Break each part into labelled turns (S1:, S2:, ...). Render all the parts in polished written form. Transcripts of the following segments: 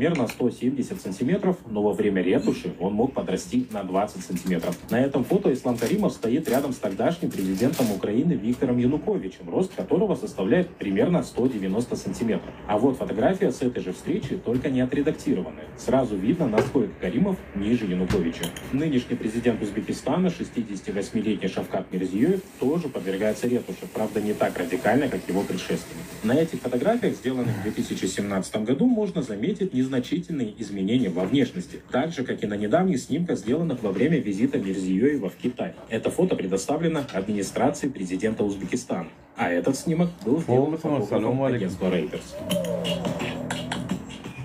S1: примерно 170 сантиметров, но во время ретуши он мог подрасти на 20 сантиметров. На этом фото Ислам Каримов стоит рядом с тогдашним президентом Украины Виктором Януковичем, рост которого составляет примерно 190 сантиметров. А вот фотография с этой же встречи, только не отредактированная. Сразу видно, насколько Каримов ниже Януковича. Нынешний президент Узбекистана, 68-летний Шавкат Мирзиёев, тоже подвергается ретуши, правда не так радикально, как его предшественник. На этих фотографиях, сделанных в 2017 году, можно заметить незначительные изменения во внешности, так же, как и на недавних снимках, сделанных во время визита Мирзиёева в Китай. Это фото предоставлено администрации президента Узбекистана. А этот снимок был сделан фотографом агентства Reuters.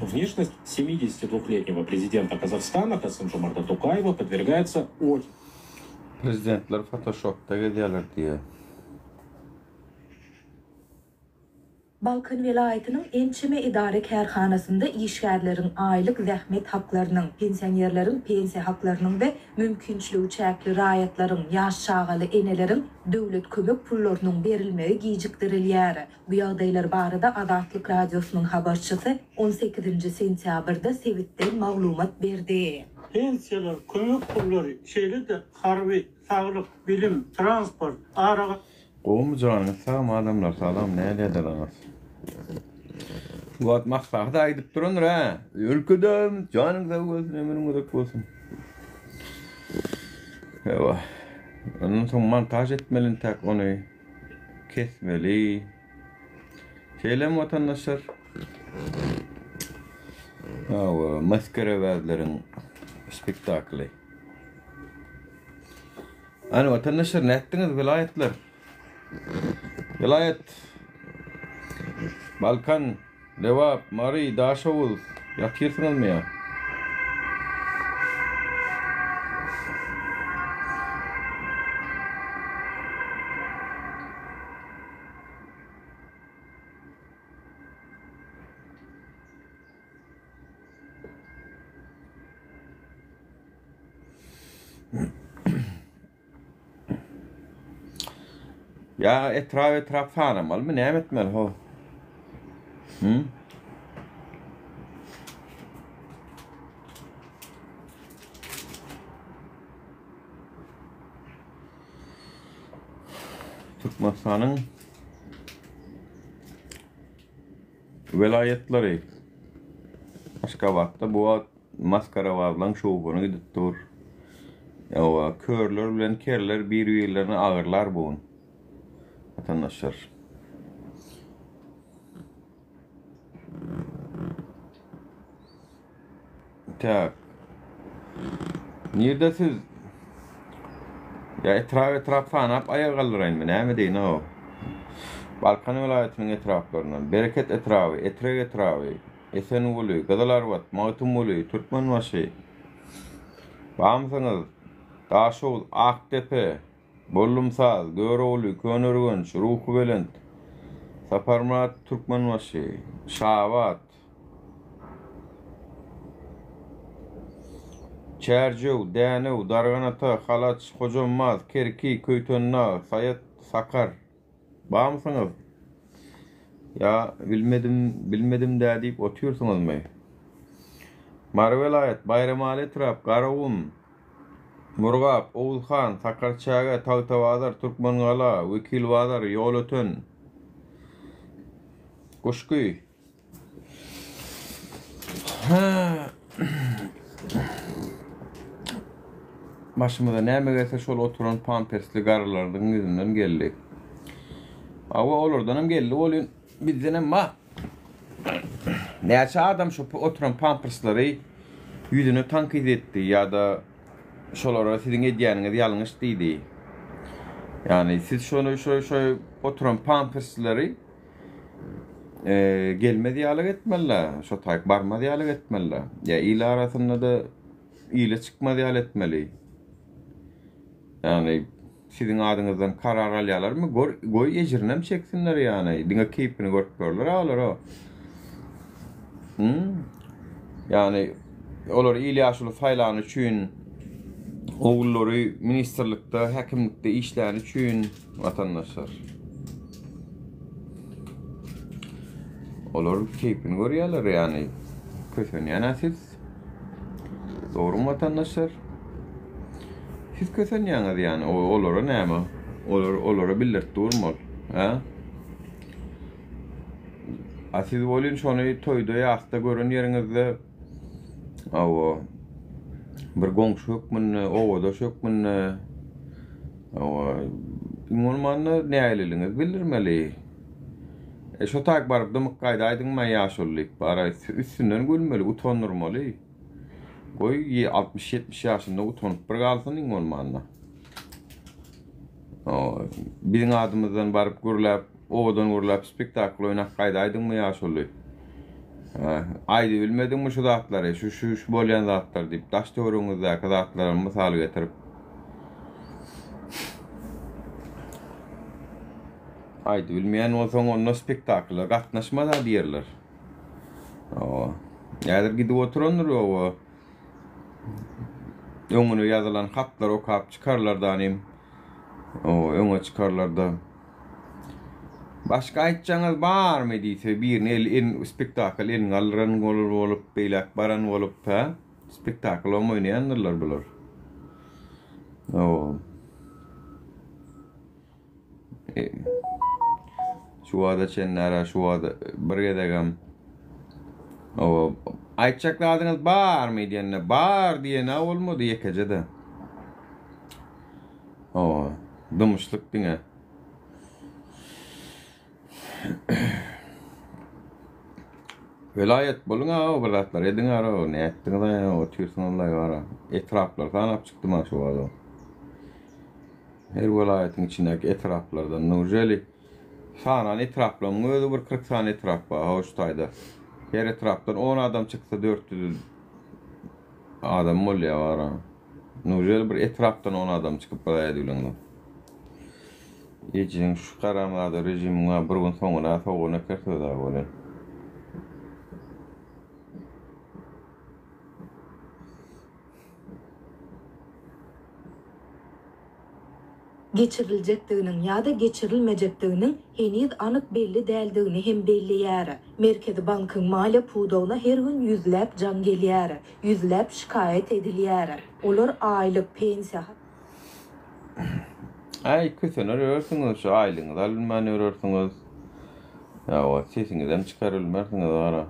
S1: Внешность 72-летнего президента Казахстана Касым-Жомарта Токаева подвергается очень
S2: Prezidentler fotoshopda gezýärler diýýär.
S3: Balkan welaýatynyň ençeme edara-kärhanasynda işgärleriň aýlyk zähmet haklarynyň, pensionerleriň pensiýa haklarynyň we mümkinçiligi çäkli raýatlaryň, ýaş çagaly eneleriň döwlet kömek pullarynyň berilmegi gijikdirilýär. Bu ýagdaýlar barada Azatlyk Radiosynyň habarçysy on sekizinji sentýabrda sebitden maglumat berdi.
S4: Pensiýalar, kömek pullary, şeýle-de harby, saglyk, bilim, transport, aragatnaşyk,
S2: Gowumy janyňyz sagmy adamlar salam näleýädalaňyz. Şu wagt maslahat aýdyp durandyr hä. Ülkedem janyň sag bolsun ömrüň uzak bolsun. Ewa. Ondan soň montaž etmeli intäk ony kesmeli. Şeýlemi watandaşlar? Hawa, maskerebazlaryň spektakly. Hany watandaşlar nätdiňiz welaýatlar? Welaýat Balkan, Lebap, Mary, Daşoguz ýatyrsyňyzmy ýa? Ýa etrap etrap sanamalymy näme etmeli ho? Hı? Türkmenistanyň Welaýatlary Aşgabatda bu wagt masgarabazlaň şowhuny gidip dur. Hawa, körler bilen kerler bir-birlerini agyrlar bu gün. Watandaşlar. Tak. Nirde siz? Ýa etrap-etrap sanap aýaga galdyraýynmy? Näme edeýin-ow? Balkan welaýatynyň etraplaryndan Bereket etraby, Etrek etraby, Esenguly, Gyzylarbat, Magtymguly, Türkmenbaşy. Barmysyňyz? Daşoguz, Akdepe, Bollumsaz, Görogly, Köneürgenç, Ruhubelent, Saparmyrat Türkmenbaşy, Şabat, Çärjew, Dänew, Darganata, Halaç, Hojambaz, Kerki, Köýtendag, Saýat, Sakar. Barmysyňyz? Ýa bilmedim, bilmedim-dä diýip otyrsyňyzmy? Mary welaýat, Baýramaly etrap, Garagum, Murgap, Oguzhan, Sakarçäge, Tagtabazar, Türkmengala, Wekilbazar, Ýolöten, Guşgy. Başymyza näme gelse şol oturan pampersli garrylardyň ýüzünden geldi. Hawa olardanam geldi welin bizdenem bar. Näçe adam şu oturan pamperslary ýüzüne tankyt etdi ýa-da şolara siziň edýäniňiz ýalňyş diýdi. Ýagny siz şony şo şo oturan pampersleri Gelmez ýaly etmeli, şo taýyk barmaz ýaly etmeli. Ýa il arasynda-da ile çykmaz ýaly etmeli. Ýagny siziň adyňyzdan karar alýarlarmy? Gör, goý ejirinem çeksinler ýagny. Diňe keýpini görüp ýörler olar o. Hmm? Ýagny olar il ýaşuly saýlany üçin ogullary ministrlikde, häkimlikde işläni üçin Watandaşlar. Olar keýpini görýärler ýagny. Kösenýän-ä siz. Dogrymy watandaşlar? Siz kösenýäňiz ýany, olara näme? Olar olara bildirip durmy ol? Hä? A siz welin şony toýda ýasda gören ýeriňizde hawa bir goňşy hökmünde, obadaş hökmünde hawa iň bolmanda nägileligiňizi bildirmeli. E şo taýyk baryp dymyk gaýdaýdyňmy ýaşuly diýip, bara üstünden gülmeli, utandyrmaly. Goý 60-70 ýaşynda utanyp bir galsyn iň bolmanda. Biziň adymyzdan baryp gürläp, owadan gürläp spektakl oýnap gaýdaýdyňmy ýaşuly? Aýdybilmediňmi şu zatlary, şu şu şu bolýan zatlar diýip, daş töweregiňizdäki zatlary mysal getirip. Aýdybilmeýän bolsaň onda spektakla gatnaşma-da diýerler. Häzir gidip oturandyr oba. Öňüne ýazylan hatlary okap çykarlar danym. Öňe çykarlar-da. Başga aýtjaňyz barmy diýse, birini el, el spektakl elini galdyran bolar bolup, beýläk baran bolup, hä? Spektaklam oýnaýandyrlar bular. O. Şu wagta çenli ara şu wagta bir gezegem o aýtjak zadyňyz barmy diýende bar diýen-ä bolmady ýekeje-de. O dymyşlyk diňe. Welaýat boluň-a bir zatlar ediň ara nätdiňiz-aý otyrsyňyz-laý ara. Etraplary sanap çykdym-a şu wagta. Her welaýatyň içindäki etraplardan nujeli sanan etraplaryň özi bir 40 sany etrap bar ho şu taýda. Her etrapdan 10 adam çyksa 400 adam bolýar bara. Nujeli bir etrapdan 10 adam çykyp bir aýdybileňde. Ejeň şu karamzada rejimiň bir gün soňuna sogan eker söz bolýar.
S3: Geçiriljekdiginiň ýa-da geçirilmejekdiginiň heniz anyk belli däldigini hem belleýär. Merkezi bankyň maliýe pudagyna her gün ýüzläp jaň gelýär, ýüzläp şikaýat edilýär. Olar aýlyk, pensiýa.
S2: Äý kösener ýörersiňiz şu aýlygyňyzy albilmän ýörersiňiz. Ýa sesiňizem çykarybilmersiňiz ara.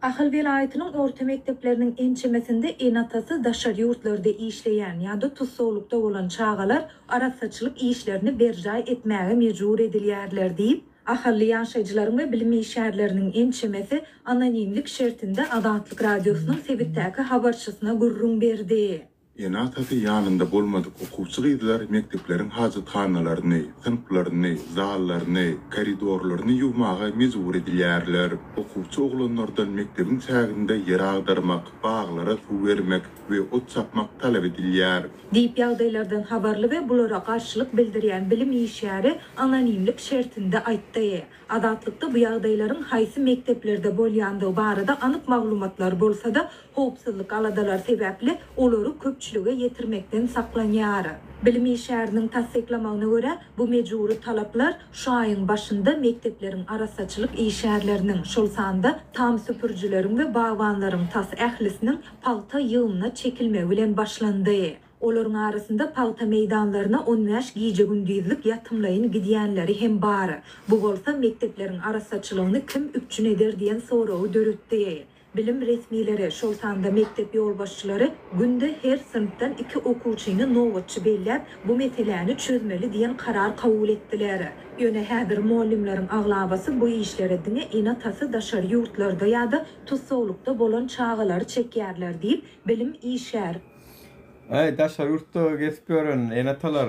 S3: Ahal welaýatynyň orta mekdepleriniň ençemesinde ene-atasy daşary ýurtlarda işleýän ýa-da tussaglykda bolan çagalar arassaçylyk işlerini berjaý etmäge mejbur edilýärler diýip, ahally ýaşaýjylaryň we bilim işgärleriniň ençemesi anonimlik şertinde Azatlyk Radiosynyň sebitdäki habarçysyna gürrüň berdi.
S5: Ene-atasy ýanynda bolmadyk okuwçy gyzlar mekdepleriň hajathanalaryny, synplaryny, zallaryny, koridorlaryny ýuwmaga mejbur edilýärler. Okuwçy oglanlardan mekdebiň çäginde ýer agdarmak, baglara suw bermek we ot çapmak talap edilýär.
S3: Diýip, ýagdaýlardan habarly we bulara garşylyk bildirýän bilim işgäri anonimlik şertinde aýtdy. Azatlykda bu ýagdaýlaryň haýsy mekdeplerde bolýandygy barada anyk maglumatlar bolsa-da, howpsuzlyk aladalary sebäpli olary köpçülige ýetirmekden saklanýar. Bilim işgäriniň tassyklamagyna görä, bu mejbury talaplar şu aýyň başynda mekdepleriň arassaçylyk işgärleriniň, şol sanda tam süpürijileriň we bagbanlaryň tas ählisiniň pagta ýygymyna çekilmegi bilen başlandy. Olaryň arasynda pagta meýdanlaryna on bäş gije-gündizlik ýatymlaýyn gidýänleri hem bar. Bu bolsa mekdepleriň arassaçylygyny kim üpjün eder diýen soragy döretdi. Bilim resmileri, şol sanda mekdep ýolbaşçylary günde her synpdan iki okuwçyny nobatçy belläp, bu meseläni çözmeli diýen karar kabul etdiler. Ýöne häzir mugallymlaryň aglabasy bu işlere diňe ene-atasy daşary ýurtlarda ýa-da tussaglykda bolan çagalary çekýärler diýip, bilim işgär.
S2: Äý daşary ýurtda gezip ýören ene-atalar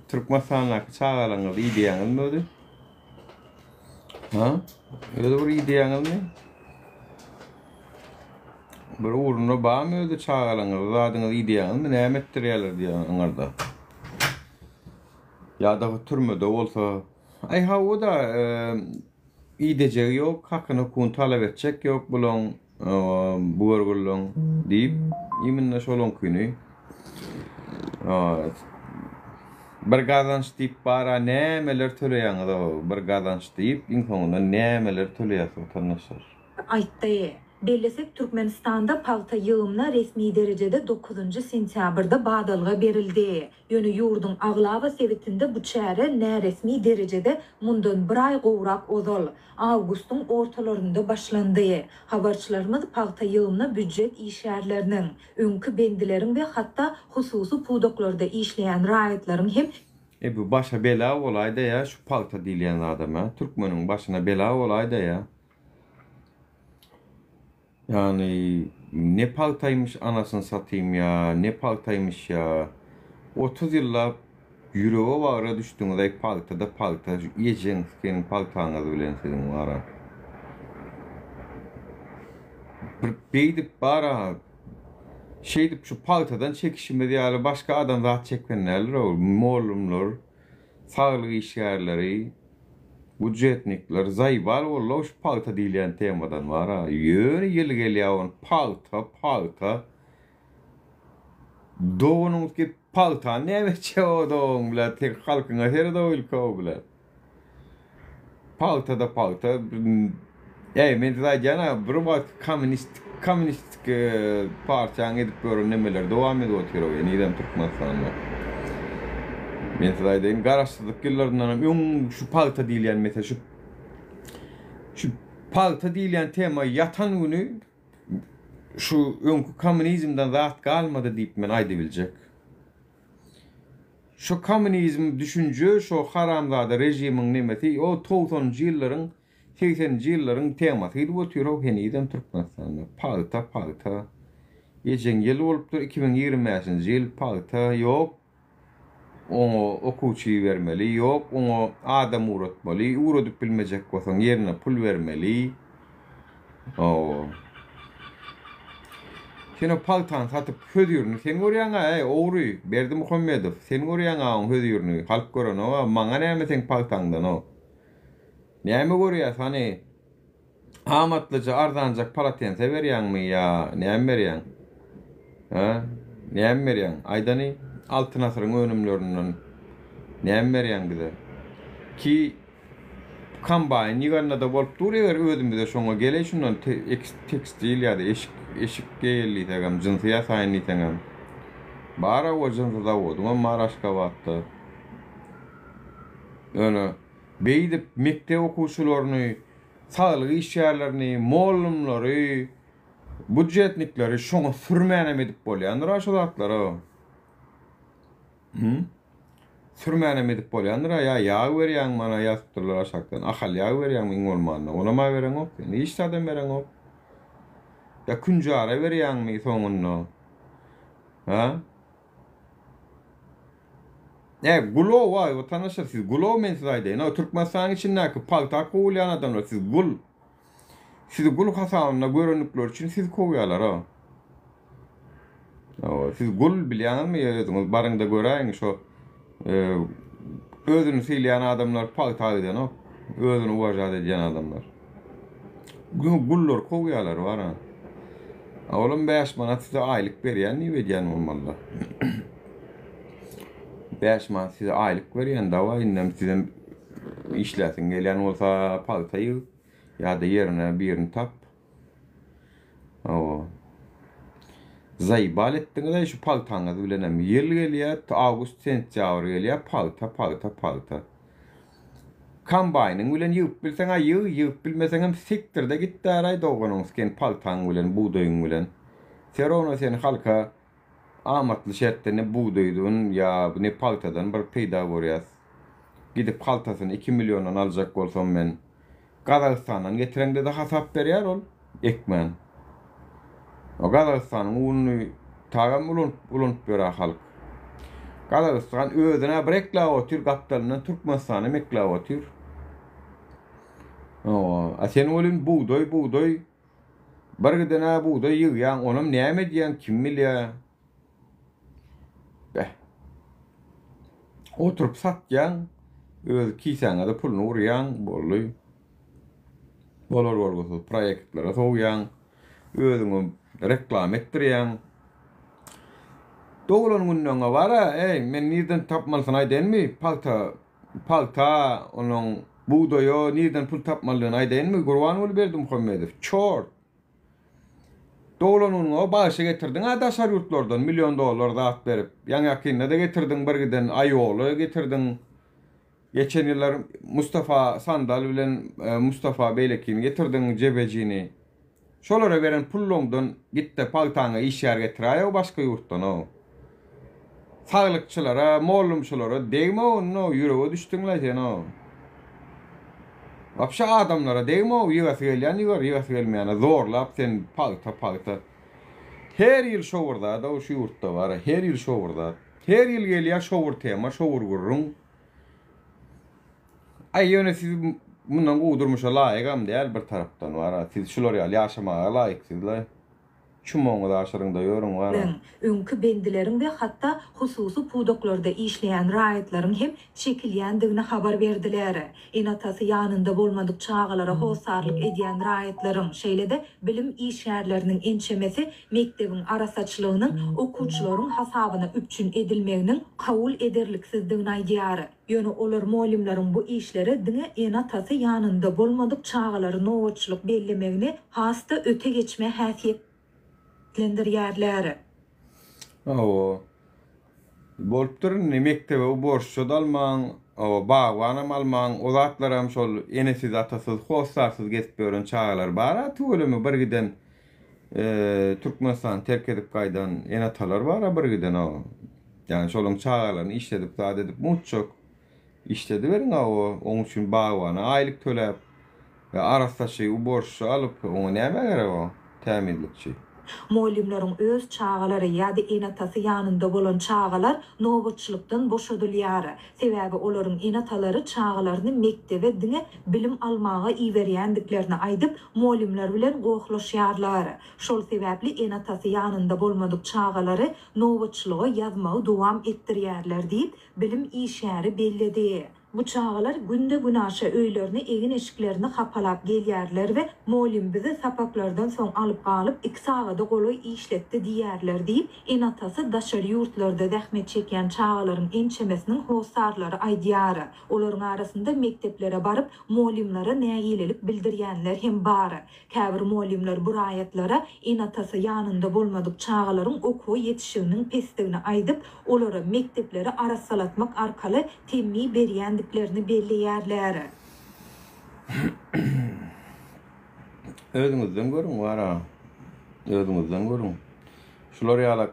S2: Türkmenistandaky çagalaryňyzy ideýäňizmi özi? Ha? Özi bir ideýäňizmi? Bir ugrunda barmy özi çagalaryňyzy zadyňyzy ideýäňizmi? Näme etdirýärler diýýän aňarda. Ýa-da türmede bolsa. Aý hawa-da, idejegi ýok, hakyny hukugyny talap etjek ýok bulaň. Bu görgüliň diýip, imенно şolaňkyny. Bir gazanç diýip bara nämeler töleýäňiz-ow, bir gazanç diýip iň soňunda nämeler töleýäs watandaşlar.
S3: Aýtdy. Bellesek, Türkmenistanda pagta ýygymyna resmi derejede dokuzynjy sentýabrda badalga berildi. Ýöne ýurduň aglaba sebitinde bu çäre näresmi derejede mundan bir aý gowrak ozal, awgustyň ortalarynda başlandy. Habarçylarymyz pagta ýygymyna býujet işgärleriniň, öňki bendileriň we hatda hususy pudaklarda işleýän raýatlaryň hem
S2: E bu başa bela bolaýda ýa şu pagta diýilýän zadam a türkmeniň başyna bela bolaýda ýa. Ýagny ne pagtaýmyş anasyny satym ýa ne pagtaýmyş ýa 30 ýyllap ýürege bagra düşdüňizaý pagtada pagta ejeň seniň pagtaňyz bilen siziň bara. Bir beýdip bara şeýdip şu pagtadan çekişimiz ýaly başga adam zat çekgen däldir o mollumlar saglyk işgärleri Budjetnikler zaýbal boldy-ow şu pagta diýilýän temadan bar-a. Ýöne ýyl gelýär ony pagta, pagta. Doganyňyz gelip pagtany näme etjek o dogan bilen sen halkyňa sered-ow ilki-ow bilen. Pagta-da pagta. Äý men size aýdýan-a bir wagt kommunist kommunistik partiýanyň edip ýören nemeleri dowam edip otyr-ow henizem Türkmenistanda. Men size aýdaýyn garaşsyzlyk ýyllaryndanam öň şu pagta diýilýän mesele şu şu pagta diýilýän tema ýatan güni şu öňki kommunizmden zat galmady diýip men aýdybiljek. Şu kommunizm düşünje şo haramzada režimiň nemesi o togsanynjy ýyllaryň Segseninji ýyllaryň temasy gidip otyrow henizem Türkmenistanda. Pagta pagta. Ejeň ýyl bolupdyr 2025-nji ýyl pagta ýok oňa okuwçy ibermeli ýok oňa adam ugratmaly ugradyp bilmejek bolsaň ýerine pul bermeli hawa. Sen o pagtany satyp hözirini sen görýäňä äý ogry Berdimuhamedow sen görýäňä oň hözirini halk görenok-a maňa näme seň pagtaňdan o. Näme görýäs hany? Amatlyja arzanjak polotense berýäňmi ýa näme berýäň? Hä? Näme berýäň? Aýdany Altyn asyryň önümlerinden näme berýäň bize? Ki kombaýn ýyganda-da bolup dur eger özümize şoňa geleý şundan tekstil ýa-da eşik eşik geýeli diýsegem jynsy ýasaýyn diýseňem. Bar-a o jynsy zawodyňam bar Aşgabatda. Ýöne Beýdip mekdep okuwçylaryny, saglyk işgärlerini, mollumlary, budjetnikleri şoňa sürmänem edip bolýandyr-a şu zatlary. Hü? Sürmänem edip bolýandyr-a, ýa ýag berýäň mana ýazypdyrlar aşakdan, Ahal ýag berýäňmi iň bolmanda, onam-a bereňok sen, hiç zadam bereňok. Ýa künjara berýäňmi soňunda? Hä? E, gulow waý, watandaşlar siz gulow men size aýdaýyn. O Türkmenistanyň içindäki pagta kowulýan adamlar siz gul. Sizi gul hasabynda görendikleri üçin sizi kowýarlar o. O, siz gul bilýäňizmi özüňiz baryňda göräýiň şo e, özüni sylaýan adamlar pagta gidenok. Özüni uwažat edýän adamlar. Gullar kowýarlar bar-a. Olam 5 manat size aýlyk berýän diýip edýän bolmalylar. 5 manat size aýlyk berýän dawa indem sizem işläsiň gelýän bolsa pagta ýyg ýa-da ýerine birini tap. Hawa. Zaýbal etdiňiz-aý şu pagtaňyz bilenem. Ýyl gelýär, awgust, sentýabr gelýär, pagta, pagta, pagta. Kombaýnyň bilen ýygyp bilseň-ä ýyg, ýygyp bilmeseňem sikdir-de git däraý doganyň sken pagtaň bilen, bugdaýyň bilen. Serowno sen halka amatly şertde ne bugdaýdan ýa ne pagtadan bir peýda görýäs. Gidip haltasyny iki milliondan aljak bolsam men Gazagystandan getireňde-de hasap berýär ol, ekmän. O Gazagystanyň ununy tagam ulanyp ulanyp ýör-ä halk. Gazagystan özüne bir ekläp otyr, gapdalyndan Türkmenistanam ekläp otyr. Hawa, a sen welin bugdaý, bugdaý, bir giden-ä bugdaý ýygýaň, onam näme edýäň, kim bilýär. Beh. Oturyp satýaň, öz kisäňe-de puluny urýaň, boldy. Bolar bolgusyz proýektlere sowýaň, özüňi reklama etdirýäň. Doglan günleňe bar-a, eý, men nirden tapmalysyny aýdaýynmy, pagta, pagta, onuň bugdaýa nirden pul tapmalydygyny aýdaýynmy, Gurbanguly Berdimuhamedow, çort! Doglan günüňe bagşy getirdiň-ä daşary ýurtlardan million dollar zat berip, ýaňy-ýakynda-da getirdiň bir giden Aýoly getirdiň, geçen ýyllar Mustafa Sandal bilen Mustafa beýlekini getirdiň, Jebejini. Şolara beren pullaňdan gitde pagtaňa işgär getiräýow başga ýurtdan-ow. Saglykçylara, mollumçylara degme-ow indi-ow, ýürege düşdüň-laý sen-ow. Wapşe adamlara degme-ow, ýygasy gelýän ýygar, ýygasy gelmeýäne zorlap sen pagta, pagta. Her ýyl şo bir zat-ow şu ýurtda bar-a, her ýyl şo bir zat. Her ýyl gelýär şo bir tema, şo bir gürrüň. Aý ýöne siz mundan gowy durmuşa laýygam däl bir tarapdan bara siz şular ýaly ýaşamaga laýyksyzlaý çumoňyzy aşyryňda ýörüň bara.
S3: Ň, öňki bendileriň we hatda hususy pudaklarda işleýän raýatlaryň hem çekilýändigini habar berdiler. Ene-atasy ýanynda bolmadyk çagalara hossarlyk edýän raýatlaryň, şeýle-de bilim işgärleriniň ençemesi mekdebiň arassaçylygynyň okuwçylaryň hasabyna üpjün edilmeginiň kabul ederliksizdigini aýdýar. Ýöne olar mugallymlaryň bu işlere diňe ene-atasy ýanynda bolmadyk çagalary nobatçylyk bellemegini has-da öte geçme häsiýetlendirýärler.
S2: Hawa. Bolupdyr indi mekdebe uborşça-da almaň, hawa, bagbanam almaň, o zatlaram şol enesiz-atasyz, hossarsyz gezip ýören çagalar bar-a tüweleme bir giden Türkmenistany terk edip gaýdan ene-atalar bar-a bir giden o. Ýagny şolaň çagalaryny işledip zat edip mutjak işlediberiň-a o oň üçin bagbana aýlyk töläp we arassaçy uborşçy alyp oňa nämä gerek o tämizlikçi.
S3: Mugallymlaryň öz çagalary ýa-da ene-atasy ýanynda bolan çagalar nobatçylykdan boşadylýar. Sebäbi olaryň ene-atalary çagalaryny mekdebe diňe bilim almaga iberýändiklerini aýdyp, mugallymlar bilen gohlaşýarlar. Şol sebäpli ene-atasy ýanynda bolmadyk çagalary nobatçylyga ýazmagy dowam etdirýärler diýip, bilim işgäri belledi. Bu çagalar günde-günaşa öýlerine egin-eşiklerini hapalap gelýärler we mugallym bizi sapaklardan soň alyp galyp iki sagada golaý işletdi diýýärler diýip, ene-atasy daşary ýurtlarda zähmet çekýän çagalaryň ençemesiniň hossarlary aýdýar. Olaryň arasynda mekdeplere baryp, mugallymlara nägilelik bildirýänler hem bar. Käbir mugallymlar bu raýatlara ene-atasy ýanynda bolmadyk çagalaryň okuwa ýetişiginiň pesdigini aýdyp, olara mekdepleri arassalatmak arkaly temmi berýändiklerini belleýärler.
S2: Özüňizden görüň wara. Özüňizden görüň. Şular ýalak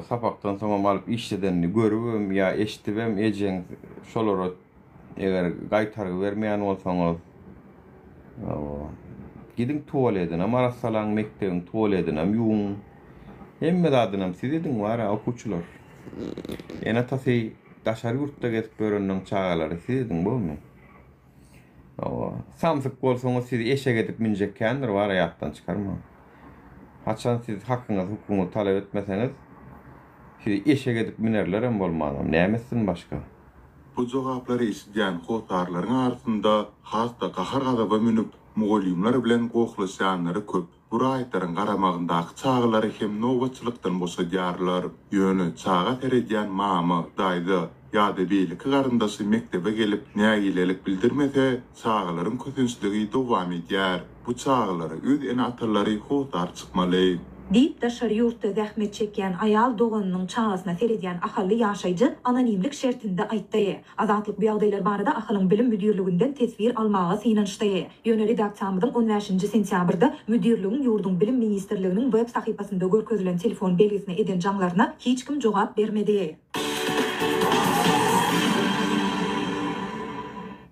S2: sapakdan soňam alyp işledenini görübem ýa eşidibem ejeň şolara eger gaýtargy bermeýän bolsaňyz gidiň tualedinem arassalaň mekdebiň tualedinem ýuwuň hemme zadynam siz ediň wara okuwçylar ene atasy daşary ýurtda gezip ýörenleň çagalary siz ediň bolmy. Hawa. Samsyk bolsaňyz sizi eşek edip münjek kändir bara ýatdan çykarmaň. Haçan siz hakyňyzy hukugyňyzy talap etmeseňiz sizi eşek edip münerlerem bolmanam näme etsin başga.
S5: Bu jogaplary eşidýän hossarlaryň arasynda has-da gahar-gazaba münüp, mugallymlar bilen gohlaşýanlary köp. Bu raýatlaryň garamagyndaky çagalary hem nobatçylykdan boşadýarlar. Ýöne çaga seredýän mama, daýza ýa-da beýleki garyndaşy mekdebe gelip nägilelik bildirmese, çagalaryň kösençligi dowam edýär. Bu çagalara öz ene-atalary hossar çykmaly.
S3: Diýip, daşary ýurtda zähmet çekýän aýal doganynyň çagasyna seredýän ahally ýaşaýjy anonimlik şertinde aýtdy. Azatlyk bu ýagdaýlar barada Ahalyň bilim müdirliginden teswir almaga synanyşdy. Ýöne redaksiýamyzyň on bäşinji sentýabrda müdirligiň ýurduň Bilim ministrliginiň web sahypasynda görkezilen telefon belgisine eden jaňlaryna hiç kim jogap bermedi.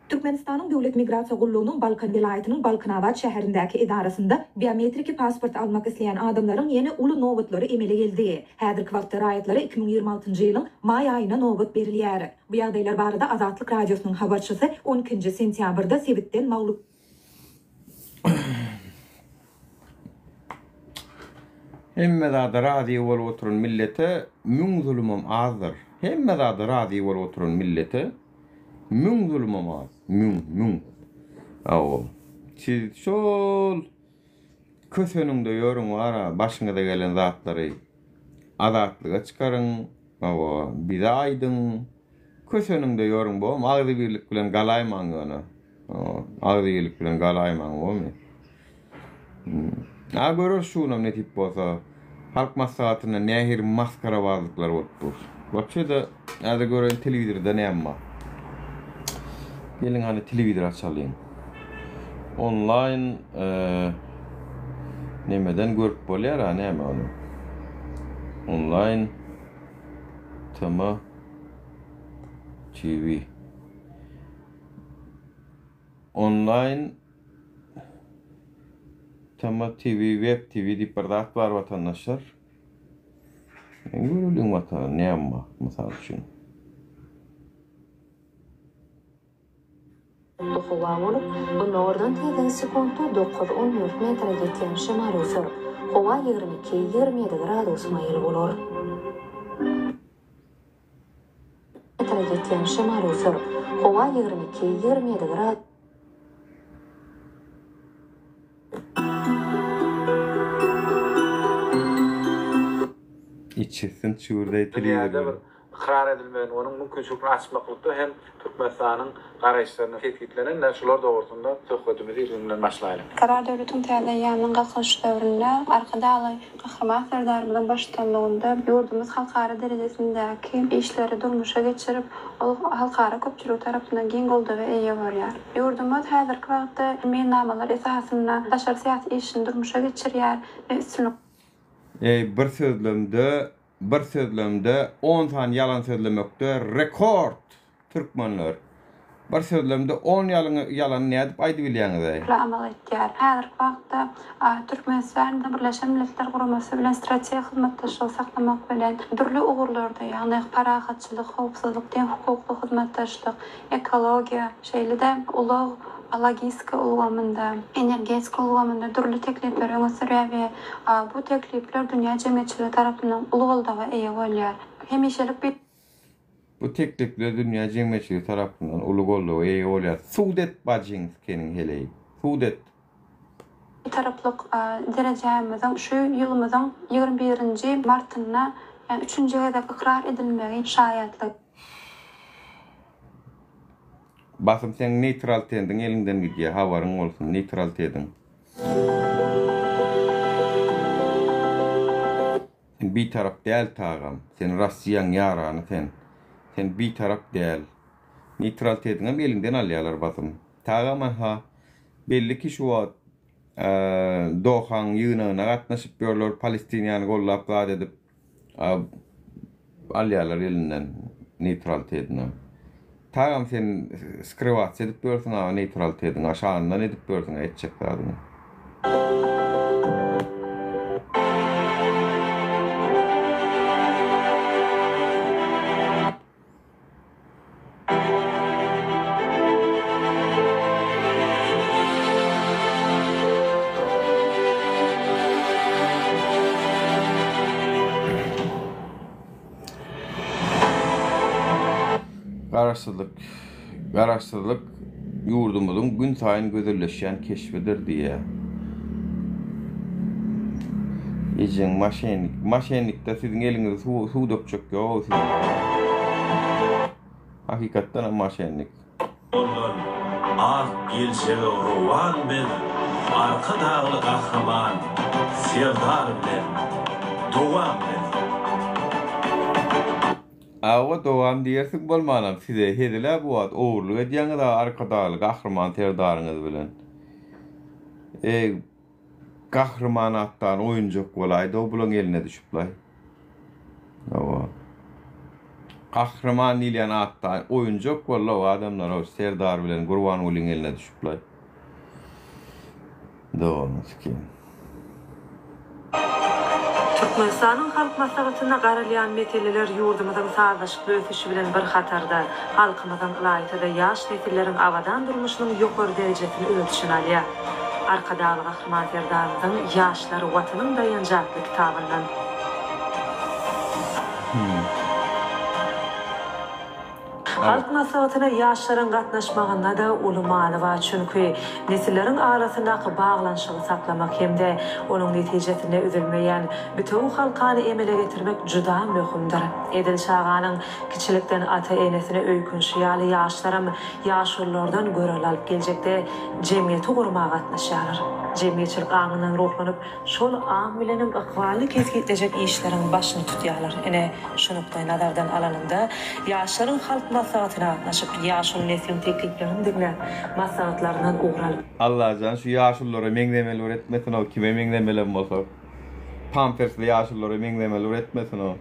S3: Türkmenistanyň Döwlet migrasiýa gullugynyň Balkan welaýatynyň Balkanabat şäherindäki edarasynda biometriki pasport almak isleýän adamlaryň ýene uly nobatlary emele geldi. Häzirki wagtda raýatlara 2026 ýylyň maý aýyna nobat berilýär. Bu ýagdaýlar barada Azatlyk Radiosynyň habarçysy on ikinji sentýabrda sebitden maglu.
S2: Hemme zada razy bolup oturan millete müň zulumam azdyr. Hemme zada razy bolup oturan millete müň zulumam az. Müň, müň. Hawa. Siz şol köseniňde ýörüň wara, başyňyza gelen zatlary. Azatlyga çykaryň, hawa, bize aýdyň. Köseniňde ýörüň bom, agzybirlik bilen galaýmaň ýöne. Hawa, agzybirlik bilen galaýmaň bomy. A göreris şu günem nesip bolsa. Halk maslahatynda nähili masgarabazlyklar bolup dur. Wapşe-de häzir göreýin telewizorda näme bar. Geliň hany telewizor açalyň. Onlaýn nemeden görüp bolýar a näme ony. Onlaýn TM TV. Onlaýn TM TV Web TV diýip bir zat bar watandaşlar. Göreliň watan näme bar mysal üçin.
S6: Bu howa bolup, günordan tizligi sekuntda dokuz-on dört metre ýetýän şemal öwser. Howa 22, 27 gradus maýyl bolar. Metre ýetýän şemal öwser. Howa 22, 27 grad.
S2: Içisin çüwürdeý
S7: Dünýäde bir
S2: telewizorlary.
S7: ykrar edilmegini, onuň mümkinçiliklerini açmaklykda hem Türkmenistanyň garaýyşlaryny kesgitlenende şular dogrusynda söhbedimizi siziň bilen başlaýlyň.
S8: Karar döwletiň täze eýýamynyň Galkynyş döwründe Arkadagly Gahryman Serdarymyzyň baştutanlygynda ýurdumyz halkara derejesindäki işleri durmuşa geçirip, ol halkara köpçüligi tarapyndan giň goldawa eýe bolýar. Ýurdumyz häzirki wagtda meýilnamalar esasynda daşary syýasy işini durmuşa geçirýär we üstünlikli
S2: Eý bir sözlemde bir sözlemde on sany ýalan sözlemekde rekord! Türkmenler. Bir sözlemde on ýalany nädip aýdybilýäňiz-eý?
S8: Amal etýär. Häzirki wagtda Türkmenistan Birleşen Milletler Guramasy bilen strategik hyzmatdaşlygy saklamak bilen, dürli ugurlarda, ýagny parahatçylyk, howpsuzlyk, deňhukukly hyzmatdaşlyk, ekologiýa, şeýle-de ulag, logistika ulgamynda, energetika ulgamynda dürli teklipleri öňe sürýär we bu teklipler dünýä jemgyýetçiligi tarapyndan uly goldawa eýe bolýar. Hemişelik bir.
S2: Bu teklipler dünýä jemgyýetçiligi tarapyndan uly goldawa eýe bolýar. Sud et bajyň sikeniň heleý. Sud et.
S8: Bitaraplyk derejämiziň şu ýylymyzyň 21 nji martynda, ýagny üçünji gezek ykrar edilmegi şaýatlyk.
S2: Basym seň neýtraltendiň eliňden gidýär habaryň bolsun neýtraltediň. Sen bitarap däl tagam. Sen Rossiýaň ýarany sen. Sen bitarap däl. Neýtralitetiňem eliňden alýarlar basym. Tagam aha belli ki şu wagt Dohaň ýygnagyna gatnaşyp ýörler Palestinýany gollap zat edip alýarlar elinden neýtralitetinem. Tagam sen skrywatsiýa edip ýörsüň aga neýtralitetiňi aşagyndan edip ýörsüň etjek zadyňy. Garaşsyzlyk Garaşsyzlyk ýurdumyzyň günsaýyn gözelleşýän keşbidir diýýär. Ejeň maşennik. Maşennikde siziň eliňize suw, suw dökjek ýok siziň. Hakykatdan hem maşennik.
S9: Ondan ak geljege rowan biz Arkadagly Gahryman Serdar bilen dowam biz.
S2: Hawa dowam diýersiň bolmanam size hezilä bu wagt ogurlyk edýäňiz-a Arkadagly Gahryman Serdaryňyz bilen. Eý Gahryman atdan oýunjak bolaýdow bulaň eline düşüplaý. Hawa. Gahryman diýilýän atdan oýunjak bollow adamlar Serdar bilen Gurbangulyň eline düşüplaý. Doganyny sikeyim.
S10: Türkmenistanyň Halk Maslahatynda garalýan meseleler ýurdumyzyň sazlaşykly ösüşi bilen bir hatarda, halkymyzyň, ylaýta-da ýaş nesilleriň abadan durmuşynyň ýokary derejesini öz içine alýar. Arkadagly Gahryman Serdarymyzyň Ýaşlar, Watanyň daýanjy atly kitabyndan. Halk Maslahatyna ýaşlaryň gatnaşmagynda-da uly many bar, çünki nesilleriň arasyndaky baglanyşygy saklamak hem-de onuň netijesinde üzülmeýän bitewi halkany emele getirmek juda möhümdir. Edil çaganyň kiçilikden ata-enesine öýkünşi ýaly ýaşlaram ýaşululardan görelde alyp geljekde jemgyýeti gurmaga gatnaşýarlar. Jemgyýetçilik aňyndan ruhlanyp, şol aň bilenem ykbalyny kesgitlejek işleriň başyny tutýarlar. Ine, şu nukdaýnazardan alanyňda, ýaşlaryň Halk Maslahatyna gatnaşyp, ýaşuly nesliň tekliplerini diňläp, maslahatlaryndan ugur alyp,
S2: Allajan şu ýaşululara meňzemeli bir etmesin-ow, kime meňzemelem bolsak. Pampersli ýaşululara meňzemeli bir etmesin-ow.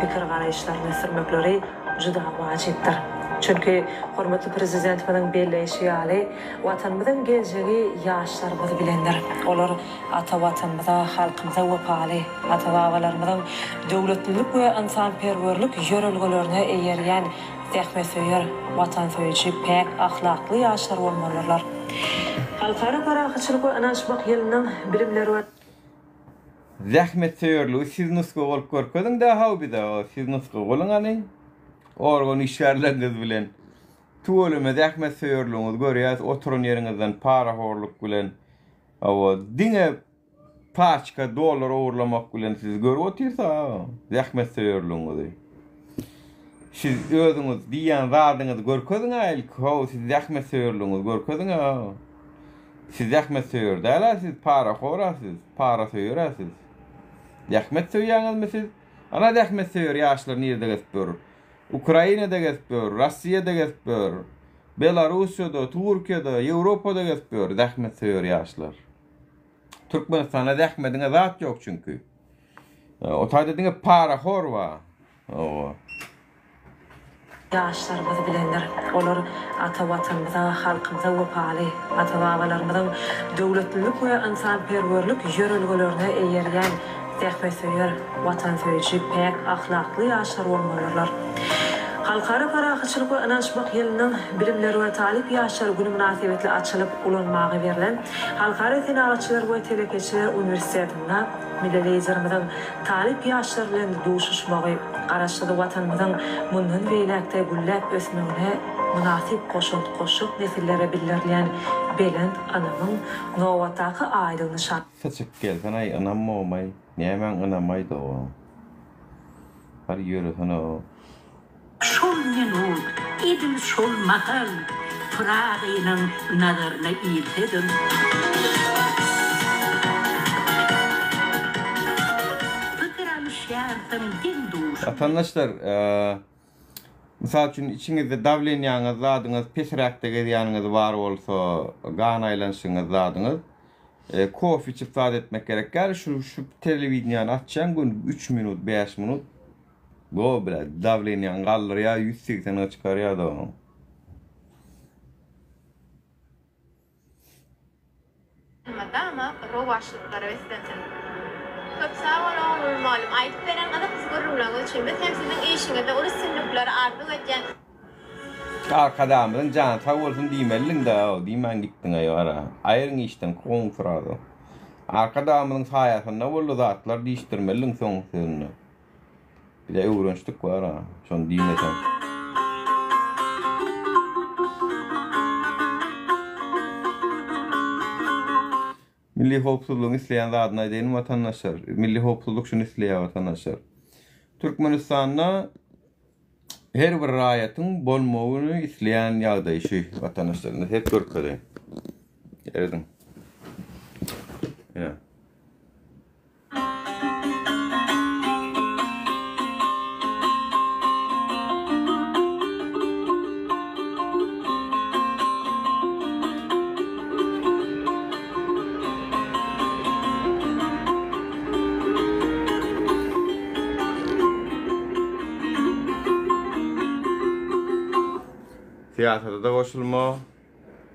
S10: Pikir-garaýyşlaryny ösdürmekleri juda wajypdyr. Çünki hormatly Prezidentimiziň belleýşi ýaly, Watanymyzyň geljegi ýaşlarymyz bilendir. Olar ata Watanymyza, halkymyza wepaly, ata-babalarymyzyň döwletlilik we ynsanperwerlik ýörelgelerine eýerýän zähmetsöýer, watansöýüji, päk ahlakly ýaşlar bolmalydyrlar. Halkara parahatçylyk we ynanyşmak ýylynyň Bilimler we.
S2: Zähmetsöýerligi siz nusga bolup görkeziň dahaw bize siz nusga boluň hany organ işgärleriňiz bilen tüweleme zähmetsöýerligiňizi görýäs oturan ýeriňizden parahorluk bilen hawa diňe paçka dollar ogurlamak bilen sizi görüp otyrsa zähmetsöýerligiňizi siz özüňiz diýýän zadyňyzy görkeziň-ä ilki how siz zähmetsöýerligiňizi görkeziň-ä Siz zähmetsöýer däl-ä siz, parahor-a siz, parasöýer-ä siz. Zähmet söýýäňizmi siz? Ana zähmetsöýer ýaşlar nirde gezip ýör? Ukrainada gezip ýör, Rossiýada gezip ýör, Belarussiýada, Türkiýede, Ýewropada gezip ýör zähmetsöýer ýaşlar. Türkmenistanda zähmediňe zat ýok çünki. O taýda diňe parahor bar. Hawa.
S10: Ýaşlarymyz bilendir. Olar ata Watanymyza, halkymyza wepaly, ata-babalarymyzyň döwletlilik we ynsanperwerlik ýörelgelerine eýerýän zähmetsöýer, watansöýüji, päk ahlakly ýaşlar bolmalydyrlar. Halkara parahatçylyk we ynanyşmak ýylynyň Bilimler we talyp ýaşlar güni mynasybetli açylyp ulanmaga berlen Halkara senagatçylar we telekeçiler uniwersitetinde Milli Liderimiziň talyp ýaşlar bilen duşuşmagy Garaşsyz Watanymyzyň mundan beýläk-de gülläp ösmegine mynasyp goşant goşjak nesillere bildirilýän belent ynamyň nobatdaky aýdyň nyşanydyr.
S2: Syçyk gelsenaý ynam momaý nämäň ynamaý dogan. Bar ýöresene.
S11: Şol minut, edil şol mahal Pyragynyň nazaryna ilsedim. Pikir alyşýarsyň deň-duşuň.
S2: Watandaşlar, mysal üçin içiňizde dawleniýaňyz zadyňyz pesräkde gezýäniňiz bar bolsa, gan aýlanyşyňyz zadyňyz, kofe içip zat etmek gerek däl, şu şu telewideniýany açýaň göni üç minut, bäş minut Go bile dawleniýaňy galdyrýar 180 ge çykarýar da onuň.
S12: Elmydama rowaçlyklara beslensin. Köp sag bol Ogulgül mugallym aýdyp beren gyzykly gürrüňleriňiz üçin biz hem siziň işiňizde uly üstünlikleri arzuw edýän.
S2: Arkadagymyzyň jany sag bolsun diýmelidiňdä diýmän gitdiňaý wara aýryň işden kowuň srazu Arkadagymyzyň saýasynda boldy zatlar diýişdirmelidiň soňky sözünde. Bize öwrenişdik bar-a, şony diýmeseň. Milli howpsuzlygyň isleýän zadyny aýdaýyn watandaşlar. Milli howpsuzlyk şuny isleýär watandaşlar. Türkmenistanda her bir raýatyň bolmagyny isleýän ýagdaýy şu watandaşlar. Indi hep görkezeýin. Serediň. Ýa. Syýasata-da goşulma,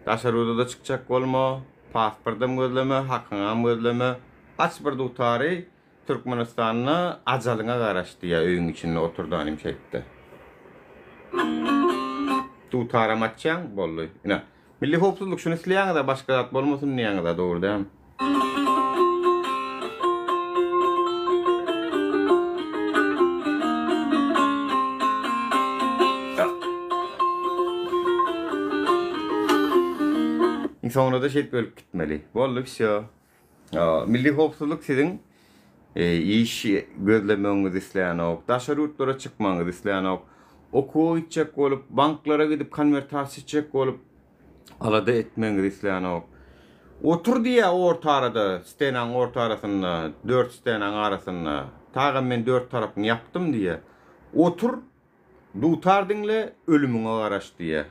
S2: daşary ýurda-da çykjak bolma, pasportam gözleme, hakyňam gözleme. Aç bir dutary Türkmenistanda ajalyňa garaş diýýär öýüň içinde oturdanym şeýtde. Dutaram açýaň boldy. Ine. Milli howpsuzlyk şuny isleýäňizä başga zat bolmasyn diýýäňizä dogry dämi? Soňra-da şeýdip ölüp gitmeli. Boldy wsýo. Milli howpsuzlyk siziň iş gözlemegiňizi islänok, daşary ýurtlara çykmagyňyzy islänok, okuwa gitjek bolup, banklara gidip konwertasiýa etjek bolup alada etmegiňizi islänok. Otur diýýär orta arada, stenaň orta arasynda, dört stenaň arasynda. Tagam men dört tarapyny ýapdym diýýär. Otur, Dutar diňle, ölümiňe garaş diýýär.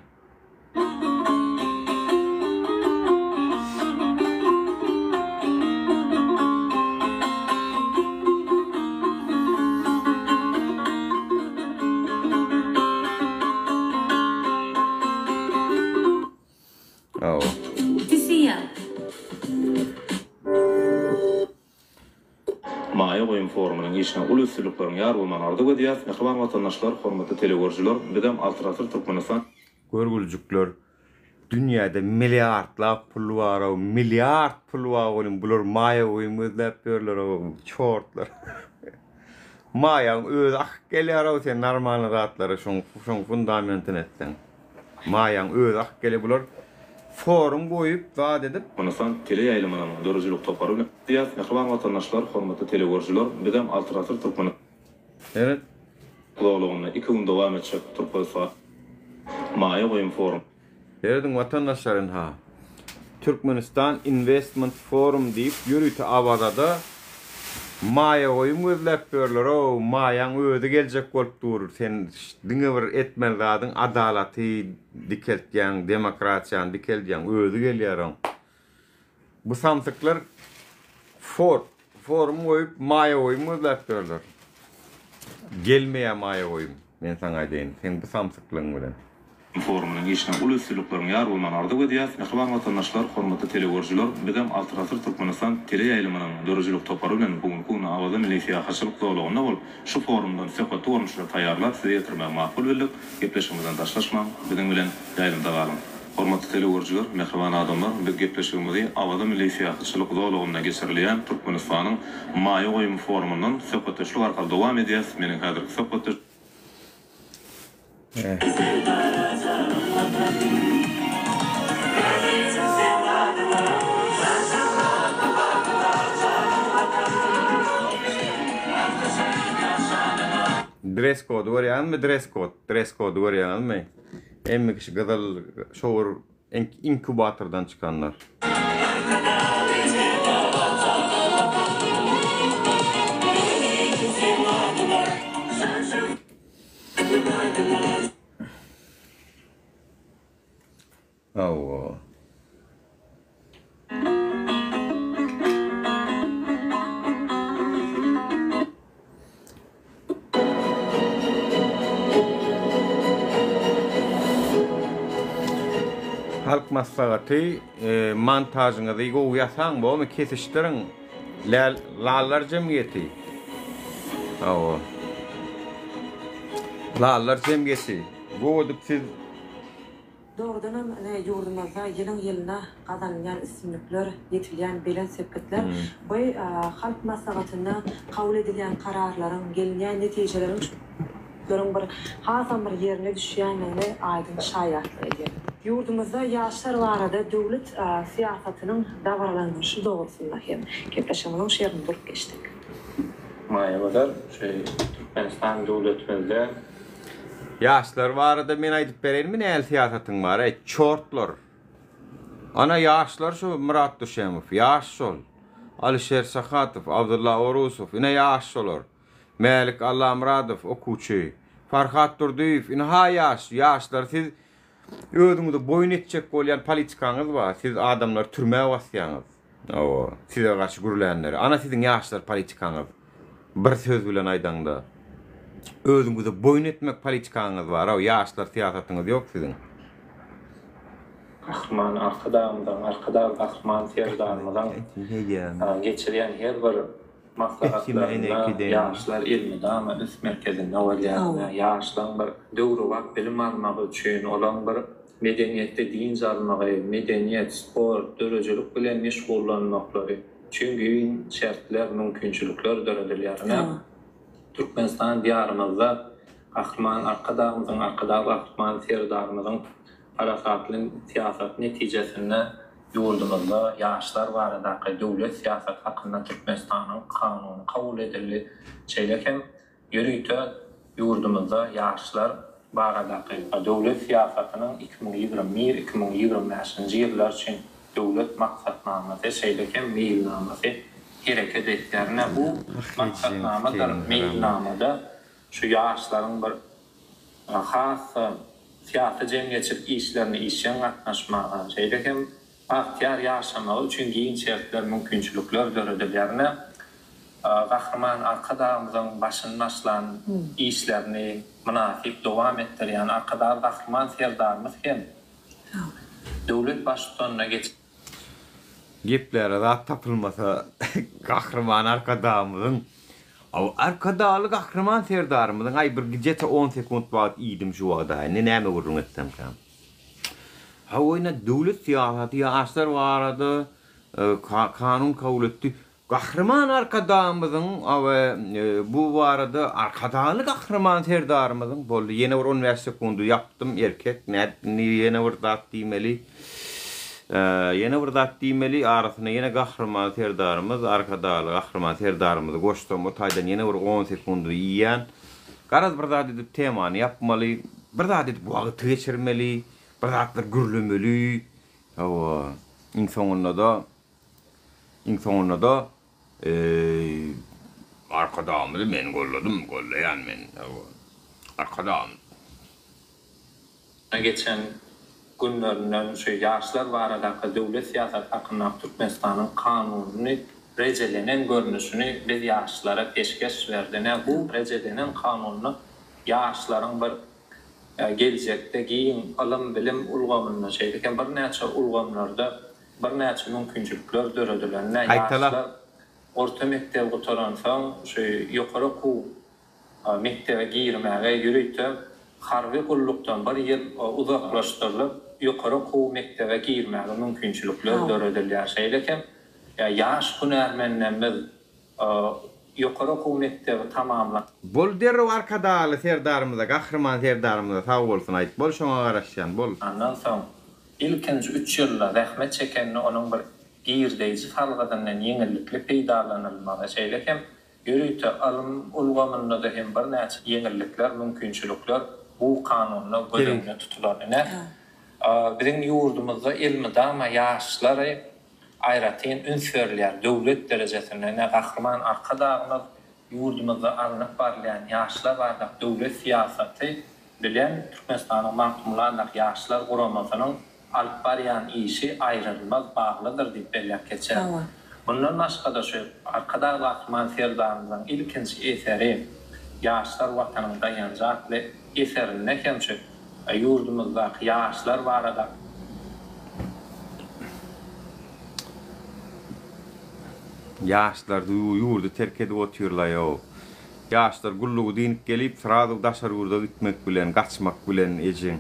S7: Maýa goýum forumynyň işine uly üstünlikleriň ýar bolmagyny arzuw edýäris. Mähriban watandaşlar, hormatly telegörüjiler, bizem Altyn asyr Türkmenistan.
S2: Görgüljikler dünýäde milliardlap pul barow milliard pul bar welin bular maýa goýum gözläp ýörlerow çortlar maýaň özi akyp gelýärow sen normalny zatlary şoň şoň fundamentini etseň maýaň özi akyp gelýär bular forum goýup zat edip
S7: Türkmenistan teleýaýlymynyň döredijilik topary bilen Diýýäs, mähriban watandaşlar, hormatly telegörüjiler, bizem Altyn asyr Türkmen.
S2: Seret.
S7: Zolagynda iki gün dowam etjek Türkmenistan maýa goýum forum.
S2: Serediň watandaşlar ynha Türkmenistan Investment Forum diýip ýörite Awazada maýa goýum gözläp ýörler-ow, maýaň özi geljek bolup dur, sen diňe bir etmeli zadyň adalaty dikeltýäň, demokratiýany dikeldýäň, özi gelýär oň. Bu samsyklar for forum goýup maýa goýum gözläp ýörler. Gelmeýär maýa goýum, men saňa aýdaýyn, seň bu samsyklygyň bilen.
S7: Forumynyň işine uly üstünlikleriň ýar bolmagyny arzuw edýäris. Mähriban watandaşlar, hormatly telegörüjiler, bizem Altyn asyr Türkmenistan teleýaýlymynyň döredijilik topary bilen bu günki gün Awaza milli syýahatçylyk zolagynda bolup, şu forumdan söhbetli görnüşde taýýarlap size ýetirmegi makul bildik. Gepleşigimizden daşlaşmaň, biziň bilen ýaýlymda galyň! Hormatly telegörüjiler, mähriban adamlar, biz gepleşigimizi Awaza milli syýahatçylyk zolagynda geçirilýän Türkmenistanyň maýa goýum forumyndan söhbetdeşlik arkaly dowam edýäs. Meniň häzirki söhbetdeş.
S2: Dress kody görýäňizmi dress kod dress kody görýäňizmi hemme kişi gyzyl şowur inkubatordan çykanlar. Hawa. Halk maslahaty montažyňyzy gowy ýasaň bormy kesişdiriň läl lallar jemgyýeti hawa lallar jemgyýeti gowy edip siz
S10: Dogrudanam, ine, ýurdumyzda ýylyň-ýylyna gazanylýan üstünlikler, ýetilýän belent sepgitler bu Halk Maslahatynda kabul edilýän kararlaryň, gelinýän netijeleriň şolaryň bir hasam bir ýerine düşýändigine aýdyň şaýatlyk edýär. Ýurdumyzda ýaşlar barada döwlet syýasatynyň dabaralandyrylyşy dogrusynda hem gepleşigimiziň şu ýerinde durup geçdik.
S13: Maýa Bazar şu Türkmenistan döwletimizde
S2: Ýaşlar barada men aýdyp bereýinmi nähili syýasatyň bar eý çortlar. Ana ýaşlar şu Myrat Düşemow ýaş şol. Alişer Sahatow, Abdylla Orusow ine ýaş şolar. Mälik Allamyradow okuwçy. Farhat Durdyýew ine ha ýaş. Ýaşlar siz özüňizi boýun etjek bolýan politikaňyz bar. Siz adamlary türmä basýaňyz. Hawa, size garşy gürlänleri. Ana siziň ýaşlar politikaňyz. Bir söz bilen aýdaňda. Özüňize boýun etmek politikaňyz bar, hawa, ýaşlar syýasatyňyz ýok siziň.
S13: Gahryman Arkadagymyzyň, Arkadag Gahryman Serdarymyzyň geçirýän her bir maslahatlarynda ýaşlar elmydama üns merkezinde bolýar. Ýaşlaryň bir döwrebap bilim almagy üçin, olaryň bir medeniýetde dynç almagy, medeniýet, sport, döredijilik bilen meşgullanmaklary üçin giň şertler, mümkinçilikler döredilýär. Ine, Türkmenistan Diýarymyzda Gahryman Arkadagymyzyň, Arkadag Gahryman Serdarymyzyň parasatly syýasaty netijesinde. Ýurdumyzda ýaşlar baradaky döwlet syýasaty hakynda Türkmenistanyň Kanuny kabul edildi. Şeýle hem ýörite ýurdumyzda ýaşlar baradaky döwlet syýasatynyň 2021, 2025-nji ýyllar üçin Döwlet maksatnamasy, şeýle hem meýilnamasy hereket edýär. Ine, bu maksatnamadyr meýilnamada şu ýaşlaryň bir has-da syýasy-jemgyýetçilik işlerine işjeň gatnaşmaga, şeýle hem bagtyýar ýaşamagy üçin giň şertler, mümkinçilikler döredilýär. Ine, Gahryman Arkadagymyzyň başyny başlan işlerini mynasyp dowam etdirýän Arkadagly Gahryman Serdarymyz hem Döwlet Baştutanyna geç.
S2: Gepläre zat tapylmasa Gahryman Arkadagymyzyň Arkadagly Gahryman Serdarymyzyň aý bir gijete on sekunt wagt iýdim şu wagta indi näme gürrüň etsemkäm. Hawa ine döwlet syýasaty ýaşlar barada kanun kabul etdi. Gahryman Arkadagymyzyň we bu barada Arkadagly Gahryman Serdarymyzyň boldy ýene bir on bäş sekundy ýapdym erkek nädip indi ýene bir zat diýmeli ýene bir zat diýmeli arasyna ýene Gahryman Serdarymyz Arkadagly Gahryman Serdarymyzy goşsam o taýdan ýene bir on sekundy iýýän garaz bir zat edip temany ýapmaly bir zat edip wagty geçirmeli bir zatlar gürlemeli hawa iň soňunda-da Iň soňunda-da Eý, Arkadagymyzy men golladym, gollaýan men. Arkadagymyz.
S13: Geçen günlerinden şu Ýaşlar baradaky döwlet syýasaty hakyndaky Türkmenistanyň Kanunyny rejelenen görnüşini biz ýaşlara peşgeş berdi. Ine, bu rejelenen Kanunda ýaşlaryň bir geljekde giň ylym-bilim ulgamynda, şeýle hem birnäçe ulgamlarda birnäçe mümkinçilikler döredilen.
S2: Gaýtala.
S13: Ýaşlar orta mekdebi gutaransoň, şu ýokary okuw mekdebe girmäge ýörite harby gullukdan bir ýyl uzaklaşdyrylyp, ýokary okuw mekdebe girmäge mümkinçilikler döredilýär. Şeýle hem ýaş hünärmenlerimiz ýokary okuw mekdebi tamamlan.
S2: Bol derrew Arkadagly Serdarymyza Gahryman Serdarymyza sag bolsun aýt bol şoňa garaşýan bol.
S13: Andan soň ilkinji üç ýylda zähmet çekende onuň bir girdeýji salgydyndan ýeňillikli peýdalanylmagy, şeýle hem ýörite ylym ulgamynda-da hem birnäçe ýeňillikler, mümkinçilikler bu kanunda göz öňünde tutulan. Ine, biziň ýurdumyzda elmydama ýaşlary aýratyn üns berilýär. Döwlet derejesinde, ine, Gahryman Arkadagymyz ýurdumyzda alnyp barylýan ýaşlar baradaky döwlet syýasaty bilen Türkmenistanyň Magtymguly adyndaky Ýaşlar guramasynyň alyp barýan işi aýrylmaz baglydyr diýip belläp geçýär. Mundan başga-da şu Arkadag Gahryman Serdarymyzyň ilkinji eseri Ýaşlar Watanyň daýanjy atly eserinde hem şu ýurdumyzdaky ýaşlar barada
S2: Ýaşlar ýurdy terk edip otyrlaýow. Ýaşlar gullugy dynyp gelip srazu daşary ýurda gitmek bilen, gaçmak bilen ejeň.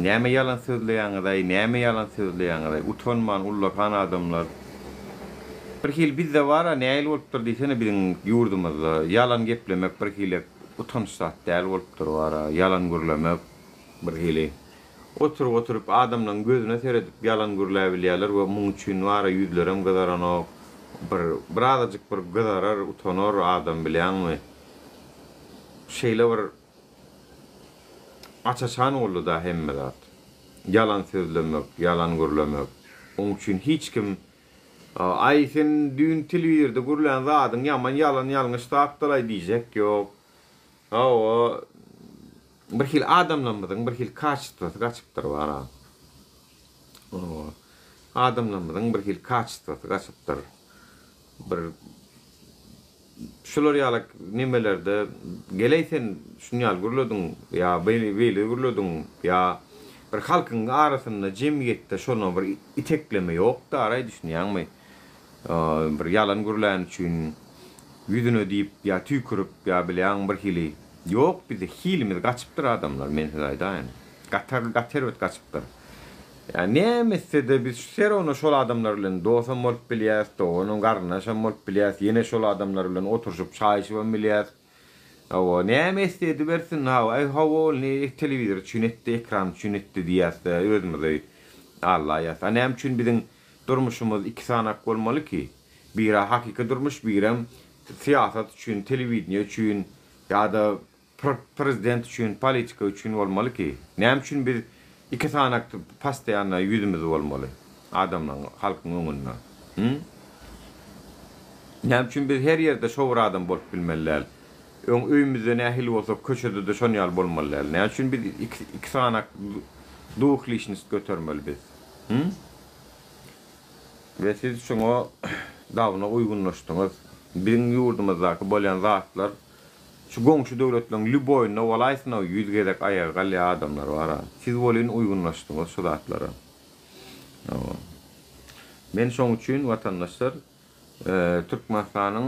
S2: Näme ýalan sözleýäňizaý, näme ýalan sözleýäňizaý, utanman ullakan adamlar. Bir hili bizde bara nähili bolupdyr diýsene biziň ýurdumyzda ýalan geplemek bir hili utanç zat däl bolupdyr bara ýalan gürlemek bir hili. Oturyp oturyp adamlaň gözüne seredip ýalan gürläbilýäler we muň üçin bara ýüzlerem gyzaranok bir birazajyk bir gyzarar utanar adam bilýäňmi şeýle bir aç-açan boldyda hemme zat ýalan sözlemek ýalan gürlemek oň üçin hiç kim aý sen düýn telewizorda gürlän zadyň ýaman ýalan ýalňyş zatdylaý diýjek ýok Hawa, bir hili adamlarymyzyň bir hili kaçestwasy gaçypdyr bara. Hawa, adamlarymyzyň bir hili kaçestwasy gaçypdyr. Bir şular ýaly nemelerde geleý sen şuny ýaly gürlediň ýa beýle gürlediň ýa bir halkyň arasynda jemgyýetde şona bir itekleme ýok daraý düşünýäňmi? Bir ýalan gürläni üçin ýüzüne diýip ýa tüýkürip ýa bilýäň bir hili ýok bizde hilimiz gaçypdyr adamlar men size aýdaýyn gaty gaty erbet gaçypdyr ýa näme etsede biz serowno şol adamlar bilen dosam bolup bilýäs doganam garyndaşam bolup bilýäs ýene şol adamlar bilen oturşyp çaý içibem bilýäs hawa näme etse edibersin hawa aý hawa ol ne telewizor üçin etdi ekran üçin etdi diýýäsde özümizi aldaýas a näme üçin biziň. durmuşymyz ikisanak bolmaly ki? Biri hakyky durmuş, birem syýasat üçin, telewideniýe üçin ýa-da prezident üçin, politika üçin bolmaly ki? Näme üçin biz ikisanak postoýanno ýüzümiz bolmaly adamlaryň, halkyň öňünde? Hü? Näme üçin biz her ýerde şo bir adam bolup bilmeli däl? Öň öýümizde nähili bolsak, köçede-de şon ýaly bolmaly däl. Näme üçin biz ikisanak duh liçnost götermeli biz? Hü? We siz şuňa dawno uýgunlaşdyňyz. Biziň ýurdumyzdaky bolýan zatlar şu goňşy döwletleriň lýuboýynda bolaýsyn-ow ýüz gezek aýaga galýan adamlar bar-a. Siz welin uýgunlaşdyňyz şu zatlara. Hawa. Men şoň üçin watandaşlar Türkmenistanyň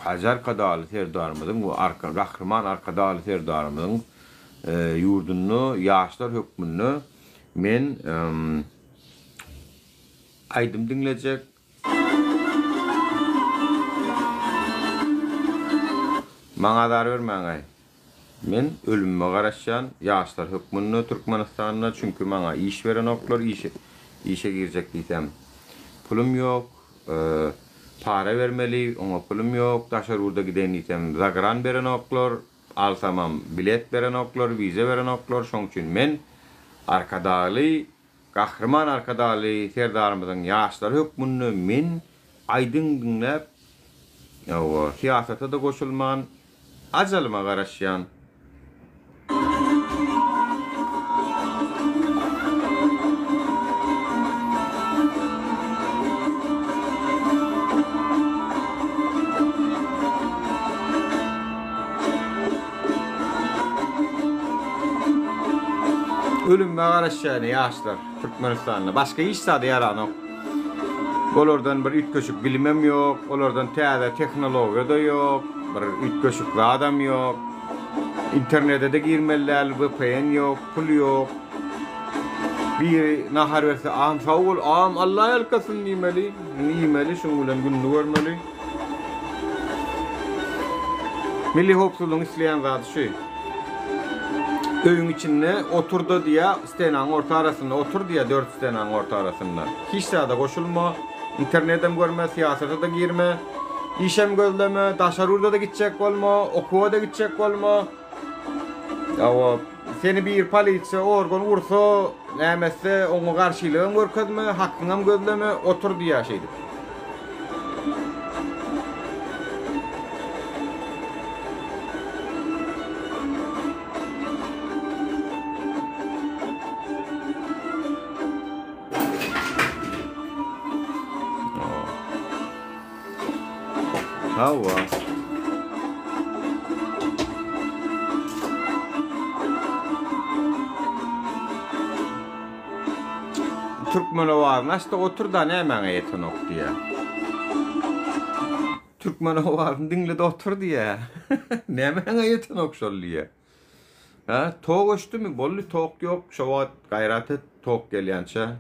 S2: Hajy Arkadagly Serdarymyzyň we Arka Gahryman Arkadagly Serdarymyzyň ýurdunda ýaşlar hökmünde men Aýdym diňlejek. Maňa azar bermäňaý. Men ölümime garaşýan ýaşlar hökmünde Türkmenistanda çünki maňa iş berenoklar işe işe girjek diýsem pulum ýok para bermeli oňa pulum ýok daşary ýurda gideýin diýsem zagran berenoklar alsamam bilet berenoklar wiza berenoklar şoň üçin men Arkadagly Gahryman Arkadagly Serdarymyzyň ýaşlary hökmünde men aýdym diňläp, hawa, syýasata-da goşulman, ajalyma garaşýan. Ölümme garaşýan ýaşlar Türkmenistanda. Başga hiç zada ýaranok. Olardan bir üýtgeşik bilimem ýok, olardan täze tehnologiýa-da ýok, bir üýtgeşik zadam ýok. Internete-de girmeli däl, VPN ýok, pul ýok. Biri nahar berse, agam sag bol, agam Alla ýalkasyn diýmeli, iýmeli, şuň bilen gününi görmeli. Milli howpsuzlygyň isleýän zady şu. Öýüň içinde otur-da diýýär, stenaň orta arasynda otur diýýär, dört stenaň orta arasynda. Hiç zada goşulma, internetem görme, syýasata-da girme, işem gözleme, daşary ýurda-da gitjek bolma, okuwa-da gitjek bolma. Hawa, seni bir polisiýa organ ursa, näme etse, oňa garşylygam görkezme, hakyňam gözleme, otur diýýär şeýdip. Hawa. Türkmen owazyny açda otur da nämäňe ýetenok diýýä. Türkmen owazyny diňle-de otur diýýä. Nämäňe ýetenok şol diýýä. Hä, tok öçdümi? Boldy, tok ýok. Şo wagt gaýrat et, tok gelýänçä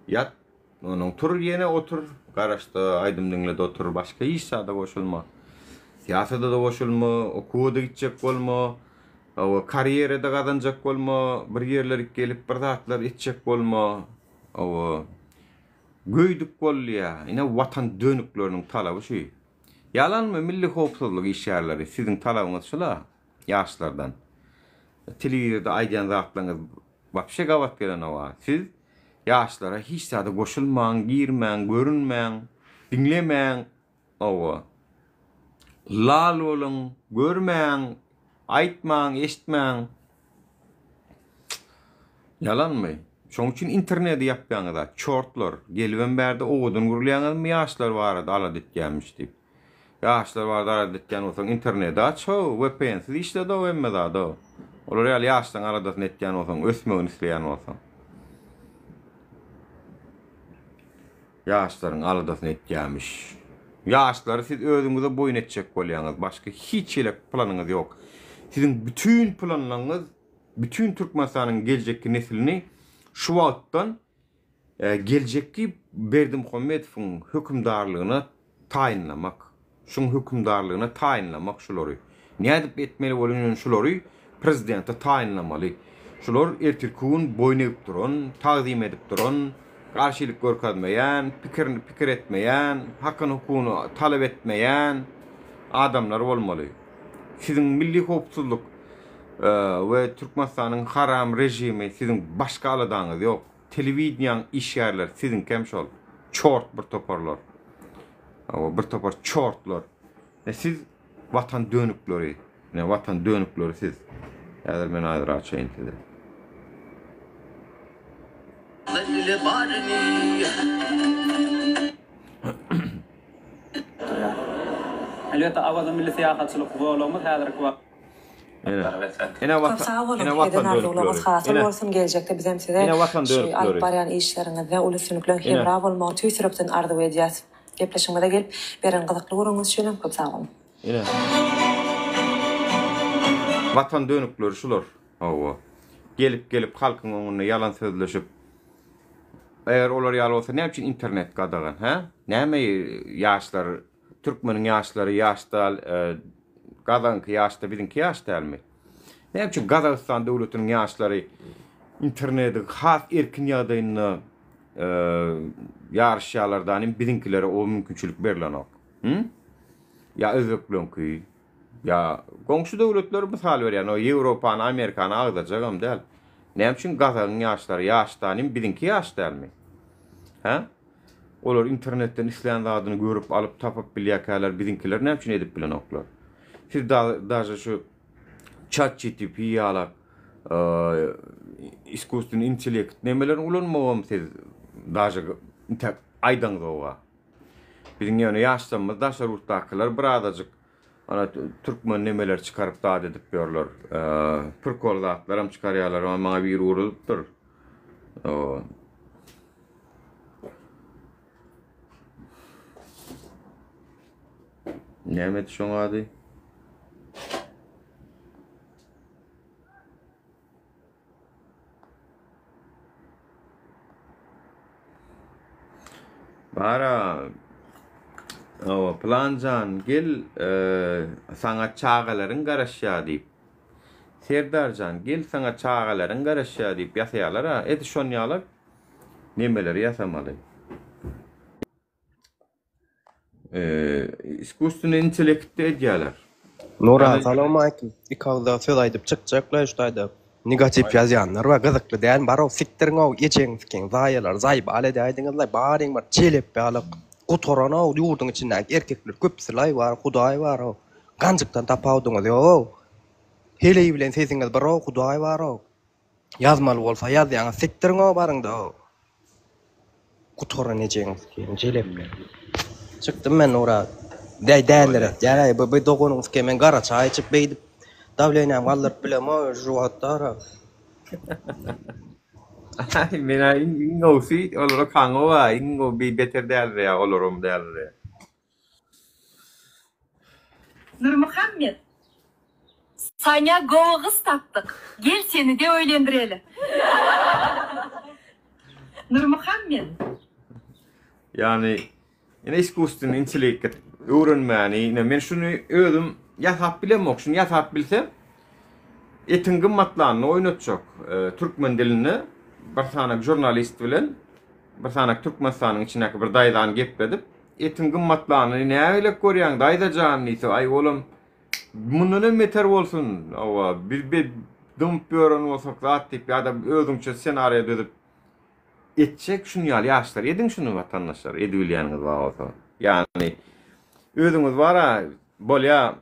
S2: ýat. Onuň tur ýene otur, garaşda aýdym diňle-de otur, başga hiç zada goşulma. Syýasada-da goşulma, okuwa-da gitjek bolma, hawa, karýera-da gazanjak bolma, bir ýerlerik gelip bir zatlar etjek bolma, hawa, göýdük bol diýýär. Ine, watan dönükleriniň talaby şu. Ýalanmy, milli howpsuzlyk işgärleri, siziň talabyňyz şul-a, ýaşlardan. Telewizorda aýdýan zatlaryňyz wapşe gabat gelenok-a. Siz Ýaşlara hiç zada goşulmaň, girmäň, görünmäň, diňlemäň, hawa. Lal boluň, görmäň, aýtmaň, eşitmäň. Ýalanmy? Şoň üçin interneti ýapýaňyz-a, çortlar. Gelibem bärde owadan gürleýäňizmi ýaşlar barada alada etýänmiş diýip. Ýaşlar barada alada etýän bolsaň interneti aç-how, VPN-siz işled-ow hemme zady-ow. Olar ýaly ýaşlaryň aladasyny etýän bolsaň, ösmegini isleýän bolsaň. Ýaşlaryň aladasyny etýämiş. Ýaşlary siz özüňize boýun etjek bolýaňyz, başga hiç hili planyňyz ýok. Siziň bütin planlaryňyz bütin Türkmenistanyň geljekki neslini şu wagtdan Geljekki Berdimuhamedowyň hökümdarlygyna taýynlamak. Şuň hökümdarlygyna taýynlamak şulary. Nädip etmeli bolýan şulary prezidente taýynlamaly. Şular ertirki gün boýun egip duran, tagzym edip duran. Garşylyk görkezmeýän, pikirini pikir etmeýän, hakyny-hukugyny talap etmeýän adamlar bolmaly. Siziň milli howpsuzlyk we Türkmenistanyň haram režimi siziň başga aladaňyz ýok. Telewideniýaň işgärleri siziňkem şol. Çort bir toparlar. Hawa, bir topar çortlar. E siz watan dönükleri. Ne watan dönükleri siz. Häzir men aýdyr açaýyn size.
S14: Elbetde, Awaza milli syýahatçylyk zolagymyz häzirki wagt.
S2: Ene. Ene
S10: Köp
S2: watan,
S10: sag boluň,
S2: ene watan
S10: eden arzuwlaryňyz
S2: dönükleri.
S10: hasyl
S2: Ene.
S10: bolsun, geljekde bizem size
S2: Ene watan
S10: şu alyp
S2: dönükleri.
S10: barýan işleriňizde uly üstünlikleriň
S2: Ene.
S10: hemra bolmagyny tüýs ýürekden arzuw edýäs. Gepleşigimize gelip, beren gyzykly gürrüňiňiz üçinem köp sag boluň.
S2: Ine. Watan dönükleri şular. Hawa. Gelip gelip halkyň öňünde ýalan sözleşip. Eger olar ýaly bolsa näme üçin internet gadagan, hä? Näme ýaşlar, türkmeniň ýaşlary ýaş dal, gazagyňky ýaşda biziňki ýaş dälmi? Näme üçin Gazagystan döwletiniň ýaşlary interneti has erkin ýagdaýynda ýaryşýarlar da, biziňkilere o mümkinçilik berlenok? Hü? Ýa özbekleňki, ýa goňşy döwletleri mysal berýän, o Ýewropany, Amerikany agzajagam däl. Näme üçin gazagyň ýaşlary ýaş danym, biziňki ýaş dälmi? Hä? Olar internetden islän zadyny görüp, alyp, tapyp bilýärkäler, biziňkiler näme üçin edip bilenoklar? Siz da, daže şu ChatGTP ýalak iskusstweniý intellekt nemelerini ulanmagam siz daže intäk aýdaňzoga. Biziň ýöne ýaşlarymyz daşary ýurtdakylar birazajyk ana türkmen nemeleri çykaryp zat edip ýörler. Prikol zatlaram çykarýarlar. Maňa maňa biri ugradypdyr. Näme şoň ady? Bara Hawa, Pylanjan gel, saňa çagalaryň garaşýar diýip. Serdarjan gel saňa çagalaryň garaşýar diýip ýasaýarlar-a. Edil şon ýaly nemeleri ýasamaly. Iskusstweniý intellektde edýärler.
S15: Nurhan salowmaleýkim. Iki agyzda söz aýdyp çykjakla şu taýda. Negatiw ýazýanlar bar gyzykly däl barow sikdiriňow ejeňi sikiň zaýalar zaýbal edäýdiňizlaý baryň bir çelep ýalyk gutaranow ýurduň içindäki erkekler köpüsilaý bar hudaý barow ganjykdan tapawudyňyz ýogow heleý bilen sesiňiz birow hudaý barow ýazmaly bolsa ýazýaňyz sikdiriňow baryňdaow. Gutaran ejeňi sikeýin jelepler. Çykdym men Nura. Däý däliretýär-äý bu bu doganyňy sikeýin men gara çaý içip beýdip dawleniýamy galdyryp bilemok şu wagtda-ra.
S2: Aý men-ä iň iň gowusy olara kaňow-a iň gowy bi beter dälireýär olaram dälireýär.
S16: Nurmuhammet, saňa gowy gyz tapdyk, gel seni-de öýlendireli. Nurmuhammet.
S2: Ýagny ine iskusstweniý intellekt öwrenmäni ine men şuny özüm ýasap bilemok şuny ýasap bilsem etiň gymmatlanyny oýnatjak türkmen dilinde bir sany žurnalist bilen bir sany Türkmenistanyň içindäki bir daýzany gepledip Etiň gymmatlanyny nägilek görýäň, daýza jan diýse, aý olam mundan hem beter bolsun, hawa, biz be dymyp ýören bolsak zat diýip ýa-da özüňçe ssenariýa düzüp etjek şuny ýaly ýaşlar ediň şuny watandaşlar edibilýäniňiz bar bolsa. Ýagny özüňiz bara bolýa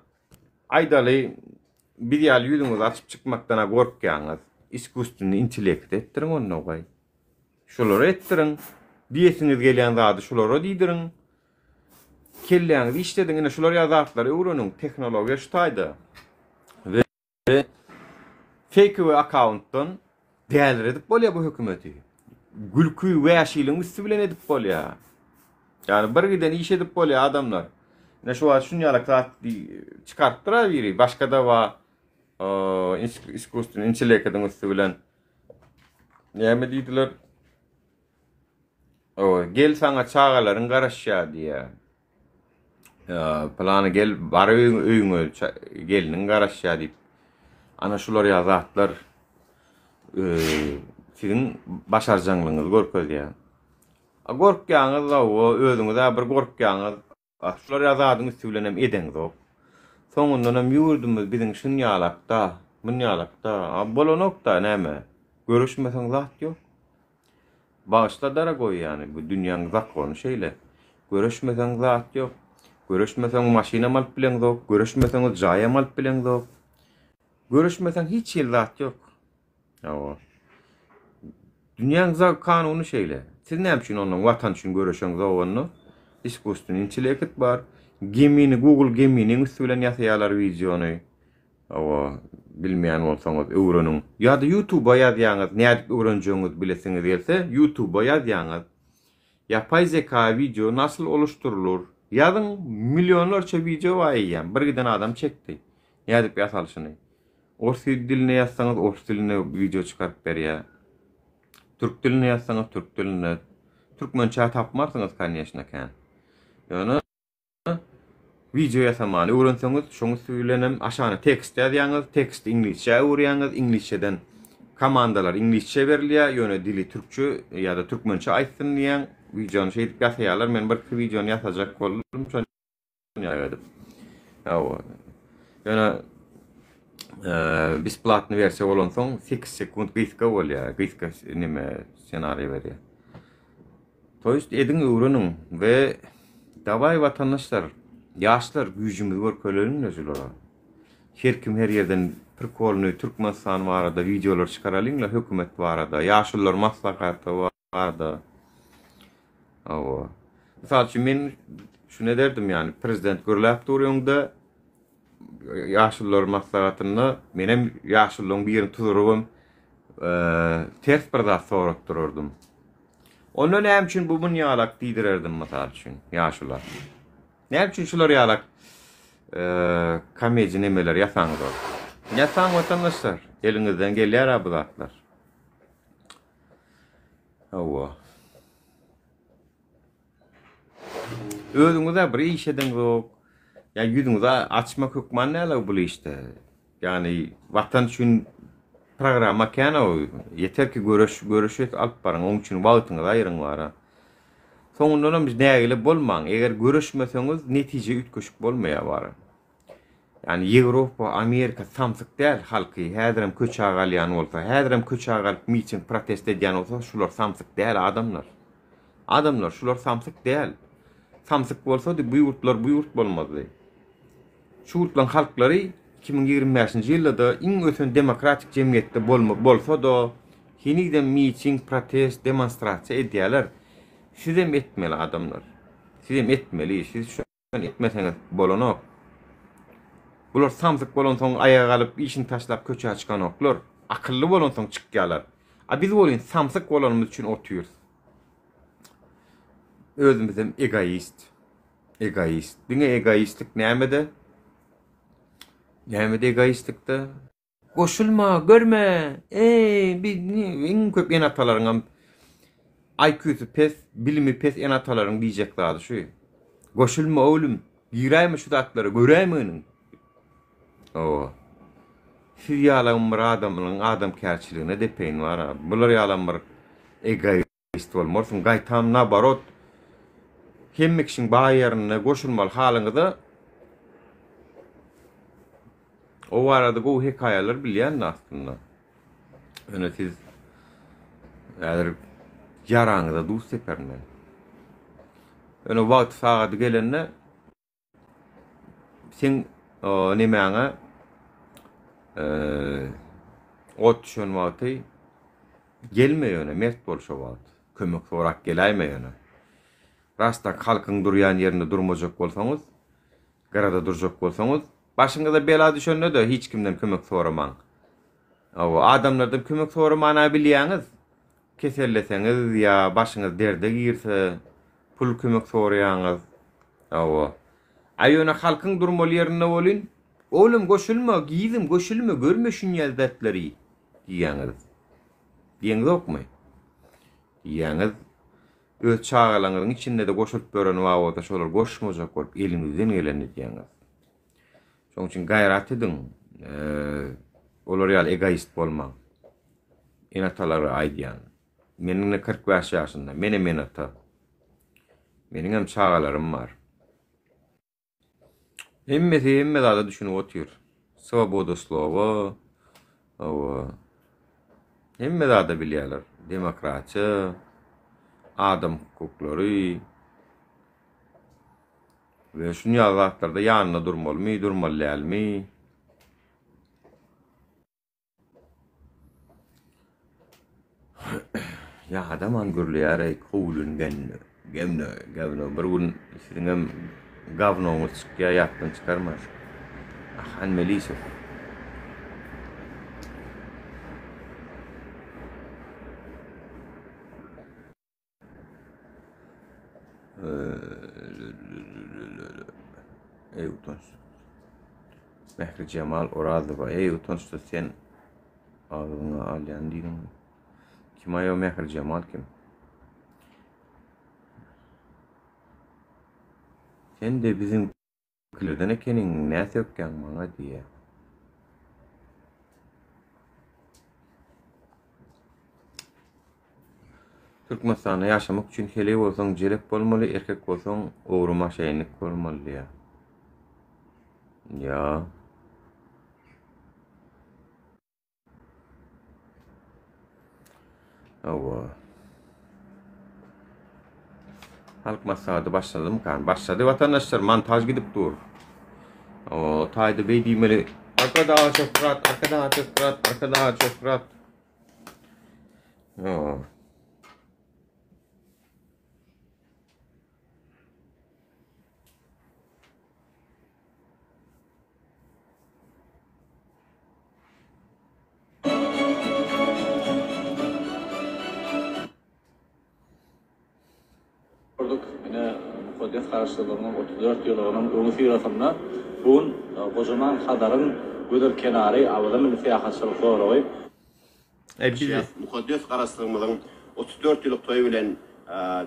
S2: aýdaly biz ýaly ýüzüňizi açyp çykmakdan-a gorkýaňyz. Iskusstweniý intellekt etdiriň onda goý. Şulara etdiriň. Diýesiňiz gelýän zady şulara diýdiriň. Kelläňizi işlediň. Ine şular ýaly zatlary öwreniň. Tehnologiýa şu taýda. We feýkowy akkauntdan däliredip bolýar bu hökümeti. Gülki, wäşiligiň üsti bilen edip bolýar. Ýagny bir giden iş edip bolýar adamlar. Ine şu wagt şuny ýaly zat çykarypdyr-a biri. Başga-da bar. Iskusstweniý intellektiň üsti bilen Näme diýdiler? O, gel saňa çagalaryň garaşýar diýýär. Plany gel bar öýüňe, öýüňe gelniň garaşýar diýip. Ana şular ýaly zatlar siziň başarjaňlygyňyzy görkezýär. A gorkýaňyz hawa, özüňiz-ä bir gorkýaňyz. A şular ýaly zadyň üsti bilenem edeňzok. Soňundanam ýurdumyz biziň şunýalak-da, munýalak-da. A bolanok-da näme? Göreşmeseň zat ýok. Bagyşla dorogoý ýany bu dünýäň zakony şeýle. Göreşmeseň zat ýok. Göreşmeseň maşynam alyp bileňzok, göreşmeseňiz jaýam alyp bileňzok. Göreşmeseň hiç hili zat ýok. Hawa. Dünýäň zag kanuny şeýle. Siz näme üçin ondan watan üçin göreşeňzok onda? Iskusstweniý intellekt bar. Gemini Google Geminiň üsti bilen ýasaýarlar wideony. Hawa, bilmeýän bolsaňyz öwreniň. Ýa-da YouTube-a ýazýaňyz, nädip öwrenjegiňizi bilesiňiz gelse, YouTube-a ýazýaňyz. Ýapaý zeka wideo nasyl oluşdurylyr? Ýazyň, millionlarça wideo bar eýýäm, bir giden adam çekdi. Nädip ýasalyşyny. Ors dilinde ýazsaňyz, ors dilinde wideo çykaryp berýär. Türk dilinde ýazsaňyz, türk dilinde. Türkmençä tapmarsyňyz, koneşno, kän. Ýöne Wideo ýasamany öwrenseňiz, şoň üsti bilenem aşagyna tekst ýazýaňyz, teksti iňlisçä öwürýäňiz, iňlisçeden komandalar iňlisçe berilýär, ýöne dili türkçe ýa-da türkmençe aýtsyn diýýäň, wideony şeýdip ýasaýarlar, men birki wideony ýasajak boldum, şony edip. Hawa. Ýöne besplatny wersiýa bolansoň 8 sekunt gysga bolýar, gysga neme ssenariý berýär. To ýest ediň öwreniň we dawaý watandaşlar ýaşlar güýjümizi görkezeliňle şulara. Her kim her ýerden prikolny Türkmenistan barada wideolar çykaralyňla hökümet barada ýaşulular maslahaty barada. Hawa. Mysal üçin men şuny ederdim ýani prezident gürläp dur öňde ýaşulular maslahatynda menem ýaşulularyň birini tuzurybam ters bir zat sorat durardym. Onda näme üçin bu munýalak diýdirerdim mysal üçin ýaşula. Näme üçin şular ýalak komediýa nemeler ýasaňyzok. Ýasaň watandaşlar, eliňizden gelýär-ä bu zatlar. Hawa. Özüňiz-ä bir iş edeňzok. Ýa ýüzüňizi açmak hökman däl-ow bul işde. Ýagny watan üçin programma kän-ow. Ýeter ki göreş, göreş alyp baryň. Oň üçin wagtyňyzy aýyryň bara. Soňundanam nägile bolmaň. Eger göreşmeseňiz netije üýtgeşik bolmaýar bara. Ýagny Ýewropa, Amerika samsyk däl halky häzirem köçä galýan bolsa, häzirem köçä galyp miting, protest edýän bolsa şular samsyk däl adamlar. Adamlar şular samsyk däl. Samsyk bolsady bu ýurtlar bu ýurt bolmazdy. Şu ýurtlaryň halklary 2025-nji ýylda-da iň ösen demokratik jemgyýetde bolma bolsa-da henizem miting, protest, demonstrasiýa edýärler. Sizem etmeli adamlar. Sizem etmeli. Siz şu etmeseňiz bolanok. Bular samsyk bolansoň aýaga galyp işini taşlap köçä çykanoklar. Akylly bolansoň çykýalar. A biz welin samsyk bolanymyz üçin otyrys. Özümizem egoist. Egoist. Diňe egoistlik nämede? Nämede egoistlikde? Goşulma, görme! Eý, bi iň köp ene-atalaryňam IQ-sy pes, bilimi pes ene-atalaryň diýjek zady şu. Goşulma oglum, giräýme şu zatlara, göräýme iniň. Hawa. Siz ýalam bir adamyň adamkärçiligine depeýin bar-a. Bular ýalam bir egoist. Egoist bolmarsyň, gaýtam naborot hemme kişiň bar ýerinde goşulmaly halyňyza o barada gowy hekaýalar bilýän aslynda. Ýöne siz häzir ýaraňyza duz seperin men. Ýöne wagty sagady gelende Seň nemäňe ot düşen wagty gelme ýöne mert bol şo wagt. Kömek sorap geläýme ýöne. Rast tak halkyň durýan ýerinde durmajak bolsaňyz, gyrada durjak bolsaňyz, başyňyza bela düşende-de hiç kimden kömek soramaň. Hawa, adamlardan kömek soramana bilýäňiz. Keselleseňiz ýa başyňyz derde girse, pul kömek soraýaňyz. Hawa. A ýöne halkyň durmaly ýerinde bolyn, Oglum goşulma, gyzym goşulma, görme şunýa zatlary diýýäňiz. Diýeňzokmy? Diýýäňiz. Öz çagalaňyzyň içinde-de goşulyp ýören bar bolsa şolar goşmajak bolup eliňizden gelenini edýäňiz. Şonuň üçin gaýrat ediň. Olar ýaly egoist bolmaň. Ene-atalara aýdýan. Men indi 45 ýaşynda. Menem ene-ata. Meniňem çagalarym bar. Hemmesi hemme zada düşünip otyr. Swoboda slowa, hawa. Hemme zada bilýärler. Demokratiýa, adam hukuklary we şuny ýaly zatlarda ýanynda durmalymy, durmaly dälmi? Ýadaman gürleýär-eý kowlun genne, gemne, gawno. Bir gün siziňem gawnoňyz çykýar, ýatdan çykarma. Ahan Melisow. Eý utanç. Mährijemal Orazowa. Eý utançsyz sen agzyňa alýan diýdiň. Kim aýo Mährijemal kim? Sen de biziň Kilerden ekeniň nä sökýäň maňa diýýä. Türkmenistanda ýaşamak üçin heleý bolsaň jelep bolmaly, erkek bolsaň ogry maşennik bolmaly diýýä. Ýa. Hawa. Halk maslahaty başladymykan? Başlady watandaşlar, montaž gidip dur. O taýda beý diýmeli. Arkadaga şöhrat, arkadaga şöhrat, arkadaga şöhrat. Hawa.
S7: Gördük. Ine, mukaddes Garaşsyzlygymyzyň 34 ýyllygynyň öňüsyrasynda bu gün gojaman Hazaryň gözel kenary Awaza milli syýahatçylyk zolagy.
S17: Mukaddes Garaşsyzlygymyzyň 34 ýyllyk toýy bilen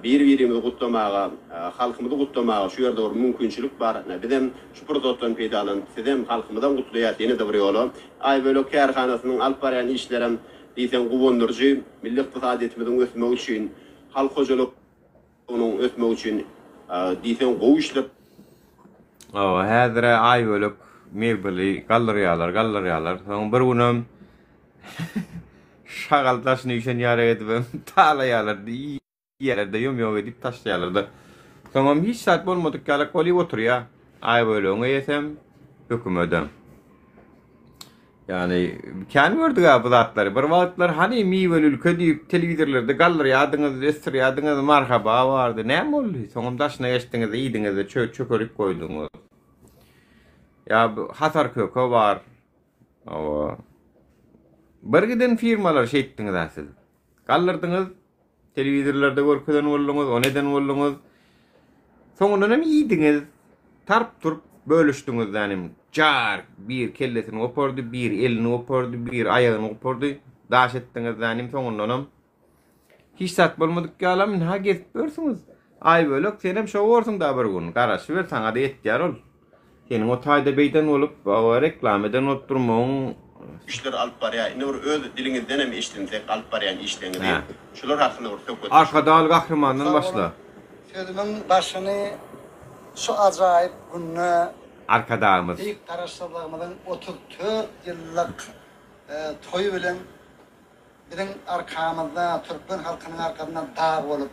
S17: bir-birimizi gutlamaga, halkymyzy gutlamaga şu ýerde bir mümkinçilik bar. Ine, bizem şu pursatdan peýdalanyp, sizem, halkymyzam gutlaýas ýene-de bir ýola. Aýbölek kärhanasynyň alyp barýan işlerem diýseň guwandyryjy. Milli ykdysadyýetimiziň ösmegi üçin, halk hojalygynyň ösmegi üçin diýseň gowy işler.
S2: Hawa, häzir-ä Aýbölek mebeli galdyrýarlar, galdyrýarlar. Soň bir günem Şagal daşyny üýşen ýaly edibem talaýarlar, iýýärler-de, ýom-ýok edip taşlaýarlar-da. Soňam hiç zat bolmadyk ýalak bolyp oturýar. Aýbölegiň eýesem, hökümedem. Ýagny kän gördük-ä bu zatlary. Bir wagtlar hany miweli ülke diýip telewizorlarda galdyrýardyňyz, ösdürýärdiňiz, marhaba bardy. Näme boldy? Soňam daşyna geçdiňiz, iýdiňiz-de çökerip goýduňyz. Ýa bu Hasar köke bar. Hawa. Bir giden firmalar şeýtdiňiz-ä siz. Galdyrdyňyz, telewizorlarda görkezen bolduňyz, ony eden bolduňyz. Soňundan hem iýdiňiz. Tarp-turp bölüşdiňiz dänim. Jar, bir kellesini gopardy, bir elini gopardy, bir aýagyny gopardy. Daş etdiňiz dänim soňundanam. Hiç zat bolmadyk ýalam ynha gezip ýörsüňiz. Aýbölek senem şo borsuň da bir gün. Garaşyber saňada ýetýär ol. Seniň o taýda beýden bolup, reklama eden bolup durmagyň.
S17: Işleri alyp barýar. Indi bir öz diliňizdenem eşidinsek alyp barýan işleňizi. Şular hakynda bir söhbetdeş.
S2: Arkadagly gahrymandan başla.
S18: Sözümiň başyny şu ajaýyp günde
S2: Arkadagymyz.
S18: Beýik Garaşsyzlygymyzyň 34 ýyllyk toýy bilen Biziň arkamyzda, türkmen halkynyň arkasynda dag bolup,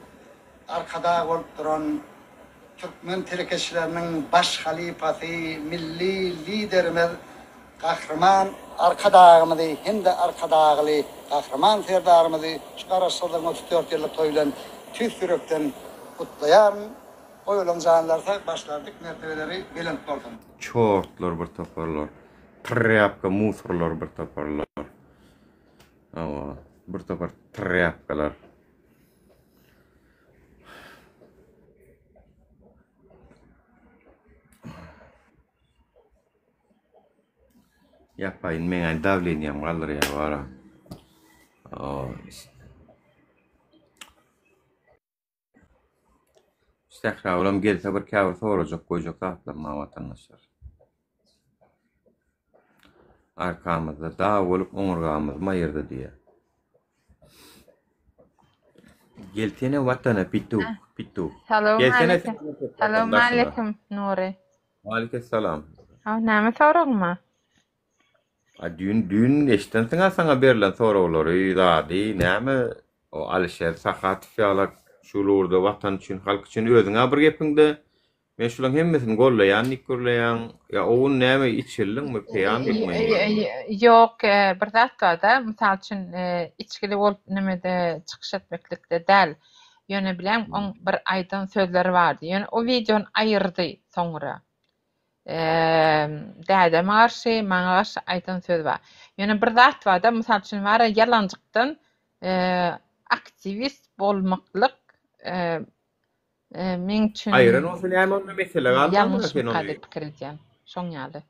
S18: Arkadag bolup duran türkmen telekeçileriniň baş halypasy, milli Liderimiz Gahryman Arkadagymyzy hem-de Arkadagly Gahryman Serdarymyzy şu Garaşsyzlygyň 34 ýyllyk toýy bilen tüýs ýürekden gutlaýaryn. Goý olaň janlary sag, başlary dik, mertebeleri belent bolsun!
S2: Çortlar bir toparlar. Trýapka musorlar bir toparlar. Hawa, bir topar trýapkalar. Ýapaýyn meňä dawleniýam galdyrýar bara. Sähragulam gelse bir käbir sorajak goýjak zatlarym bar watandaşlar. Arkamyzda dag bolup oňurgamyz maýyrdy diýýär. Gelsene watana pituh, pituh.
S19: Salam
S2: Gelsene
S19: aleýkum.
S2: sen watan
S19: Salam
S2: daşyna.
S19: aleýkum Nury.
S2: Waleýkessalam.
S19: Haw näme soragyň bar?
S2: A düýn düýn eşdensiň-ä saňa berlen soraglary, zady, näme o Alyşer Sahatow ýalak şul ugurda watan üçin, halk üçin özüň-ä bir gepiňde Men şulaň hemmesini gollaýan diýip gürleýäň. Ýa o gün näme içildiňmi, peýandyňmy?
S19: Ýok, bir zat bar-da, mysal üçin, içgili bolup nemede çykyş etmeklikde däl. Ýöne bileň, oň bir aýdan sözleri bardy. Ýöne o wideony aýyrdy soňra. Dädeme garşy, maňa garşy aýdan sözi bar. Ýöne bir zat bar-da, mysal üçin, bar-a ýalanjykdan aktiwist bolmaklyk Meň üçin
S2: Aýyran bolsa näme onda mesele galmandyr sen
S19: ýalňyşmyka
S2: ony.
S19: diýip pikir edýän. Şoň ýaly.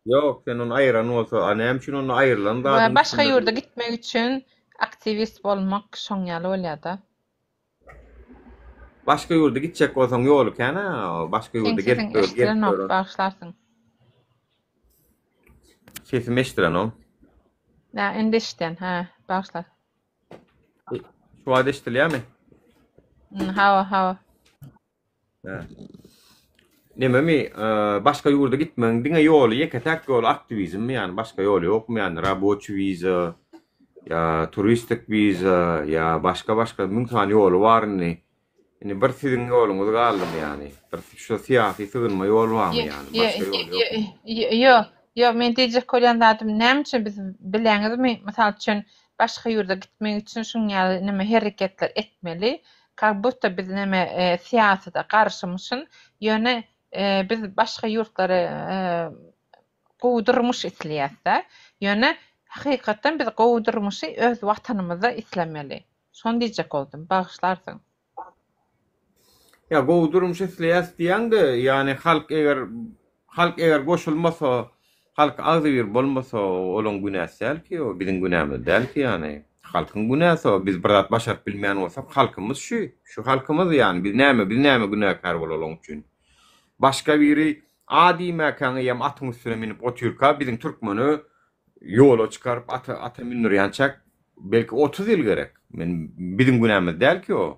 S2: Ýok, sen ony aýyran bolsa, a näme üçin onda aýrylan
S19: We
S2: zadyň
S19: başga
S2: üstünde
S19: ýurda gitmek üçin aktiwist bolmak şoň ýaly bolýada.
S2: Başga ýurda gitjek bolsaň ýoly kän-ä, başga
S19: Seň
S2: ýurda
S19: sesiň
S2: gelip dur, gelip
S19: eşdilenok,
S2: dur.
S19: bagyşlarsyň.
S2: Sesim eşdilenok.
S19: Nä, indi eşidýän, hä, bagyşla.
S2: Şu wagt eşidilýärmi?
S19: Hawa, hawa.
S2: Hä. Nememi, e, başga ýurda gitmegiň diňe ýoly, ýeke-täk ýoly aktiwizmmi, ýagny başga ýoly ýokmy, ýagny raboçi wiza, ýa turistik wiza, ýa başga-başga müň sany ýoly bar indi. Indi bir siziň ýoluňyz galdymy ýagny? Bir şu syýasy sygynma ýol barmy ýagny? Başga ýol ýokmy?
S19: Ýok, ýok, men diýjek bolýan zadym näme üçin biz bileňizmi, mysal üçin başga ýurda gitmek üçin şuň ýaly neme hereketler etmeli, kak budto biz neme syýasata garşymyşyn, ýöne biz başga ýurtlara gowy durmuş isleýäsdä, ýöne hakykatdan biz gowy durmuşy öz watanymyzda islemeli. Şony diýjek boldum. Bagyşlarsyň.
S2: Ýa gowy durmuş isleýäs diýýäňde, ýany halk eger halk eger goşulmasa, halk agzybir bolmasa olaň günäsi däl ki o, biziň günämiz däl ki ýany. Halkyň günäsi o, biz bir zat başaryp bilmeýän bolsak halkymyz şu, şu halkymyz ýany biz näme biz näme günäkär bolaly oň üçin. Başga biri a diýmäkäň eýýäm atyň üstüne münüp otyrka biziň türkmeni ýola çykaryp ata ata mündürýänçäk belki 30 ýyl gerek. Men biziň günämiz däl ki o.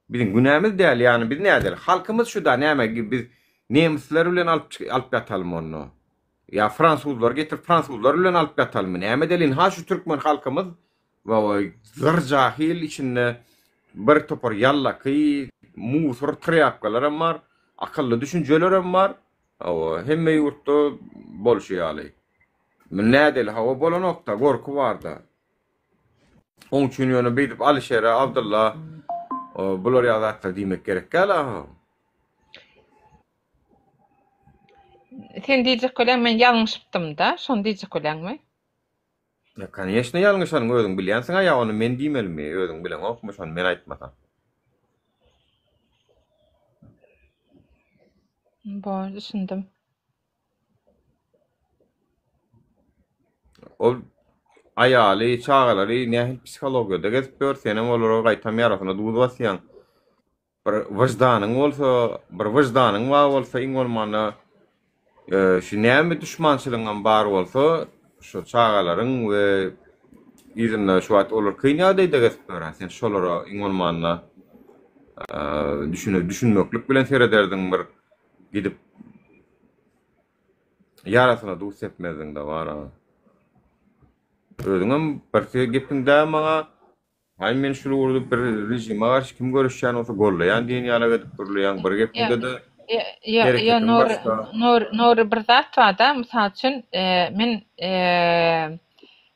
S2: Biziň günämiz däl, ýagny biz nädeli? Halkymyz şu da näme biz nemisler bilen alyp alyp ýatalmy onda? Ýa fransuzlary getirip fransuzlar bilen alyp ýatalmy? Näme edeli? Ha şu türkmen halkymyz zyr jahil içinde bir topar ýallaky, musur trýapkalar hem bar, akylly düşünjeler hem bar. Hawa, hemme ýurtda bolşy ýaly. Nädeli, hawa bolanokda, gorky barda. Oň üçin ýöne beýdip Alyşere, Abdylla bular ýaly zatlar diýmek gerek däl aha.
S19: Sen diýjek bolýaň men ýalňyşypdym-da, şony diýjek bolýaňmy?
S2: Ýa koneçno ýalňyşanyňy özüň bilýänsiň-ä ýa ony men diýmelimi, özüň bileňokmy şony men aýtmasam.
S19: Bor, düşündim.
S2: Ol aýaly, çagalary nähili psihologiýada gezip ýör, senem olara gaýtam ýarasyna duz basýaň. Bir wyždanyň bolsa, bir wyždanyň bar bolsa, iň bolmanda şu näme duşmançylygyňam bar bolsa, şu çagalaryň we yzynda şu wagt olar kyn ýagdaýda gezip ýör, sen şolara iň bolmanda düşüne düşünmeklik bilen serederdiň bir gidip ýarasyna duz sepmezdiň-de bar-a. Özüňem bir gepiň däl maňa Aý men şul ugurda bir režime garşy kim göreşýän bolsa gollaýan diýen ýalak edip gürleýäň bir gepiňde-de
S19: Ýa ýa
S2: hereketiň
S19: Nury
S2: başga.
S19: Nury Nury bir zat barda mysal üçin men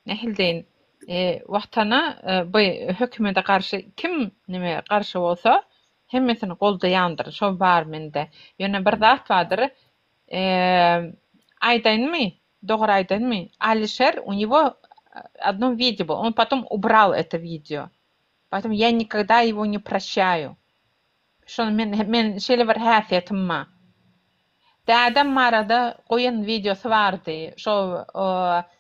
S19: nähili diýin watana bu hökümete garşy kim nime garşy bolsa hemmesini goldaýandyr şo bar mende ýöne bir zat bardyr aýdaýynmy Dogry aýdanymy? Alişer u него одно видео было, он потом убрал это видео. Поэтому я никогда его не прощаю. Şony men men şeýle bir häsiýetim bar. Dädem barada goýan wideosy bardy. Şo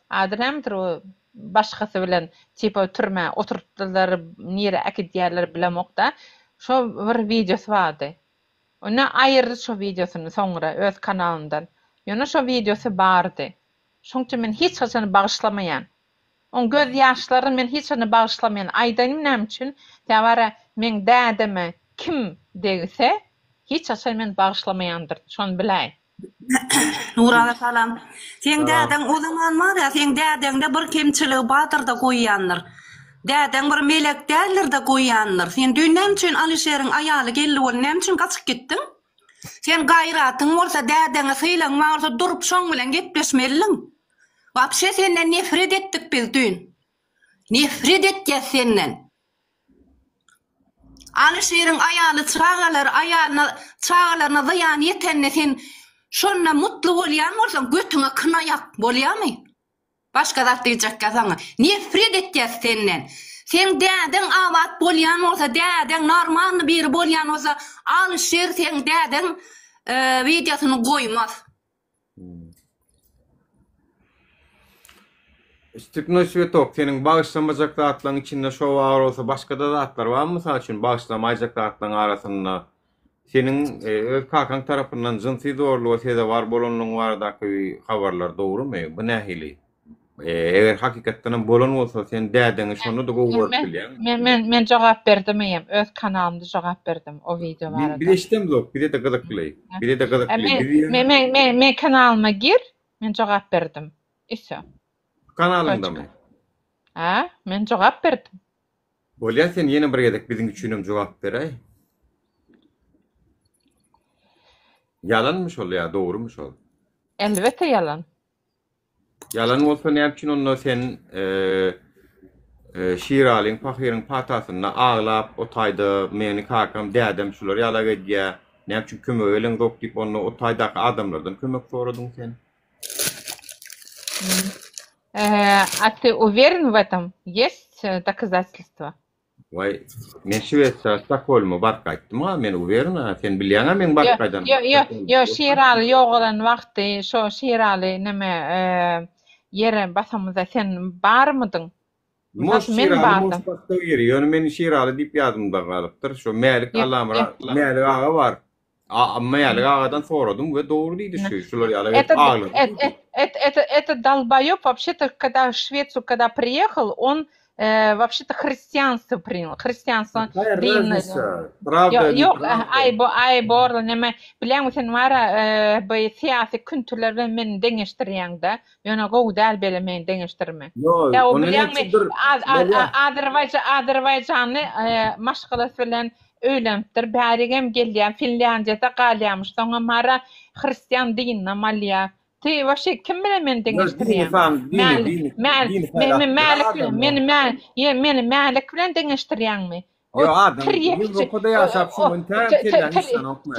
S19: ady nämedir o başgasy bilen tipa türmä oturtdylar, nirä äkidýärler bilemokda. Şo bir wideosy bardy. Onda aýyrdy şo wideosyny soňra öz kanalyndan. Ýöne şo wideosy bardy. Şoň üçin men hiç haçan bagyşlamaýan. Oň göz ýaşlaryny men hiç haçan bagyşlamaýan. Aýdaýyn näme üçin? Sebäbi meň dädeme kim degse, hiç haçan men bagyşlamaýandyryn. Şony biläý.
S20: Nurana salam. Seň dädeň o zaman bar-ýa, seň dädeňde bir kemçiligi bardyr-da goýýandyr. Dädeň bir melek däldir-de goýýandyr. Sen düýn näme üçin Alyşeriň aýaly geldi welin näme üçin gaçyp gitdiň? Sen gaýratyň bolsa, dädeňe sylagyň bar bolsa durup şoň bilen gepleşmelidiň. Wapşe senden nefret etdik biz düýn. Nefret etýäs senden. Alyşiriň aýaly çagalary aýalyna çagalaryna zyýan ýetende sen şonda mutly bolýan bolsaň götüňe kyna ýak bolýamy? Başga zat diýjekgä saňa. Nefret etýäs senden. Seň dädeň abat bolýan bolsa dädeň normalny biri bolýan bolsa Alyşir seň dädeň wideosyny goýmaz.
S2: Stepnoý Swetok, seniň bagyşlamajak zatlaryň içinde şo bar bolsa başga-da zatlar barmy mysal üçin bagyşlamaýjak zatlaryň arasynda seniň öz kakaň tarapyndan jynsy zorluga sezewar bolanlygyň baradaky habarlar dogrumy? Bu nähili? Eger hakykatdan hem bolan bolsa sen dädeňi şonda-da gowy görüp bilýäňmi?
S19: Men men men jogap berdim eýýäm öz kanalymda jogap berdim o wideo barada.
S2: Biz eşidemzok bize-de gyzykly. Bize-de gyzykly.
S19: Biz Men men men men kanalyma gir men jogap berdim. I wsё.
S2: Kanalyňdamy?
S19: Hä, men jogap berdim.
S2: Bolýa sen ýene bir gezek biziň üçinem jogap beräý. Ýalanmy şol ýa dogrymy şol?
S19: Elbetde ýalan.
S2: Ýalan bolsa näme üçin onda sen Şiralyň pahyryň patasynda aglap o taýda meni kakam dädem şular ýalak edýä näme üçin kömege geleňzok diýip onda o taýdaky adamlardan kömek soradyň sen.
S19: A ty uweren w etom? Ýest dokazatelstwa?
S2: Waý, men Şwesiýa, Stokgolma baryp gaýtdym-a, men uwerna, sen bilýäň-ä meň baryp gaýdanymy.
S19: Ýo, ýo, ýo, Şiraly ýogalan wagty, şo Şiraly neme, ýere basamyzda sen barmydyň?
S2: Moş Şiraly, moş başga biri, ýöne men Şiraly diýip ýadymda galypdyr. Şo Mälik Allamyrat, Mälik aga bar. A Mälik agadan soradym we dogry diýdi şu, şular ýaly
S19: edip aglady diýdi. Это, это, это долбоеб вообще-то, когда в Швецию, когда приехал, он вообще-то hristianstvo принял, hristianstvo
S2: Какая разница, правда,
S19: Ýok, aý bo, aý borla neme, bilýäňmi sen wara bu syýasy küntüler bilen meni deňeşdirýäňdä, ýöne gowy däl beýle meni deňeşdirme.
S2: Ýok,
S19: Ýa o bilýäňmi, Azerbaýjan, Azerbaýjanly maşgalasy bilen Öýlenipdir, bärigem gelýär, Finlýandiýada galýarmyş, soňam ara hristian dininem alýar. Ty waşe kim bilen meni deňeşdirýäň? Mälik bilen, meni ýe, meni Mälik bilen deňeşdirýäňmi?
S2: Ýok, adam Ýewropada ýaşap şu gün täm kelläň işlänokmy?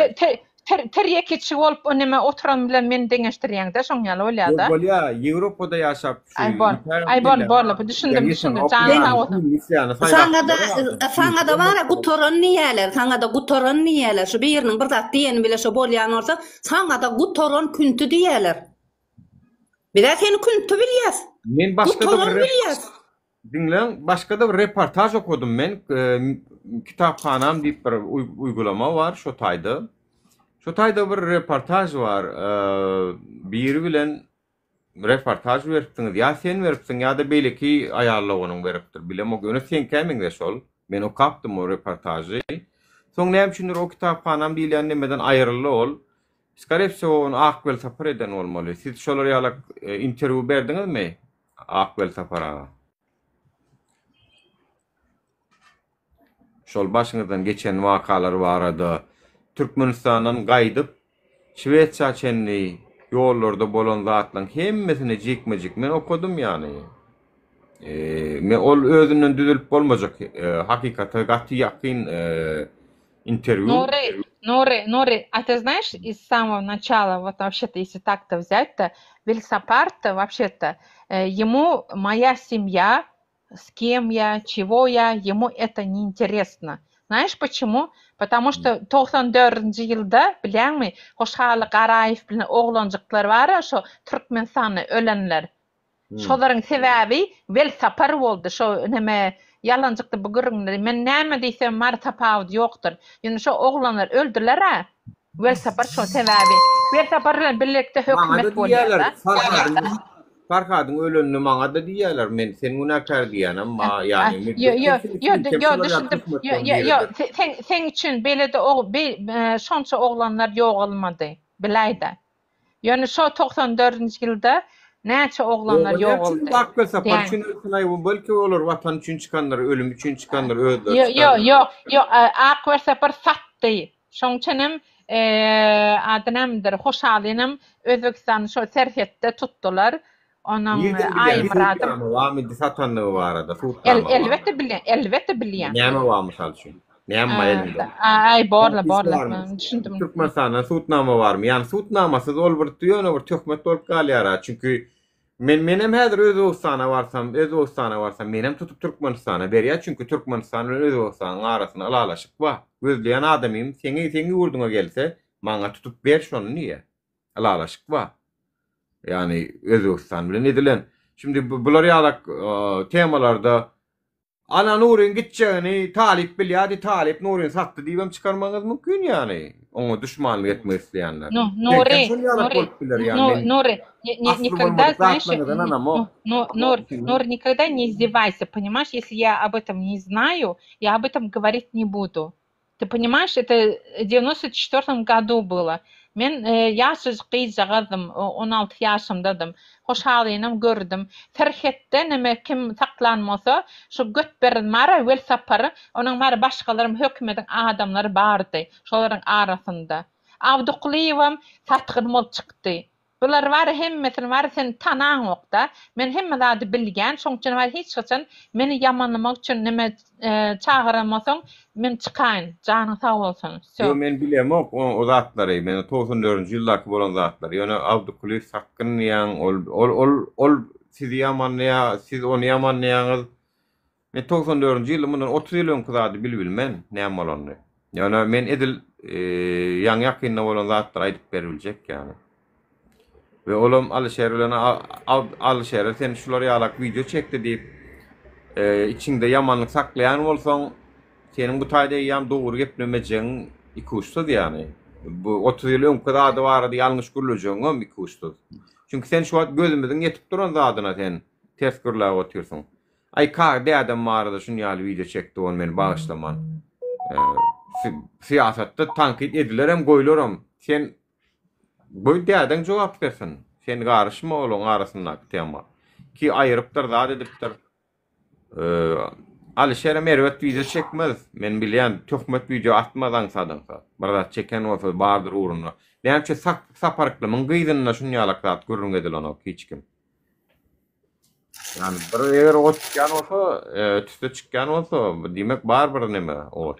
S19: Tirýekiçi bolup o neme oturan bilen meni deňeşdirýäňdä şoň ýaly bolýada.
S2: Ýok bolýa Ýewropada ýaşap şu
S19: Aý bol. Aý bol bol düşündim düşündim janyň sag bolsun.
S20: Saňada saňada bara gutaran diýýäler saňada gutaran diýýäler şu biriniň bir zat diýeni bile şo bolýan bolsa saňada gutaran künti diýýäler. Bizä seni künti bilýäs.
S2: Men başgada
S20: Gutaran
S2: bir
S20: bilýäs.
S2: Diňläň, başga-da bir reportaž okadym men. Kitaphanam diýip bir uýgulama bar şo taýda. Şo taýda bir reportaž bar. Biri bilen reportaž beripsiňiz. Ýa sen beripsiň, ýa-da beýleki aýal doganyň beripdir. Bilemok, ýöne seňkä meňzeş ol. Men okapdym o reportažy. Soň näme üçindir o kitaphanam diýilýän nemeden aýryldy ol. Skoree wsego ony Ak Welsapar eden bolmaly. Siz şolar ýalak interwýu berdiňizmi? Ak Welsapar aga. Şol başyňyzdan geçen wakalar barada Türkmenistandan gaýdyp Şwesiýa çenli ýollarda bolan zatlaryň hemmesini jikme-jik men okadym ýany. Men ol özünden düzülip bolmajak hakykata gaty ýakyn interwýu.
S19: Nury, Nury, Nury, a ты знаешь, из самого начала, вот вообще-то, если так-то взять-то, Вильсапар-то вообще-то, ему моя семья, с кем я, чего я, ему это не интересно. Знаешь почему? Потому что 94-nji ýylda, bilýäňmi, Hoşhaly Garaýew bilen oglanjyklar bar-a şo Türkmenistanda ölenler. Şolaryň sebäbi Welsapar boldy şo neme ýalanjykdy bu gürrüňleri men näme diýsem mary tapawudy ýokdur ýöne şo oglanlar öldülerä Welsapar şo sebäbi Welsapar bilen birlikde
S2: Maňada
S19: hökümet
S2: diýýärler
S19: bolýada.
S2: Farhadyň. Farhadyň ölenini maňa-da diýýärler, men sen günäkär diýýänem ba, ýagny men
S19: Ýo, ýo, ýo, ýo, düşündim. Ýo, ýo, ýo, sen, seň üçin beýle-de og, be, şonça oglanlar ýogalmady. Biläý-dä. Ýöne şo 94-nji ýylda näçe oglanlar ýogaldy.
S2: Ak Welsapar üçin ölsün-aý, belki olar watan üçin çykandyr, ölüm üçin çykandyr, özleri
S19: çykandyr. Ýok, ýok, ýok, Ak Welsapar satdy. Şoň üçinem ady nämedir, Hoşalynam Özbegistanda şol serhetde tutdular. Onuň Aýmyradym.
S2: Nirden bilýäň, sudnama barmydy satandygy barada, sudnama
S19: barmy? Elbetde bilýän, elbetde bilýän.
S2: Näme bar mysal üçin? Näme bar elinde?
S19: Aý borla, borla, düşündim.
S2: Türkmenistandan sudnama barmy? Ýagny sudnamasyz ol bir ýöne bir töhmet bolup galýar-a. Çünki men menem häzir Özbegistana barsam, Özbegistana barsam menem tutup Türkmenistana berýär. Çünki Türkmenistan bilen Özbegistanyň arasynda ylalaşyk bar. Gözleýän adamym seňi seň ýurduňa gelse, maňa tutup ber şony diýýär. Ylalaşyk bar. Ýagny Özbegistan bilen edilen. Şimdi bular ýalak temalarda Ana Nuryň gitjegini Talyp bilýärdi, Talyp Nuryny satdy diýibem çykarmagyňyz mümkin ýagny, oňa duşmanlyk etmek isleýänler.
S19: Nu, Nury, Nury, nu, Nury, никогда, знаешь, ну, Нур, Нур, никогда не издевайся, понимаешь, если я об этом не знаю, я об этом говорить не буду. Ты понимаешь, это в 94 году было. Men ýaşajyk gyzjagazdym, 16 ýaşymdadym. Hoşalynam gördüm. Serhetde neme kim saklan bolsa, şu götberen Mara Welsapary, onuň Mara başgalaram hökümediň adamlary bardy şolaryň arasynda. Abdykulyýewem satgyn bolup çykdy. Bular bary hemmesini bary sen tanaňokda. Men hemme zady bilýän, şoň üçin bary hiç haçan meni ýamanlamak üçin neme çagyran bolsaň men çykaýyn. Janyň sag bolsun. Wsё.
S2: Ýo men bilemok o zatlary, men 94-nji ýyldaky bolan zatlary. Ýöne Abdykulyýew satgyn diýýäň, ol ol ol ol sizi ýamanlaýar, siz ony ýamanlaýaňyz. Men 94-nji ýylda mundan 30 ýyl öňki zady bilbilmen näme bolanyny. Ýöne men edil ýaňy ýakynda bolan zatlary aýdyp beribiljek ýaly. We olam Alyşer bilen Alyşere sen şular ýalak wideo çekdi diýip içiňde ýamanlyk saklaýan bolsaň seniň bu taýda eýýäm dogry geplemejegiň ikuçsyz ýany. Bu 30 ýyl öňki zady barada ýalňyş gürlejegiňem ikuçsyz. Çünki sen şu wagt gözümiziň ýetip duran zadyna sen ters gürläp otyrsyň. Aý kag dädem barada şun ýaly wideo çekdi ony meni bagyşlaman. Syýasatda tankyt edilerem goýularam. Sen goý dädeň jogap bersin. Sen garyşma olaň arasyndaky tema. Ki aýyrypdyr zat edipdir. Alyşerem erbet wideo çekmez. Men bilýän töhmet wideo atmaz aňsat aňsat. Bir zat çeken bolsa bardyr ugrunda. Näme üçin Saparyklymyň gyzynda şun ýalak zat gürrüň edilenok hiç kim. Ýani bir eger ot çykýan bolsa, e, tüsse çykýan bolsa, diýmek bar bir neme ot.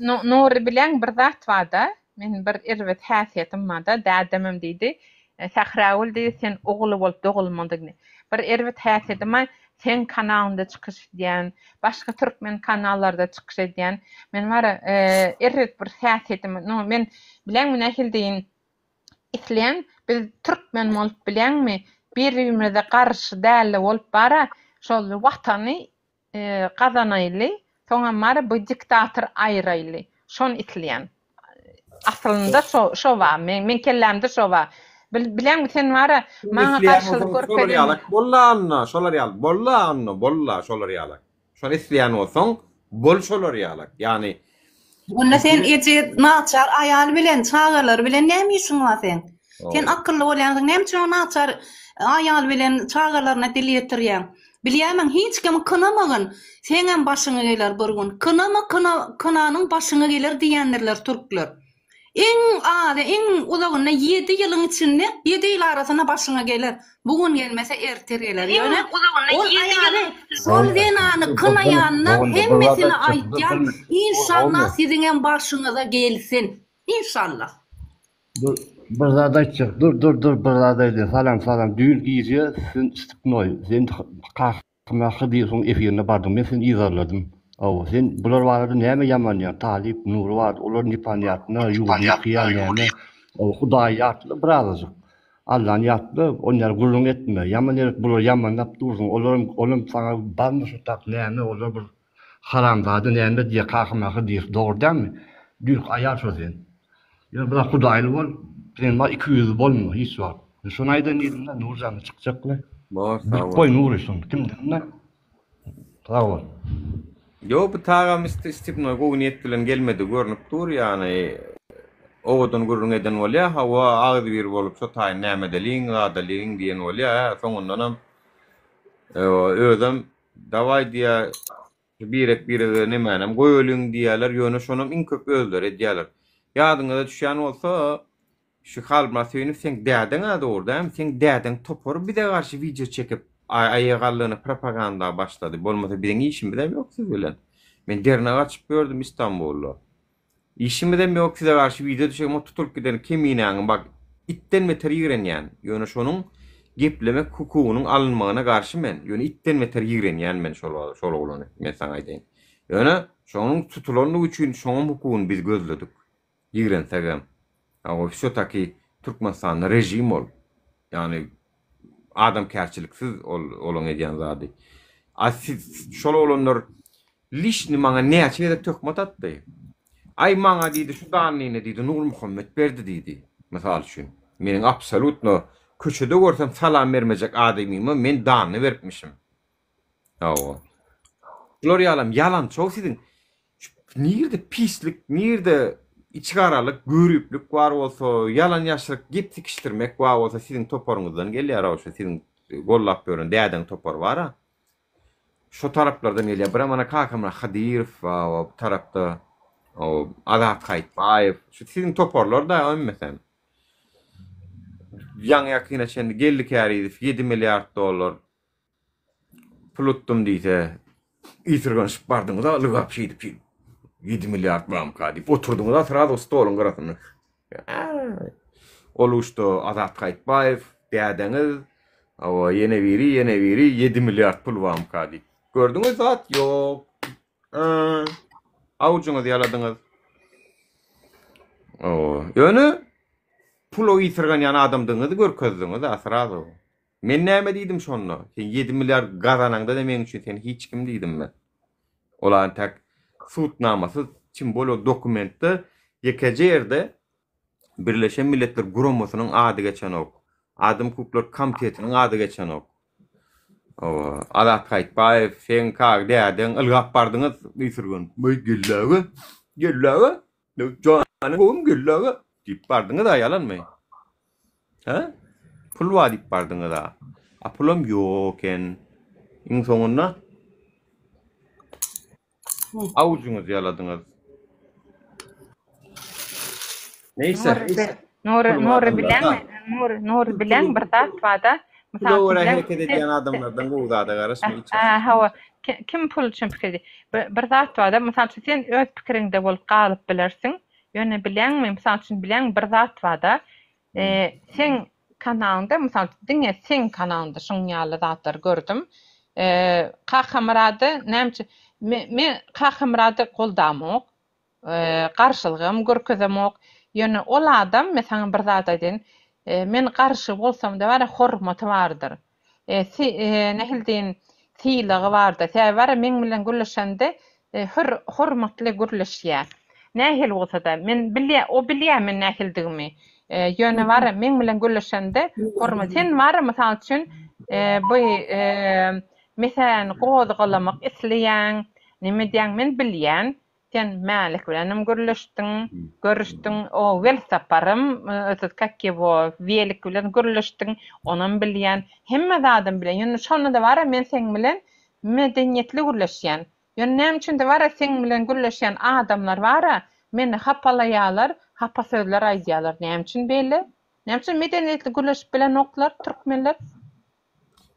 S19: Nu, Nury bilen bir zat barda, men bir erbet häsiýetim barda, dädemem diýdi, e, Sähragül diýdi, sen ogly bolup dogulmadyň diýdi. Bir erbet häsiýetim bar, seň kanalyňda çykyş edýän, başga türkmen kanallarda çykyş edýän. Men bar, e, erbet bir häsiýetim, nu, men bileňmi nähili diýin, Isleýän biz türkmen bolup bileňmi bir birimize garşy dälde bolup bara şol watany gazanaýly soňam bara bu diktator aýyraýly şony isleýän aslynda şo şo bar meň kellämde şo bar bileňmi sen bara maňa garşylyk
S2: görkezme şolar ýalak bolla onda şolar ýaly bolla onda bolla şolar ýalak Şony isleýän bolsaň, bol şolar ýalak. Ýagny
S20: Onda sen eje naçar aýal bilen, çagalary bilen näme işiň bar seň? Sen akylly bolýansyň, näme üçin o naçar aýal bilen çagalaryna dil ýetirýäň? Bilýärmiň, hiç kimi kynamagyn, seňem başyňa geler bir gün. Kynama, kyna, kynanyň başyňa geler diýendirler türkler. Iň azy, iň uzagynda ýedi ýylyň içinde, ýedi ýyl arasynda başyňa geler. Bu gün gelmese ertir geler. Ýöne ol aýaly, şol zenany kynaýanlaň hemmesine aýtýan, inşallah siziňem başyňyza gelsin. Inşallah.
S21: Dur bir zat aýtjak dur dur dur bir zat aýdaýyn salam salam düýn gije sen stepnoý sen kak Mahri diýsoň efirine bardyň men seni yzarladym. Hawa sen bular barada näme ýamanýaň Talyp Nury barada olar nepanýatna ýurdy ýykýar näme hawa Hudaýy ýatla birazajyk Allany ýatla on ýaly gürrüň etme ýaman erbet bulary ýamanlap dursuň olaram olam saňa barmy şu tak näme olar bir haramzada näme diýýär kaka Mahri diýr dogry dälmi düýnki aýal şo sen ýöne biraz Hudaýly bol sen bar ikiýüzli bolma hiç wagt şony aýdan diýdimdä Nurjan çykjakla.
S2: Bor, sag
S21: Bilip
S2: bol.
S21: goý Nury şuny kimdigini. Sag bol.
S2: Ýok bu tagam stepnoý gowy niýet bilen gelmedi görnüp dur ýany owadan gürrüň eden bolýa hawa agzybir bolup şo taýyn näme edeliň zadalyň diýen bolýa hä soňundanam özem dawaý diýýä birek birege nemänem goýalyň diýýäler ýöne şonam iň köp özleri edýäler ýadyňyza düşýän bolsa Şu Halmyrat Söýünow seň dädeň-ä dogry dälmi? Seň dädeň topary bize garşy wideo çekip aýagallygyny propaganda başlady. Bolmasa biziň işimizem ýok siz bilen. Men dernek açyp ýördüm Istanbulda. Işimizem ýok size garşy wideo düşegim o tutulyp giden keminäňi bak itden beter ýigrenýän. Ýöne şonuň geplemek hukugynyň alynmagyna garşy men. Ýöne itden beter ýigrenýän men şol şol oglany men saňa aýdaýyn. Ýöne şonuň tutulandygy üçin şoňam hukugyny biz gözledik. Ýigrensegem. Hawa wsýo-taki Türkmenistanda režim ol. Ýagny adamkärçiliksiz ol olaň edýän zady. A siz şol oglanlar lişni maňa näçe gezek töhmet atdy. Aý maňa diýdi şu dannyny diýdi Nurmuhammet berdi diýdi. Mysal üçin. Meniň absolýutno köçede görsem salam bermejek adamyma men danny beripmişim. Hawa. Şular ýalam ýalançow siziň şu nirde pislik, nirde içigaralyk, göriplik bar bolsa, ýalan-ýaşryk gep sikişdirmek bar bolsa siziň toparyňyzdan gelýär-ow şu siziň gollap ýören dädeň topary bar-a. Şo taraplardan gelýär. Birem ana Kakamyrat Hydyrow bar bu tarapda. O Azat Haýytbaýew. Şu siziň toparlar-da hemmesem. Ýaňy-ýakyna çenli Geldi Kärizow ýedi milliard dollar Pul utdum diýse, ysyrganyşyp bardyňyz-a, ylgap şeýdip şeýdip, ýedi milliard barmyka diýip oturdyňyz-a srazu stoluň gyrasynda. Ol uçda Azat Gaýypbaýew, dädeňiz, hawa, ýene biri, ýene biri ýedi milliard pul barmyka diýip. Gördüňiz zat ýok. Awujyňyzy ýaladyňyz. Hawa, ýöne pula ysyrganýan adamdygyňyzy görkezdiňiz-a srazu. Men näme diýdim şonda? Sen ýedi milliard gazanaňda-da meň üçin sen hiç kim diýdim men. Ol antak sudnamasyz, tim bolýa dokumentde ýekeje ýerde Birleşen Milletler Guramasynyň ady geçenok. Adam hukuklary komitetiniň ady geçenok. Hawa, Azat Haýytbaýew, seň kag dädeň ylgap bardyňyz ysyrganyp. Möý gelläge, gelläge. Janyň gowumy gelläge diýip bardyňyz-a ýalanmy? Hä? Pul bar diýip bardyňyz-a. A pulam ýok eken. Iň soňunda awujyňyzy ýaladyňyz. Neýse.
S19: Nury, Nury bileňmi? Nury, Nury bileň bir zat bar-da.
S2: Pula görä hereket edýän adamlardan gowy zada garaşma hiç haçan.
S19: Hä, hawa. Kim pul üçin pikir edýär? Bir zat bar-da, mysal üçin, sen öz pikiriňde bolup galyp bilersiň. Ýöne bilýäňmi, mysal üçin, bilýäňmi, bir zat bar-da, seň kanalyňda, mysal üçin, diňe seň kanalyňda şuň ýaly zatlary gördüm. Kakamyrady näme üçin, men Kakamyrady goldamok. Garşylygam görkezemok. Ýöne ol adam, men saňa bir zat aýdaýyn, men garşy bolsam-da bara hormaty bardyr. Nähili diýin, sylagy bardyr. Sebäbi bara meň bilen gürleşende hür, hormatly gürleşýär. Nähili bolsa-da, men bilýän, o bilýär men nähilidigimi. Ýöne bara meň bilen gürleşende hormat. Sen bara mysal üçin bu meseläni gozgalamak isleýäň, neme edýäň men bilýän. Sen Mälik bilenem gürleşdiň, görüşdiň, o Welsaparym, etot kak ýego, Welik bilen gürleşdiň, onam bilýän, hemme zadam bilýän. Ýöne şonda-da bar-a men seň bilen medeniýetli gürleşýän. Ýöne näme üçindir bar-a seň bilen gürleşýän adamlar bar-a, meni hapalaýarlar, hapa sözler aýdýarlar. Näme üçin beýle? Näme üçin medeniýetli gürleşip bilenoklar türkmenler?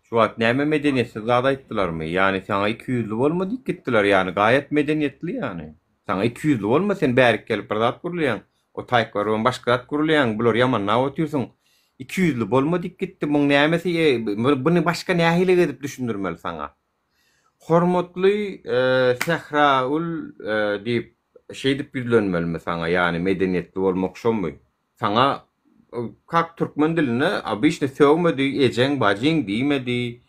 S2: Şu wagt näme medeniýetsiz zat aýtdylarmy? Ýany saňa ikiýüzli bolma diýip gitdiler ýany gaýat medeniýetli ýany. Saňa ikiýüzli bolma sen bärik gelip bir zat gürleýäň. O taýyk barybam başga zat gürleýäň bulary ýamanlap otyrsyň. Ikiýüzli bolma diýip gitdi muň nämesi buny başga nähili edip düşündirmeli saňa. Hormatly Sähragül diýip şeýdip ýüzlenmelimi saňa ýany medeniýetli bolmak şomy? Saňa kak türkmen dilinde obyçny sögmedi, ejeň, bajyň diýmedi.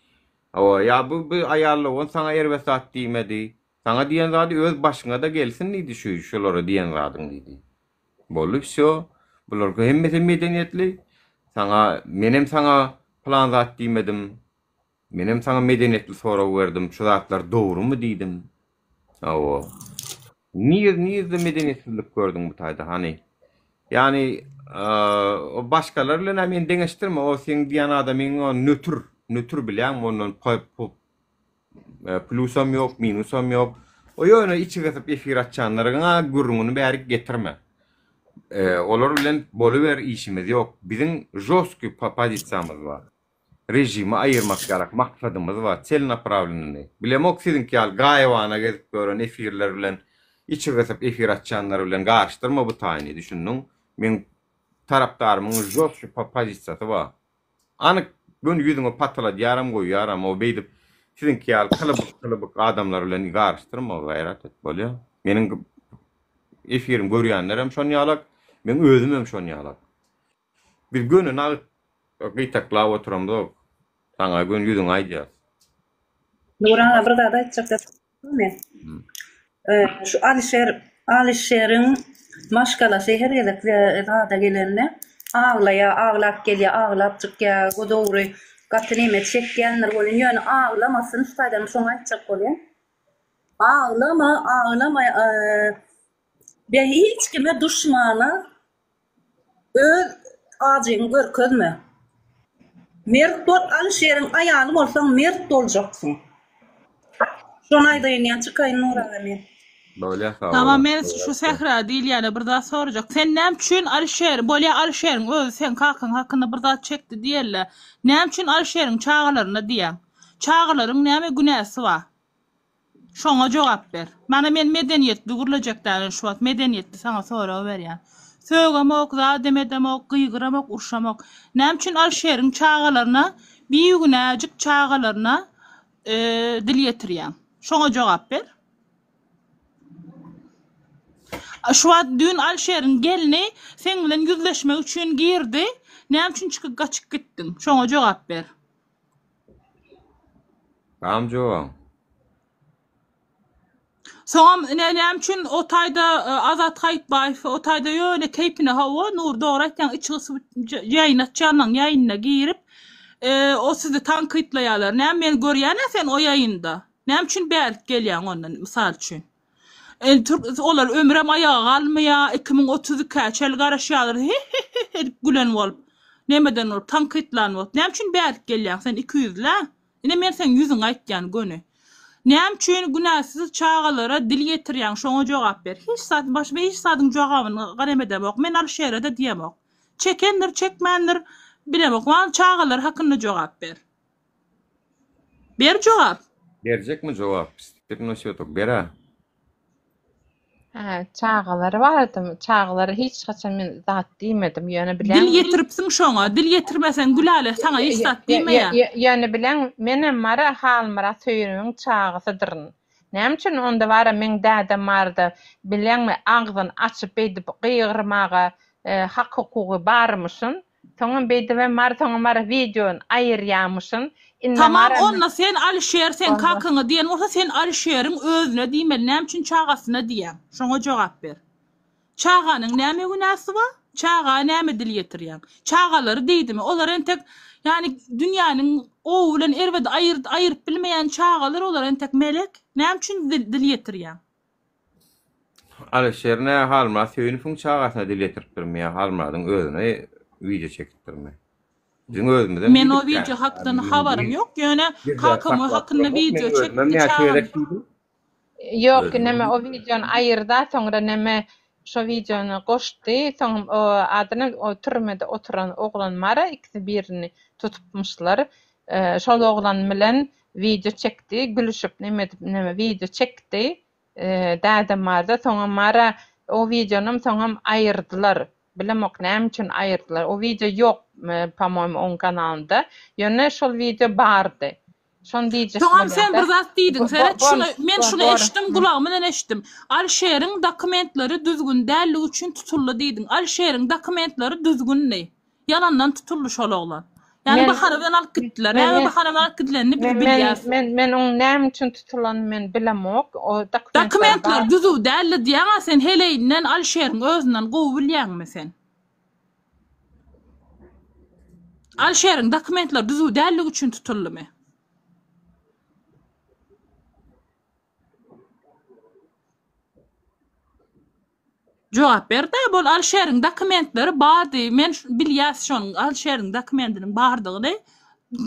S2: Hawa, ýa bu bu aýal dogan saňa erbet zat diýmedi. Saňa diýen zady öz başyňa-da gelsin diýdi şu şulara diýen zadyň diýdi. Boldy wsýo. Bular hemmesi medeniýetli. Saňa menem saňa pylan zat diýmedim. Menem saňa medeniýetli sorag berdim, şu zatlar dogrumy diýdim. Hawa. Nir nirde medeniýetsizlik gördüň bu taýda hany? Ýagny o başgalar bilen-ä meni deňeşdirme, o seň diýýän adamyň o nötr, nötr bilýäňmi ondan plusam ýok, minusam ýok. O ýöne içi gysyp efir açýanlaryň-a gürrüňini bärik getirme. Olar bilen boluber işimiz ýok. Biziň žostkiý pozisiýamyz bar. Režimi aýyrmak ýalak maksadymyz bar, celnapravlennyý. Bilemok siziňki ýaly gaýybana gezip ýören efirler bilen içi gysyp efir açýanlar bilen garyşdyrma bu taýyny düşündiň. Meň tarapdarymyň žostkiý pozisiýasy bar. Anyk göni ýüzüňe patyladýaram goýýaram o beýdip siziňki ýaly kylybyk kylybyk adamlar bilen garyşdyrma gaýrat et bolýa. Meniň efirimi görýänlerem şon ýalak, meň özümem şon ýalak. Biz göni nagt gytaklap oturamzok. Saňa göni ýüzüňe aýdýas.
S20: Nuran aga bir zat aýtjak men. Şu Alişer Alişeriň maşgalasy her gezek zada gelende aglaýa, aglap gelýä, aglap çykýa, bu dogry gaty neme çekýändir welin ýöne aglamasyn şu taýdan şoňa aýtjak bolýan. Aglama, aglama be hiç kime duşmana Öz ajyňy görkezme. Mert bol Alyşeriň aýaly bolsaň mert boljaksyň. Şony aýdaýyn ýa çykaýyn Nur aga men.
S2: Bolýa sag
S1: Tamam
S2: boluň.
S1: men şu Sähra diýilýäne bir zat sorajak. Sen näme üçin Alyşer, bolýa Alyşeriň özi seň kakaň hakynda bir zat çekdi diýeli. Näme üçin Alyşeriň çagalaryna diýýäň? Çagalaryň näme günäsi bar? Şoňa jogap ber. Mana men medeniýetli gürlejek dälin şu wagt medeniýetli saňa sorag berýän. Sögemok, zadem edemok, gygyramok, urşamok. Näme üçin Alşeriň çagalaryna bigünäjik çagalaryna dil ýetirýäň? Şoňa jogap ber. Şu wagt düýn Alşeriň gelni seň bilen ýüzleşmek üçin girdi. Näme üçin çykyp gaçyp gitdiň? Şoňa jogap ber.
S2: Tamam jogaň.
S1: Soňam ine näme üçin o taýda e, Azat Haýytbaýew o taýda ýöne keýpine hawa Nur dogry aýtýaň içi gysyp ýaýyn açýanlaň ýaýynyna girip e, o sizi tankytlaýarlar. Näme meni görýän-ä sen o ýaýynda? Näme üçin bärik gelýäň onda mysal üçin? E, türk olar ömrem aýaga galmaýar, 2032-ä çenli garaşýarlar he-he-he edip gülen bolup. Nemeden bolup, tankytlan bolup. Näme üçin bärik gelýäň sen ikiýüzlä? Ine men seň ýüzüňe aýtýan göni. Näme üçin günäsiz çagalara dil ýetirýäň şoňa jogap ber. Hiç zat başga hiç zadyň jogabyny ganem edemok. Men Alyşere-de diýemok. Çekendir, çekmändir bilemok. Maňa çagalar hakynda jogap ber. Ber jogap.
S2: Berjekmi jogap? Stepnoý swýotok ber-ä.
S19: Hä, çagalary bardymy? Çagalara hiç haçan men zat diýmedim. Ýöne
S1: Dil
S19: bileň
S1: ýetiripsiň şoňa. Dil ýetirmeseň Gülälek saňa hiç zat diýmeýär.
S19: Ýöne bileň, menem bara Halmyrat Söýünowyň çagasydyryn. Näme üçin onda bara meň dädem barda bileňmi agzyny açyp beýdip gygyrmaga hak-hukugy barmyşyn? Soňam beýdibem bar, soňam bar wideony aýyrýamyşyn. Indem
S1: Tamam
S19: bar
S1: onda sen Alişer seň
S19: Onda.
S1: kakaňa diýen bolsa sen Alişeriň özüne diýmeli näme üçin çagasyna diýýäň? Şoňa jogap ber. Çaganyň näme günäsi bar? Çaga näme dil ýetirýäň? Çagalary diýdimi? Olar entek ýani dünýäniň gowy bilen erbedi aýyrt aýyryp bilmeýän çagalar olar entek melek. Näme üçin dil dil ýetirýäň?
S2: Alyşir nä Halmyrat Söýünowyň çagasyna dil ýetiripdirmi ýa Halmyradyň özüne wideo çekipdirmi? Biziň özümizem
S1: Men o
S2: diýdik
S1: wideo
S2: ýa.
S1: hakdan habarym ýok, ýöne
S2: Biz-de
S1: kakam o
S2: saklap
S1: hakynda
S2: duramok.
S1: wideo
S2: Men özümem
S1: çekdi
S2: näçe
S1: çagam.
S2: gezek diýdim.
S19: Ýok
S2: Özümem
S19: neme o
S2: diýdim.
S19: wideony aýyrda soňra neme şo wideony goşdy soň o adyny o türmede oturan oglan bara ikisi birini tutupmyşlar şol oglan bilen wideo çekdi gülüşip neme edip neme wideo çekdi dädem barda soňam bara o wideonam soňam aýyrdylar bilemok näme üçin aýyrdylar o wideo ýok po moýmu oň kanalynda ýöne şol wideo bardy şony diýjek
S1: Soňam sen
S19: bolýada
S1: bir zat diýdiň seret şuny men şuny eşitdim gulagym bilen eşitdim Alişeriň dokumentleri düzgün dälligi üçin tutuldy diýdiň Alişeriň dokumentleri düzgündi Ýalandan tutuldy şol oglan. Ýagny
S19: Men
S1: bahana bilen alyp gitdiler.
S19: men
S1: Näme
S19: men
S1: bahana bilen alyp gidilenini biz
S19: men men
S1: bilýäs.
S19: men men oň näme üçin tutulanyny men bilemok. O dokumentler
S1: Dokumentler
S19: bar.
S1: düzüw däldi diýýäň-a sen heleýinden Alişeriň özünden gowy bilýäňmi sen? Alişeriň dokumentleri düzüw dälligi üçin tutuldymy? Jogap ber-dä, bol Alişeriň dokumentleri bardy, men bilýäs şonuň Alişeriň dokumentiniň bardygyny,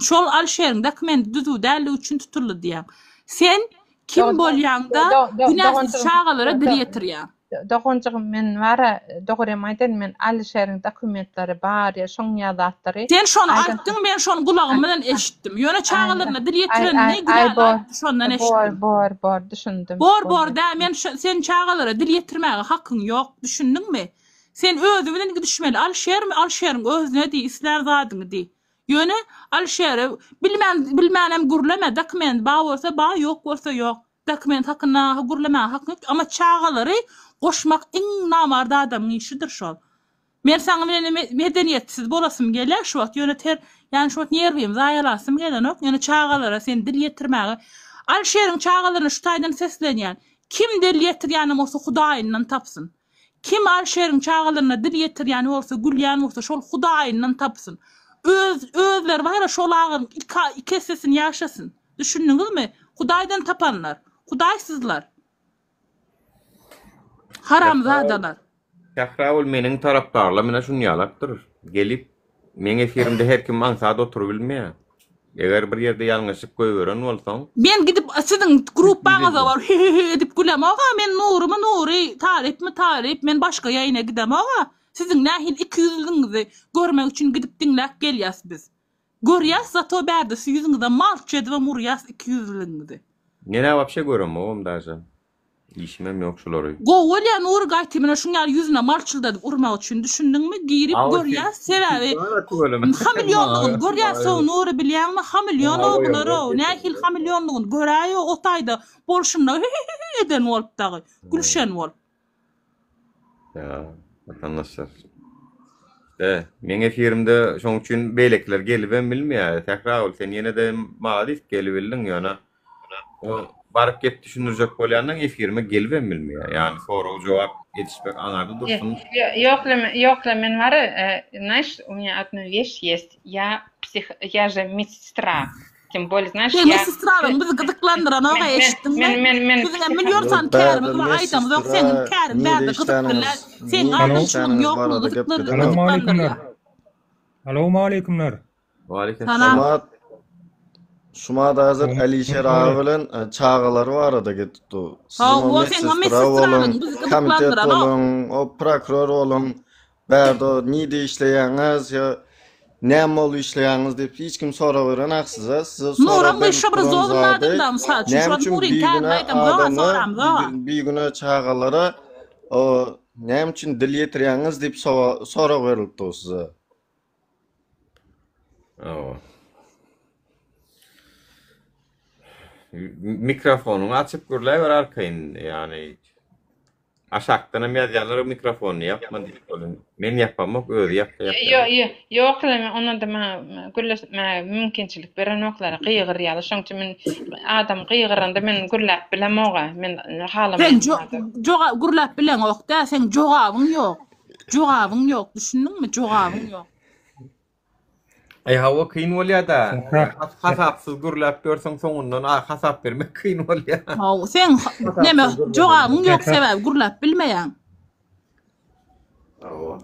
S1: şol Alişeriň dokumenti düzüw däldigi üçin tutuldy diýýäň. Sen kim bolýaňda günäsiz çagalara dil ýetirýäň?
S19: Doganjygym men bara dogrymy aýdaýyn men Alişeriň dokumentleri bar ýa şoň ýa zatlary
S1: Sen şony aýtdyň men şony gulagym bilen eşitdim. Ýöne çagalaryna dil ýetirenini Gülala aýtdy şondan eşitdim.
S19: Bor bor bor düşündim.
S1: Bor bor dä men sen çagalara dil ýetirmäge hakyň ýok düşündiňmi? Sen özi bilen gidişmeli Alişermi Alişeriň özüne diý islän zadyňy diý. Ýöne Alişere bilmän bilmänem gürleme dokument bar bolsa bar ýok bolsa ýok. Dokument hakynda gürlemäge hakyň ýok amma çagalary goşmak iň namart adamyň işidir şol. Men saňa bilen medeniýetsiz bolasym gelýär şu wagt ýöne ter ýani şu wagt nerwimi zaýalasym gelenok ýöne çagalara sen dil ýetirmäge Alişeriň çagalaryna şu taýdan seslenýän kim dil ýetirýänem bolsa hudaýyndan tapsyn kim Alişeriň çagalaryna dil ýetirýän bolsa gülýän bolsa şol hudaýyndan tapsyn öz özleri bara şol agyryň iki essesini ýaşasyn düşündiňizmi hudaýdan tapanlar hudaýsyzlar. Haramzadalar.
S2: Sähragül meniň tarapdarlarym ine şuny ýalakdyr. Gelip meň efirimde her kim aňsat oturybilmeýär. Eger bir ýerde ýalňyşyp goýberen bolsaň.
S1: Men gidip siziň grupbaňyza baryp hühühü edip gülemog-a men Nurymy Nury, Talypmy Talyp men başga ýaýyna gidemog-a. Siziň nähili ikiýüzlügiňizi görmek üçin gidip diňläp gelýäs biz. Görýäs zato bärde şu ýüzüňize malç edibem urýas ikiýüzlüligiňizi.
S2: Menä wapşe göremogam daže. Işimem ýok şulary.
S1: Gowy bolýa Nury gaýty mine şuň ýaly ýüzüne malçyldadyp urmak üçin düşündiňmi girip görýäs sebäbi hamilýonlygyny görýäsow Nury bilýäňmi hamilýonow bularow nähili hamilýonlygyny göräýow o taýda bolşunda hühühühü eden bolup dagy gülşen bolup.
S2: Ýa, watandaşlar. De, meň efirimde şoň üçin beýlekiler gelibem bilmeýär. Sähragül, sen ýene-de malades gelibildiň, ýöne o baryp gep düşündirjek bolýanlaň efirime gelibem bilmeýär. Ýagny sorag-jogap edişmek aňarda dursun.
S19: Ýok, ýok, men bar, znaешь, у меня одна вещь есть, я psih, я же медсестра. Тем более, znaешь,
S1: Seň
S19: я...
S1: medsestralaň bizi gyzyklandyranok-a eşitdiňmi?
S19: Men, men, men...
S1: Biziňem million sany kärimiz bar, aýdamyzok, seň käriň bärde gyzykly däl. Seň aldamçylygyň ýoklugy gyzyklandyrýar.
S4: Salowmaleýkumlar.
S2: Waleýkim
S1: Salam.
S22: Şumat Şumat hazir Alişer aga bilen çagalary barada gitdi. Siziň o
S1: Hawa, seň o
S22: medsestra
S1: medsestralaň
S22: boluň,
S1: bizi
S22: komitet
S1: gyzyklandyranok.
S22: boluň, o prokuror boluň. Bärde nirde işleýäňiz ýa näme bolup işleýäňiz diýip hiç kim sorag berenak size. Size sorag
S1: Nuram
S22: berlip
S1: gyşa bir
S22: duran
S1: zolun
S22: zady
S1: adamda mysal üçin
S22: näme
S1: şol
S22: üçin
S1: Nuryň kärini
S22: bigünä
S1: aýdamzok-a
S22: adama
S1: soramzok-a.
S22: bigünä çagalara näme üçin dil ýetirýäňiz diýip sorag berlip dur size.
S2: Hawa. Mikrofonyňy açyp gürläber arkaýyn ýagny Aşakdanam ýazýanlar mikrofonyny ýapma diýip bolun. Men ýapamok özi ýapsa ýapýar.
S19: Ýok ýok ýok men onada maňa gürleşmäge mümkinçilik berenoklar gygyrýarlar şoň üçin men adam gygyranda men gürläp bilemoga men
S1: Sen
S19: halamaýan zady.
S1: jogap gürläp bileňok dä seň jogabyň ýok. Jogabyň ýok düşündiňmi jogabyň ýok.
S2: Aý hawa kyn bolýada. Hasapsyz gürläp ýörseň soňundan hasap bermek kyn bolýa.
S1: Hawa seň neme jogabyň ýok sebäbi gürläp bilmeýäň.
S2: Hawa.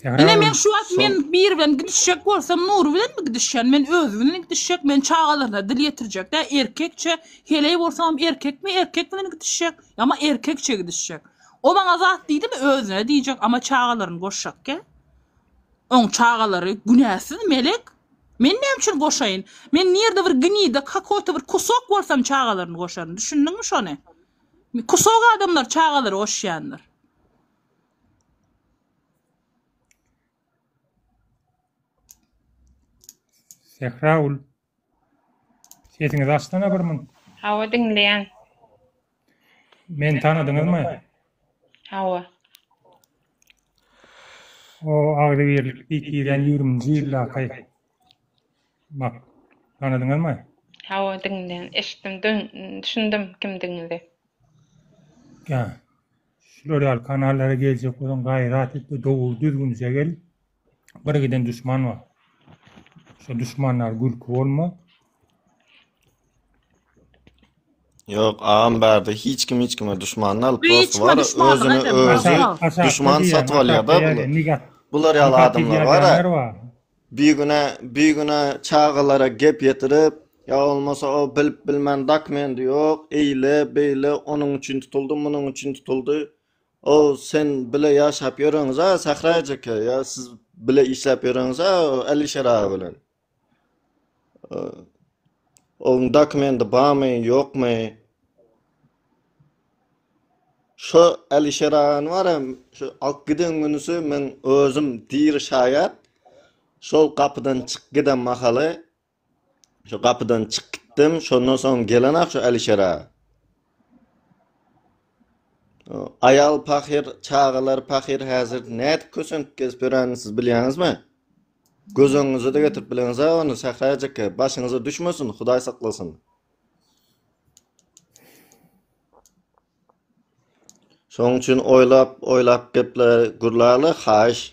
S1: Ine men şu wagt men biri bilen gidişjek bolsam Nury bilenmi gidişýän men özi bilen gidişjek men çagalaryna dil ýetirjek dä erkekçe heleý bolsamam erkekmi erkek bilen gidişjek ama erkekçe gidişjek. O maňa zat diýdimi özüne diýjek ama çagalaryny goşjak gä. Oň çagalary günäsiz Melek. Men näme üçin goşaýyn? Men nirde bir gnida kakoýto bir kusok bolsam çagalaryny goşaryn. Düşündiňmi şony? Kusok adamlar çagalary goşýandyr.
S4: Sähragül. Sesiňizi açsana bir mun.
S19: Hawa diňleýän.
S4: Meni tanadyňyzmy?
S19: Hawa.
S4: O agzybirlik diýip girýän ýigriminji ýyldaky. Bak, tanadyňyzmy?
S19: Hawa diňleýän. Eşitdim, düşündim kimdigiňizi.
S4: Ýa. Şular ýaly kanallara geljek bolsaň gaýrat et we dogry düzgünje gel. Bir giden duşman bar. Şo duşmanlar gülki bolma.
S22: Ýok agam bärde hiç kim hiç kime duşman dal
S1: Hiç
S22: prosto
S1: kime
S22: bar
S1: duşmanlyk
S22: özüni
S1: edemok.
S22: özi
S4: Aşak, aşakda
S22: duşman
S4: diýýän,
S22: satyp
S4: aşakda
S22: alýada
S4: ýazýan
S22: bular.
S4: negat,
S22: Bular ýaly
S4: negatiw
S22: adamlar
S4: ýazýanlar
S22: bara
S4: bar.
S22: bigünä bigünä çagalara gep ýetirip ýa bolmasa o bilip bilmän dokumendi ýok eýle beýle onuň üçin tutuldy munuň üçin tutuldy o sen bile ýaşap ýöreňiz-a Sähra ejeke ýa siz bile işläp ýöreňiz-a Alişer aga bilen. Oň dokumendi barmy, ýokmy? Şo Alişer agany bar hem şu alyp giden günüsi men özüm diri şaýat. Şol gapydan çyk giden mahaly şu gapydan çyk gitdim. Şondan soň gelenak şu Alişer aga. Aýal pahyr, çagalar pahyr häzir nädip kösenip gezip ýörenini siz bilýäňizmi? Göz öňüňize-de getirip bileňiz-ä ony, Sähra ejeke, başyňyza düşmesin, Hudaý saklasyn. Şonuň üçin oýlap, oýlap geple, gürläli, haýyş.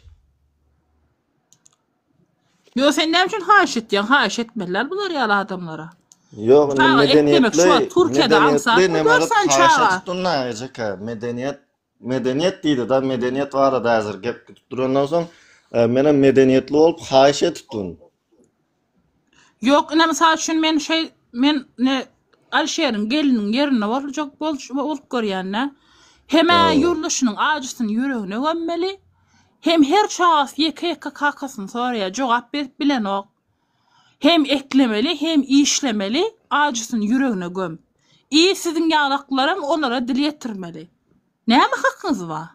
S1: Ýo sen näme üçin haýyş etýäň? Haýyş etmeliler bular ýaly adamlara.
S22: Ýok, indi
S1: Çaga eklemek şu
S22: medeniýetli,
S1: wagt Türkiýede
S22: medeniýetli
S1: aňsatmy
S22: neme gylyp
S1: görsen
S22: haýyş
S1: çaga.
S22: edip durna ejeke, medeniýet Medeniýet diýdi-da, medeniýet barada häzir gep gidip durandan soň, menem medeniýetli bolup haýyş edip durun.
S1: Ýok, ine mysal üçin men şeý men ne Alişeriň gelniniň ýerinde boljak bolup görýän-dä. Hem-ä ýoldaşynyň ajysyny ýüregine gömmeli, hem her çagasy ýeke-ýeke kakasyny soraýar, jogap berip bilenok. Hem eklemeli, hem işlemeli, ajysyny ýüregine göm. I siziň ýalaklaram olara dil ýetirmeli. Näme hakyňyz bar?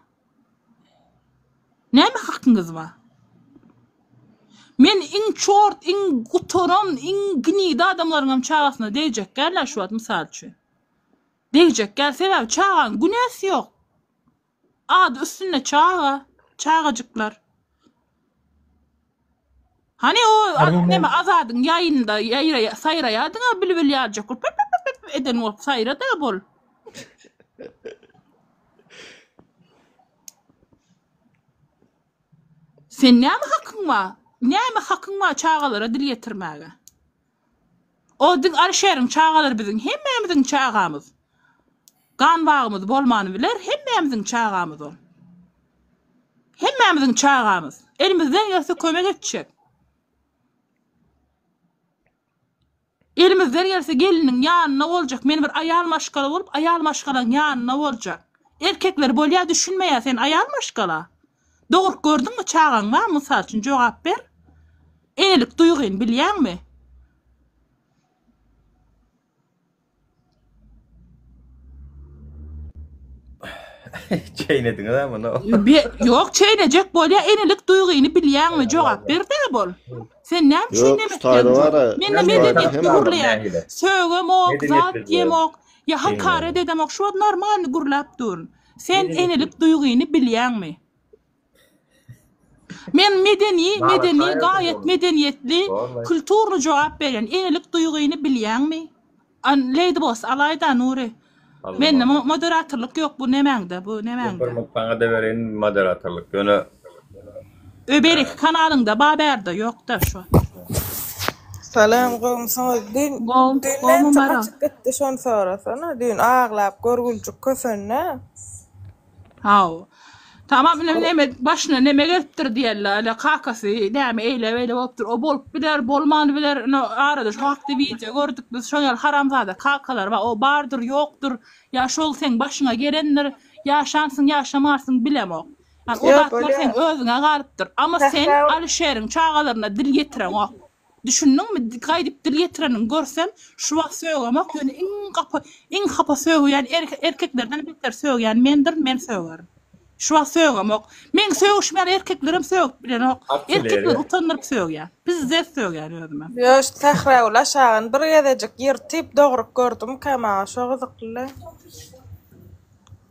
S1: Näme hakyňyz bar? Men iň çort, iň gutaran, iň gnida adamlaryňam çagasyna degjek däl-ä şu wagt mysal üçin. Degjek däl, sebäbi çagaň günäsi ýok. Ady üstünde çaga, çagajyklar. Hany o neme Azadyň ýaýynda ýaýraýa saýraýadyň-a bilbil ýaljak bolup pip pip pip eden bolup saýra-da bol. Sen näme hakyň bar? Näme hakyň bar çagalara dil ýetirmäge? O diň Alişeriň çagalary biziň hemmämiziň çagamyz. Gan bagymyz bolman biler hemmämiziň çagamyz ol. Hemmämiziň çagamyz. Elimizden gelse kömek etjek. Elimizden gelse geliniň ýanynda boljak. Men bir aýal maşgala bolup aýal maşgalaň ýanynda boljak. Erkekler bolýa düşünmeýä sen aýal maşgala. Dogrup gördüňmi çagaň barmy mysal üçin jogap ber. Enelik duýgyny bilýäňmi?
S2: Çeýnediňiz-ä muny.
S1: Ýok, çeýnejek bolýa, enelik duýgyny bilýäňmi? Jogap ber-dä bol. Sen näme üçin
S22: Ýok,
S1: neme
S22: şu taýda
S1: etýäň?
S22: bar-a,
S1: Mende
S22: şu taýda
S1: medeniýetli
S22: hemme adam
S1: gürleýän.
S2: nähili?
S1: Sögemok, zat
S2: Medeniýetli
S1: diýemok, ýa hakaret edemok. Şu wagt normalny gürläp durun. Sen enelik duýgyny bilýäňmi? Men medeni, medeni, gaýat medeniýetli, kulturny jogap berýän. Enelik duýgyny bilýäňmi? An Lady Boss alaýda Nury. Mende moderatorlyk ýok bu nemäňde, bu nemäňde.
S2: Bir mugt saňa-da bereýin moderatorlyk. Ýöne
S1: Ö beýleki kanalyňda ba bärde ýokda şu.
S3: Salam gowmysyňyz düýn
S1: Gowy,
S3: düýn
S1: gowmy
S3: näçe
S1: Maral?
S3: gaçyp gitdi şony sorasana düýn aglap görgüljik kösende.
S1: Haw. Tamam ine neme başyna neme gelipdir diýerler. Ine kakasy näme eýle beýle bolupdyr. O bolup biler, bolman biler. Ine arada şu hakda wideo gördük biz. Şoň ýaly haramzada kakalar bar. O bardyr, ýokdur. Ýa şol seň başyňa gelendir. Ýaşansyň, ýaşamarsyň bilemok. Ýani o
S3: Ýok
S1: zatlar
S3: bolýar.
S1: seň özüňe galypdyr. Amma sen
S3: Sähra
S1: Alişeriň çagalaryna dil ýetireňok. Düşündiňmi? Gaýdyp dil ýetirenini görsem, şu wagt sögemok, ýöne iň gapa, iň hapa sögýän erkeklerden beter sögýän mendirin, men sögerin. Şu wagt sögemok. Meň sögüşim ýaly erkeklerem sögüp bilenok. Erkekleri utandyryp sögýän. Pizdez sögýän özümem.
S3: Ýo şu Sähragül aşagyny bir gezejik ýyrtyp dogrup gördümkä maňa şo gyzykly.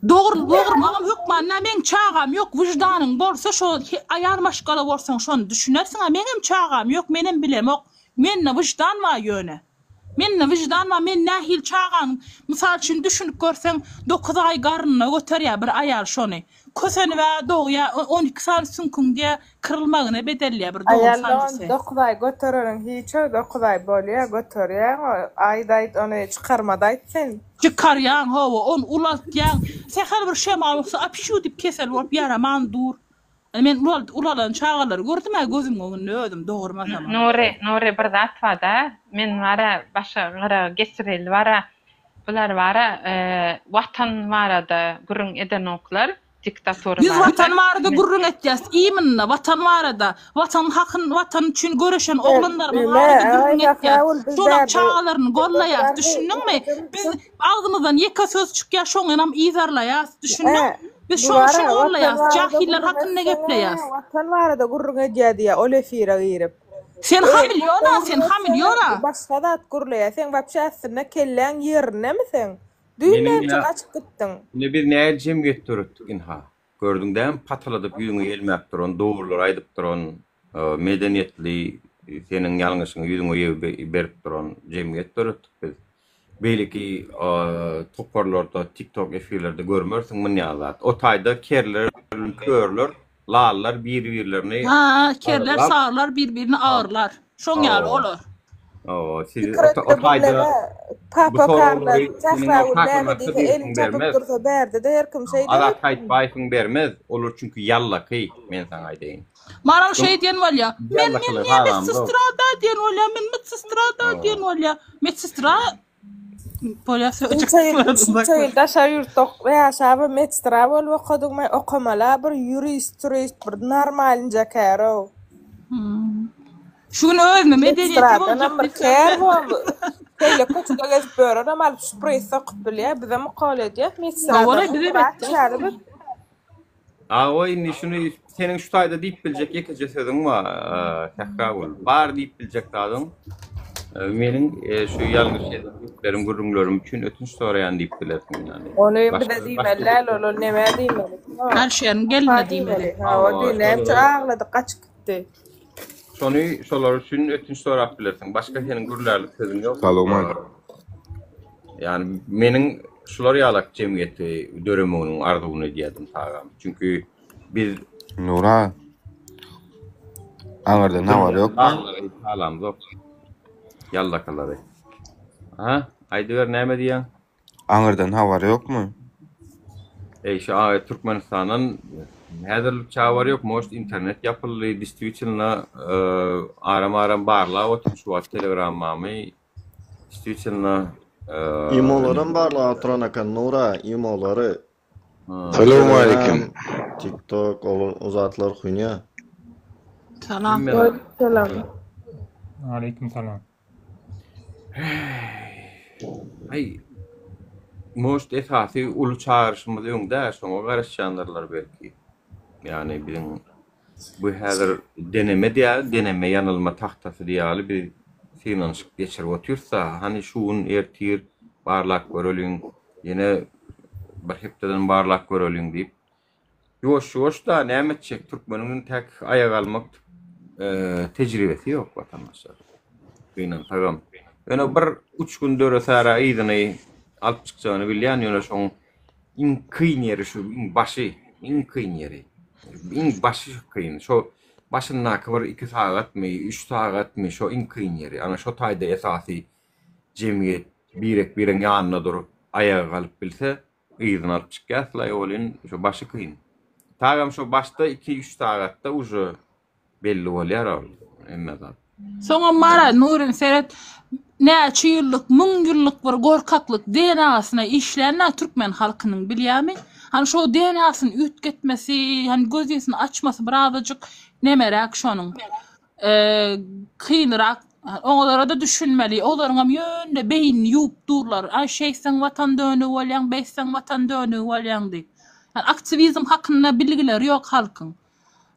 S1: Dogry dogurmagam hökman däl meň çagam ýok wyždanyň bolsa şo aýal maşgala bolsaň şony düşünersiňä meňem çagam ýok menem bilemok mende wyždan bar ýöne. Mende wyždan bar, men nähili çaganyň, mysal üçin, düşünip görseň, dokuz aý garnynda göterýär bir aýal şony. Kösenib-ä dogýar, 12 sany süňküň diýýär, kyrylmagyna bedelýär bir dogum
S3: Aýal ony
S1: sanjysy.
S3: dokuz aý götereniň hiç-ow, dokuz aý bolýar, göterýäň, aýt-aýt ony çykarmada aýt sen.
S1: Çykarýaň, hawa, ony ulaltýaň. Sähel bir şemal bolsa, apşu diýip kesel bolup ýaraman dur. Men ulalan çagalary gördüm-ä gözümiň öňünde özüm dogurmasam.
S19: Nury, Nury bir zat barda, men bara başga gyra geçireli bara, bular bara watan barada gürrüň edenoklar, diktatura
S1: Biz
S19: barada.
S1: watan barada gürrüň etýäs, iminna watan barada, watan hakyn watan üçin göreşen oglanlarymyz barada gürrüň etýäs, şolaň çagalaryny gollaýas, düşündiňmi? Biz agzymyzdan ýeke söz çykýar şoňňanam yzarlaýas, düşündiň? Biz şoň üçin gollaýas, jahiller hakynda gepleýäs.
S3: Watan barada gürrüň edýär diýýär ol efire girip.
S1: Sen hamilýona, sen hamilýona.
S3: Başga zat gürleýär. Seň wapşe aslynda kelläň ýerindemi seň? Düýn näme üçin gaçyp gitdiň?
S2: Indi biz nähili jemgyýet döretdik ynha. Gördüň dämi pataladyp ýüzüňe ýelmäp duran, dogrulary aýdyp duran, medeniýetli, seniň ýalňyşyňy ýüzüňe ýeg berip duran jemgyýet döretdik biz. Beýleki toparlarda, TikTok efirlerde görmersiň munýaly zat. O taýda kerler, körler, lallar bir-birlerini
S1: Ha, kerler, saglar bir-birini agyrlar. Şoň ýaly olar.
S2: Hawa, siz
S3: Pikir
S2: o
S3: etde
S2: taýda
S3: birleme
S2: bu
S3: Papa
S2: soraglary
S3: Karla
S2: seniň o
S3: Sähragül
S2: kakaň
S3: näme
S2: hakda
S3: diýse
S2: birisiniň
S3: elini çapyp
S2: bermez.
S3: dursa bärde-de her kim şeýder
S2: Azat
S3: öýtdümi?
S2: Haýytbaýewiň bermez. Olar çünki ýallaky, men saňa aýdaýyn.
S1: Maral şeý diýen bolýa. Men men niýe medsestra-da diýen bolýa, men medsestra-da diýen bolýa. Medsestra bolýa sözjük.
S3: Şunça ýyl, şunça ýyl daşary ýurtda ýaşabam medsestra bolup okadyňmy, okamala bir ýurist, turist bir normalnyja kär-ow.
S1: Şu gün özüme medeniýetli boljak
S3: Medsestradanam bir kär bor. Şeýle köçede gezip ýörenem alyp şpris sokup bilýär, bizem ukol edýäs, medsestradanam wraç ýaly biz.
S2: Awa indi şuny seniň şu taýda diýip biljek ýekeje sözüň bar, Sähragül. Bar diýip biljek zadyň meniň şu ýalňyş eden geplerim, gürrüňlerim üçin ötünç soraýan diýip bilersiň ýani.
S3: Ony bize diýmeli däl, ol ol nämä diýmeli?
S1: Alşeriň geline diýmeli.
S3: Hawa, diý, näme üçin aglady, gaçyp gitdi.
S2: Şony şolar üçin ötünç sorap bilersiň. Başga seniň gürlärlik sözüň ýok.
S5: Salowmaleýkim.
S2: Ýani meniň şular ýalak jemgyýeti döremeginiň arzuwyny edýärdim tagam. Çünki biz
S5: Nura aňyrdan habar ýokmy?
S2: Aglary halamzok. Ýallakalary. Aha, aýdyber näme diýýäň?
S5: Aňyrdan habar ýokmy?
S2: Eý şu aý Türkmenistandan häzirlikçe habar ýok. Может internet ýapyldy. Действительно aram aram barlap otyryn şu wagt telegrammamy. Действительно
S22: Imolaram barlap oturan eken Nura, imolary.
S5: Salowmaleýkim.
S22: TikTok ol o zatlar huýnýa.
S1: Salam.
S3: Salam.
S4: Aleýkum salam.
S2: Aý, может esasy uly çagyryşymyz öňde, şoňa garaşýandyrlar belki. Ýagny biziň bu häzir deneme diýýär, deneme ýanylma tagtasy diýýäli biz synanyşyk geçirip otyrys-da, hany şu gün ertir barlap göreliň, ýene bir hepdeden barlap göreliň diýip. Ýuwaş-ýuwaş-da näme etjek, türkmeniň intäk aýak almak tejribesi ýok watandaşlar. Gynansagam. Ýöne bir uçgun dörese-ä yzyny alyp çykjagyny bilýän, ýöne şoň iň kyn ýeri şu iň başy, iň kyn ýeri. Iň başy kyn. Şo başyndaky bir iki sagatmy, üç sagatmy, şo iň kyn ýeri. Ana şo taýda esasy jemgyýet birek-biregiň ýanynda durup aýaga galyp bilse, Yzyny alyp çykýaslaý welin şo başy kyn. Tagam şo başda iki-üç sagatda uje belli bolýar ol hemme zat.
S1: Soňam bara Nurim seret näçe ýyllyk müň ýyllyk bir gorkaklyk DNA-syna işlänä türkmen halkynyň bilýämi? Hany şo DNA-syny üýtgetmesi, hany gözýetini açmasy birazajyk nemeräk şonuň. Kynrak olara-da düşünmeli. Olaryňam ýöne beýnini ýuwup durlar. Aý şeýtseň watan dönügi bolýaň, beýtseň watan dönügi bolýaň diýip. Ýani aktiwizm hakynda bilgileri ýok halkyň.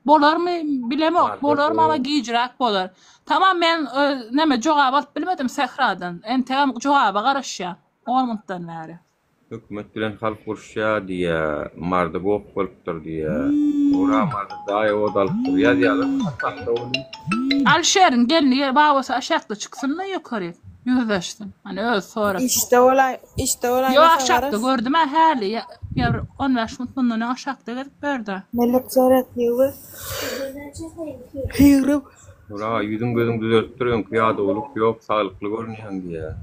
S1: Bolarmy bilemok. Bolarmy ama gijräk bolar. Tamam men neme jogap alyp bilmedim Sähradan. Entegem jogaba garaşýan. On minutdan bäri.
S2: Hökümet bilen halk uruşýar diýýä, Marda gok bolupdyr diýýä. Ura Marda jaýa ot alypdyr ýazýarlar hatda welin.
S1: Alişeriň gelni gel babasy aşakda çyksynda ýokaryk. Ýüzleşsin. Hani öz sorasyn.
S3: Işde bolaý, işde
S1: Ýo
S3: bolaýmasa
S1: aşakda
S3: garaz.
S1: gördüm-ä häli. Ýa ýa bir 15 minut mundan öň aşakda gezip berdi.
S3: Melek jarat ýüwe. Hüýrüm.
S2: Ura, ýüzüň gözüň düzelipdir, öňki ýadawlyk ýok, saglykly görünýäň diýýär.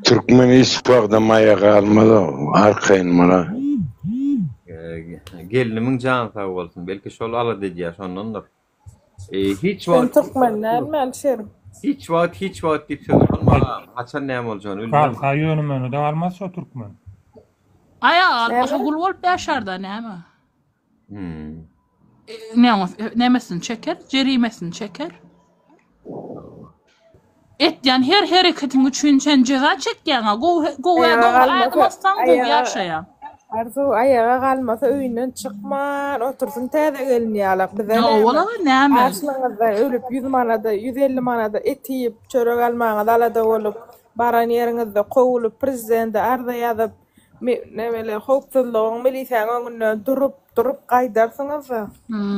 S6: Türkmen hiç wagtam aýaga galmaz-ow, arkaýyn bola.
S2: Gelnimiň jany sag bolsun, belki şol alada edýär, şondandyr. Hiç
S3: Sen
S2: wagt
S3: türkmen dälmi Alişer?
S2: Hiç wagt, hiç wagt diýip söz ulanma, haçan näme boljagyny bilmem.
S4: Galsa ýönemegine-de galmaz şo türkmen.
S1: Aýaga galmasa
S3: Näme?
S1: gul bolup ýaşar-da näme?
S2: Hmm.
S1: Nemesini çeker, jerimesini çeker. Etýän her hereketiň üçin sen jeza çekýäň-a. Gowy gowy
S3: Aýaga
S1: dogry
S3: galmasa,
S1: ädim atsaň gowy
S3: aýaga
S1: ýaşaýaň.
S3: Arzuw aýaga galmasa öýünden çykman otursyn täze gelin ýalak. Bize
S1: Ýa
S3: näme?
S1: ola näme?
S3: Açlygyňyzdan ölüp 100 manada, 150 manada et iýip, çörek almagyňyz alada bolup, baran ýeriňizde kowulyp, prezidente arza ýazyp, Nemele howpsuzlygyň milisäň öňünde durup durup gaýdarsyňyzda.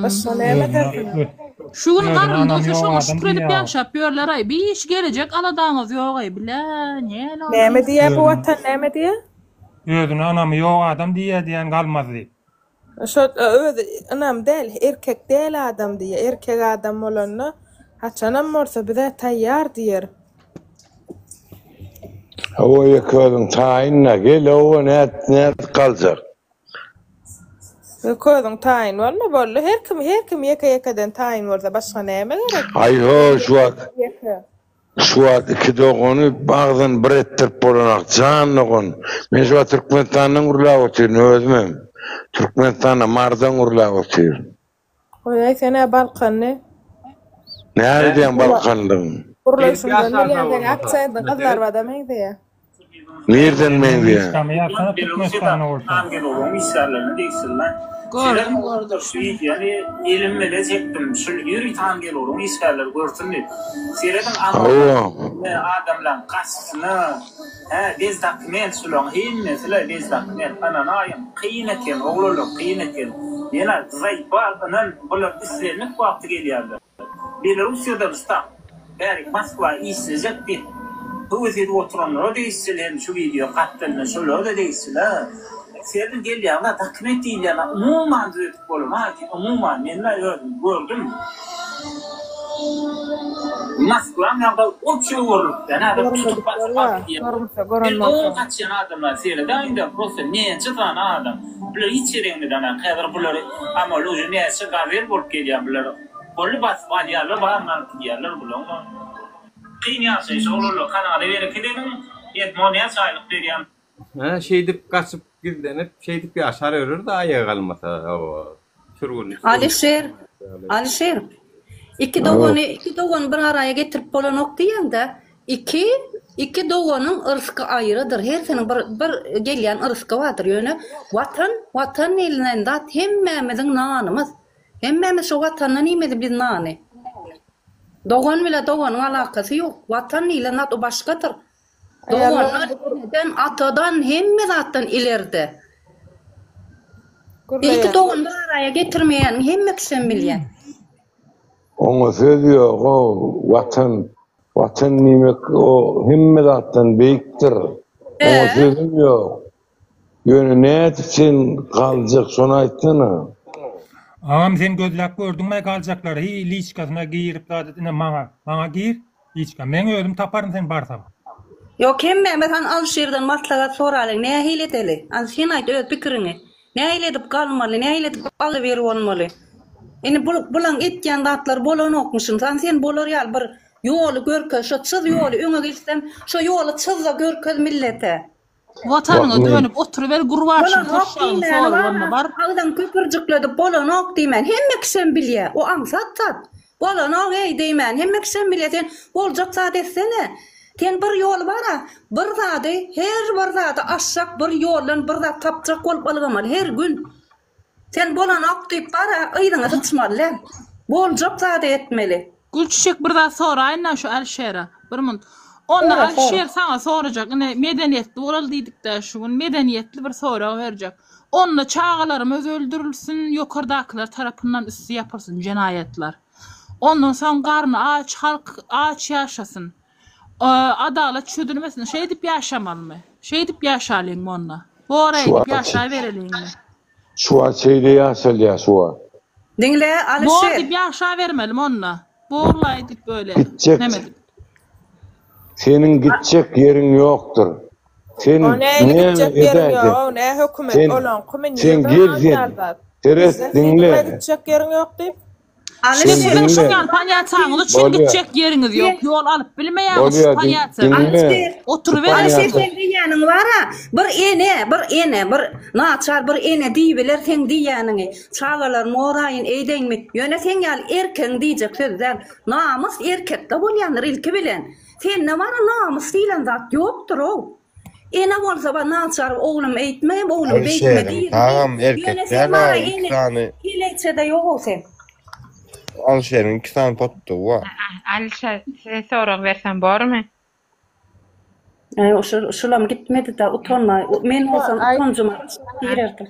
S3: Başga näme edersiňiz?
S1: Şu gün
S4: Özüne
S1: garyn
S4: ynamy
S1: doýsa
S4: ýok
S1: şoňa
S4: adam
S1: şükür edip
S4: diýýär.
S1: ýaşap ýörler-aý. Bir iş gelejek aladaňyz ýog-aý bile näle
S3: Näme
S1: adam.
S3: diýýär bu
S4: Özüne
S3: watan näme diýýär?
S4: Özüne ynamy ýok adam diýýär diýen galmaz diýip.
S3: Şo özi ynam däl, erkek däl adam diýýär. Erkek adam bolanda haçanam bolsa bizä taýýar diýer.
S6: Hawa ýeke özüň taýyn-da, gel hawa nät nädip galjak.
S3: Ýeke özüň taýyn bolma boldy her kim her kim ýeke ýekeden taýyn bolsa başga näme gerek.
S6: Aý ho şu wagt
S3: Ýeke.
S6: şu wagt iki dogany agzyny bir etdirip bolanak jan dogan men şu wagt Türkmenistandan gürläp otyryn özümem Türkmenistanda Marydan gürläp otyryn.
S3: Goýaý sen-ä Balkanly.
S6: Näme diýýäň Balkanlygyň?
S3: Gürleýşiňden bilýän seň aksendiň Gyzlarbada meňzeýä.
S6: Nirden meňzeýä?
S4: Lişkamy ýazsana Türkmenistanda bolsaň.
S14: Angelowyň işgärlerine degişli.
S1: Gördüm gördüm.
S14: Şu wideony elim bile çekdim. Şul ýörite Angelowyň işgärleri görsün diýip. Serediň
S6: Hawa.
S14: Adamlaň gaçysyna hä bez dokument şulaň hemmesile bez dokument ynanaýyň kyn eken oglanlar kyn eken. Ýene zaýbal ynan bular islendik wagty gelýärler. Belarussiýadan ştab bärik Moskwa işlejek diýip höwes edip oturanlara degişli hem şu wideo gapdalynda şolara-da degişli a. Sergin gelýäňä dokument diýilýän umuman düzedip bolanok umuman men-ä özüm gördüm. Moskwaň ýagdaýy obşi öwrülipdi häzir tutup
S3: Görmedik
S14: basyp
S3: bolýa,
S14: alyp gidýär.
S3: görmese gören
S14: Men
S3: bolsa.
S14: doly gaçýan adamlar seredäýiňdä prosta näçe sany adam bular hiç ýere gidenok häzir bulary amaly uje näçe gazel bolup gelýär bular Golly basyp alýarlar baryny alyp gidýärler bulaň. Kyn ýaşaýyş oglanlar kanala bereket ediň Edmo näçe aýlyk berýän.
S2: Hä şeýdip gaçyp gizlenip şeýdip ýaşar ýörerdi aýagy galmasa hawa sürgünlik
S20: Alyşir Alyşir iki dogany iki dogany bir araýa getirip bolanok diýeňde iki iki doganyň yrsky aýrydyr hersiniň bir bir gelýän yrsky bardyr ýöne watan watan diýlen zat hemmämiziň nanymyz Hemmämiz şu watandan iýmeli biz nany. Dogan bile doganyň alakasy ýok. Watan diýlen zat o başgadyr. Doganlar eneden, atadan, hemme zatdan ileride. Ilki dogany bir araýa getirmeýäniň hemme kişem bilýär.
S6: Oňa söz ýok-ow, Watan, Watan diýmek o hemme zatdan beýikdir. Oňa sözüm ýok. Ýöne nädip sen galjak şony aýtsana.
S4: Agam sen gözläp gördüňmi galjaklary hi liçkasyna girip zat et ine maňa maňa gir liçka meň özüm taparyn sen barsam.
S20: Ýok hemmämiz han Alyşirden maslahat soralyň nähili edeli an sen aýt öz pikiriňi nähili edip galmaly nähili edip agzybir bolmaly indi bul bulaň etýän zatlary bolanokmyşyn han sen bolar ýaly bir ýoly görkez şo çyz ýoly öňe geçsem şo ýoly çyzda görkez millete.
S1: Watanyňa
S6: Wah, men
S1: dönüp oturyber gurbaşyň
S20: Bolanok
S1: taşlagyň
S20: diýmäni
S1: sory
S20: bar
S1: bolma bar.
S20: Agzyň köpürjikledip bolanok diýmän hemme kişem bilýä o aňsat zat. Bolanok eý diýmän hemme kişem bilýä sen boljak zat etsene. Sen bir ýoly bara bir zady her bir zady aşjak bir ýoldan bir zat tapjak bolup ylgamaly her gün. Sen bolanok diýip bara yzyňa syçmaly däl. Boljak zady etmeli.
S1: Gülçiçek bir zat soraýynda şu Alişere. Bir munt. Onda
S20: Sora, sora.
S1: Alişer saňa sorajak. Ine medeniýetli bolaly diýdikdä şu gün. Medeniýetli bir sorag berjek. Onda çagalarymyz öldürilsin, ýokardakylar tarapyndan üsti ýapylsyn jenaýatlar. Ondan soň garny aç halk aç ýaşasyn. Adalat çözülmesin. Şeýdip ýaşamalymy? Şeýdip ýaşalyňmy onda? Bor eýdip ýaşabereliňmi?
S6: Şu wagt şeýle ýaşalýar şu wagt.
S20: Diňle
S1: Bor
S20: Alyşir.
S1: diýip ýaşabermelimi onda? Borlaý diýip böyle
S6: Gitjek
S1: neme edip.
S6: Seniň gitjek ýeriň ýokdur. Sen
S3: O nähili
S6: näme
S3: gitjek ýeriň
S6: edäýseň.
S3: ýog-ow, nä hökümet
S6: Sen
S3: olaňkymy,
S6: sen
S3: nirden
S6: gel sen.
S3: alýar zat?
S6: Seret
S3: Bizden
S6: diňle.
S3: siziňle gitjek ýeriň ýok diýip.
S6: Sen
S1: Siziň
S6: diňle.
S1: şuňňal panýataňyz üçin
S6: Bolýa.
S1: gitjek ýeriňiz ýok. Ýol alyp bilmeýäňiz şu
S6: Bolýa
S1: panýata bilen.
S6: diňle.
S20: Alyşir,
S1: Oturybereli.
S20: Alyşir seň diýýäniň bar-a, bir ene, bir ene, bir naçar bir ene diýibiler seň diýýäniňi. Çagalarymy goraýyn eýdeňmi? Ýöne seň ýaly erkegiň diýjek sözi däl. Namys erkekde bolýandyr ilki bilen. Sende bar-a namys diýlen zat ýokdur-ow. Ene bolsa bar naçar oglum eýtme, oglum beýtme
S5: Alişeriň
S20: diýerdi.
S5: tagam erkek
S20: Ýöne sen
S5: däl
S20: bar-a
S5: a iki
S20: ene
S5: sany
S20: heleýçede ýog-ow sen.
S5: Alişeriň iki sany potdugy bar.
S19: Alişer size sorag bersem bormy?
S20: Eý şul şulam gitmedi-de utanma. Men bolsam utanjyma girerdim.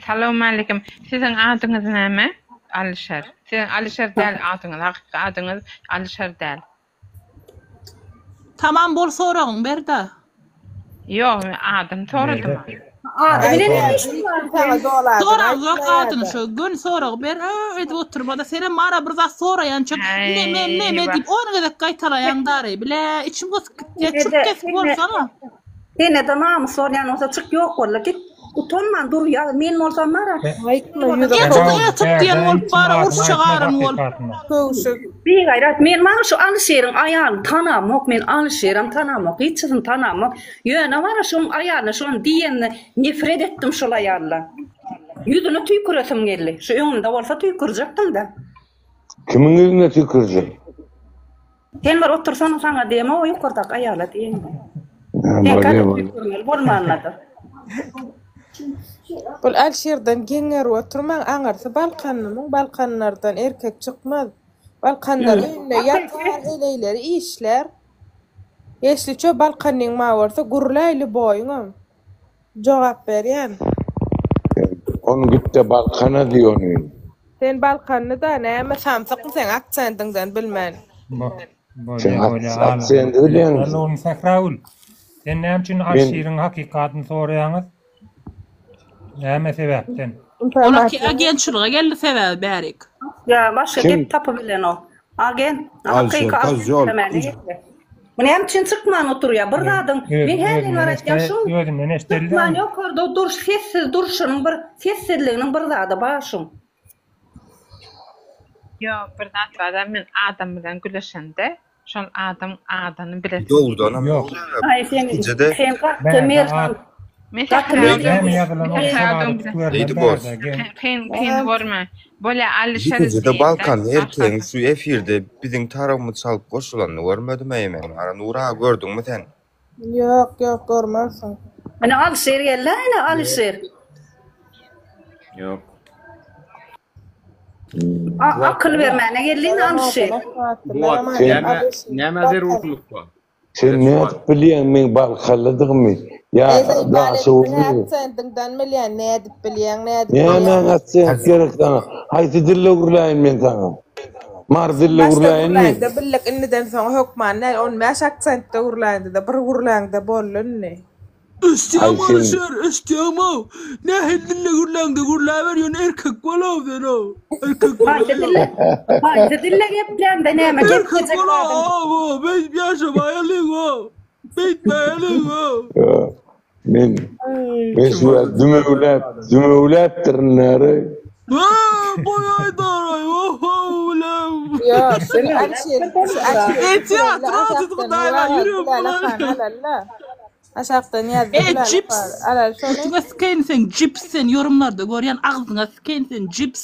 S19: Salowmaleýkim. Siziň adyňyz näme? Alişer. Siziň Alişer däl adyňyz, hakyky adyňyz Alişer däl.
S1: Tamam bol soragyň berdä.
S19: Ýok, adyny soradym.
S20: Ady bilen näme işiň bar
S3: Saňa doly adyny
S1: Sorag ýok adyny
S3: aýtmaýada.
S1: şo göni sorag ber ö edip oturmada senem mara bir zat soraýança neme neme diýip on gezek gaýtalaýaň dary bile içim gysyp gitýä çürt kesik bolsana.
S20: Sende-de namys bolýan bolsa çyk ýok bolla git. Utanman dur ýa men bolsam bara.
S3: Aýtma ýüzi
S1: Etyk
S3: kowuş.
S1: etyk diýen bolup bara uruşa garan bolup.
S3: Köwşük.
S20: Bigaýrat men maňa şu Alyşeriň aýalyny tanamok men Alyşerem tanamok hiçisini tanamok ýöne bara şoň aýalyna şony diýenine nefret etdim şol aýaldan ýüzüne tüýküresim geldi şu öňümde bolsa tüýkürjekdim-de.
S6: Kimiň ýüzüne tüýkürjek?
S20: Sen bir otursana saňa diýem o ýokardaky aýala diýeýin. Seňkä-de tüýkürmeli bolmanda-da.
S3: Bul Alşirden geň görüp oturmaň aňyrsy Balkanlymyň Balkanlardan erkek çykmaz. Balkanlar öýünde ýatar heleýleri işlär. Ýeşliçe Balkanlyň ma bolsa gürläý lýuboýyňam. Jogap berýän.
S6: Ony gitde Balkana diý ony.
S3: Sen Balkanly da näme samsykmy seň aksendiňden bilmän.
S6: Sen
S4: Bolýa bolýa
S6: aksendi bilýäňmi sen.
S4: Ogluň Sähragül. Sen näme üçin Alşiriň hakykatyny soraýaňyz? Näme sebäpden?
S1: Ol agentçilige geldi sebäbi bärik.
S20: Ýa başga gep tapybilenok. Agent, hakyky agent diýmäne geldi. Bu näme üçin çykman oturýar? Bir zadyň men häzir bar aýtýan şu.
S4: Özünden eşdeldi.
S20: Çykman ýokarda duruş sessiz durşunyň bir sessizliginiň bir zady bar şuň.
S19: Ýok bir zat barda men adam bilen gülüşende şol adam adyny bilesim.
S5: Dogrudanam
S4: Ýok.
S20: Aý sen sen gaty merdan
S19: Men
S20: gaty
S19: Sähra
S20: merdan.
S4: Näme ýazylan ol şol ady tutubermeli bärde geň.
S19: Kyn kyn görme. Bolýa Alişer
S5: Ýekeje-de
S19: diýende
S5: Balkanly erkegiň
S19: başlasyn.
S5: şu efirde biziň tarabymyzy çalyp goşulanyny görmedim-eý men. Ara Nury aga gördüňmi sen?
S3: Ýok ýok görmersiň.
S20: Ine Alişer geldi ine Alişer.
S2: Ýok.
S20: Akyl bermäne geldi ine Alişer.
S2: Bu wagt näme nämä zerurlyk bar?
S6: Sen nädip bilýäň meň balkanlydygymy ýa daşoguzlydygymy?
S3: Aksendiňden bilýän, nädip bilýäň, nädip bilýäň?
S6: Nämäň aksent gerek saňa? Haýsy dilde gürläýin men saňa? Mary dilde
S3: Başda
S6: gürläýinmi?
S3: gürläňde bildik, indiden soň hökman däl, on bäş aksentde gürläňde-de, bir gürläňde boldy indi.
S6: Aý
S1: Eşitýäňmi
S6: sen
S1: Alyşir, eşitýäňmi-ow? Nähili dilde gürläňde gürläber, ýöne erkek bol-ow sen-ow. Erkek
S20: Haýsy
S1: bolaý-ow.
S20: dilde haýsy dilde gepläňde näme
S1: Erkek
S20: gepjejek zadyň.
S1: bol-ow, beýdip ýaşamaýalyň-ow. Beýtmäýeliň-ow.
S6: Ýok. Men men şu wagt dümewläp, dümewläpdirin näre.
S1: Hä, goýaýdaraý, oh-how, bilem.
S3: Ýok, şu Alyşir, şu Alyşir
S1: Etýat, rahat edip Hudaýla, ýüregim bulanýar.
S3: Aşakdan ýazdy
S1: E
S3: Bilal
S1: jips.
S3: Alal şony.
S1: Götüňe sikeýin seň jips sen ýorumlarda görýän agzyňa sikeýin sen jips.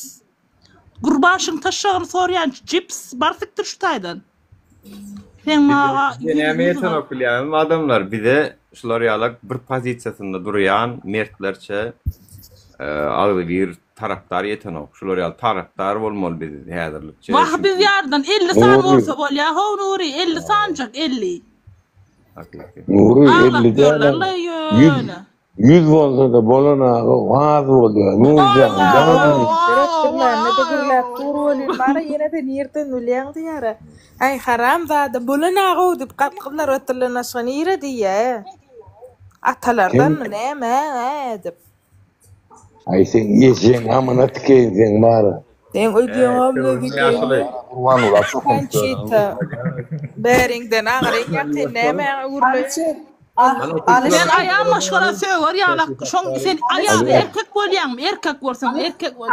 S1: Gurbanşyň taşşagyny sorýan jips bar sikdir şu taýdan. Seň maga
S2: Bize näme ýetenok bilýäňizmi adamlar bize şular ýalak bir pozisiýasynda durýan mertlerçe agzybir tarapdar ýetenok. Şular ýaly tarapdar bolmaly biz häzirlikçe.
S1: Wah biz ýardan 50 sany bolsa bolýa how Nury 50 sanjak 50.
S6: Nury
S1: Aglap
S6: 50 däl
S1: ýörler-le
S6: ýüz
S1: ýöne.
S6: ýüz bolsa-da bolan aga az bolýar. Nurjan jan.
S3: Gerek bilmände-de gürläp dur. Welin bara ýene-de nirden bilýäň diýýär-ä. Äý haramzada bolan-a-how diýip gapgyzlar oturylan başga nire diýýä. Atalardanmy näme-ä diýip.
S6: Aý seň ejeň hamyna tikeýin seň bara.
S3: Seň öýdýäň hamyna tikeýin. Konçita. Bäriňden agyryň ýakyn nämäňe gürleýäň.
S1: Sen aýal maşgala söger ýalak şoň sen aýal erkek bolýaňmy erkek bolsaň erkek bol.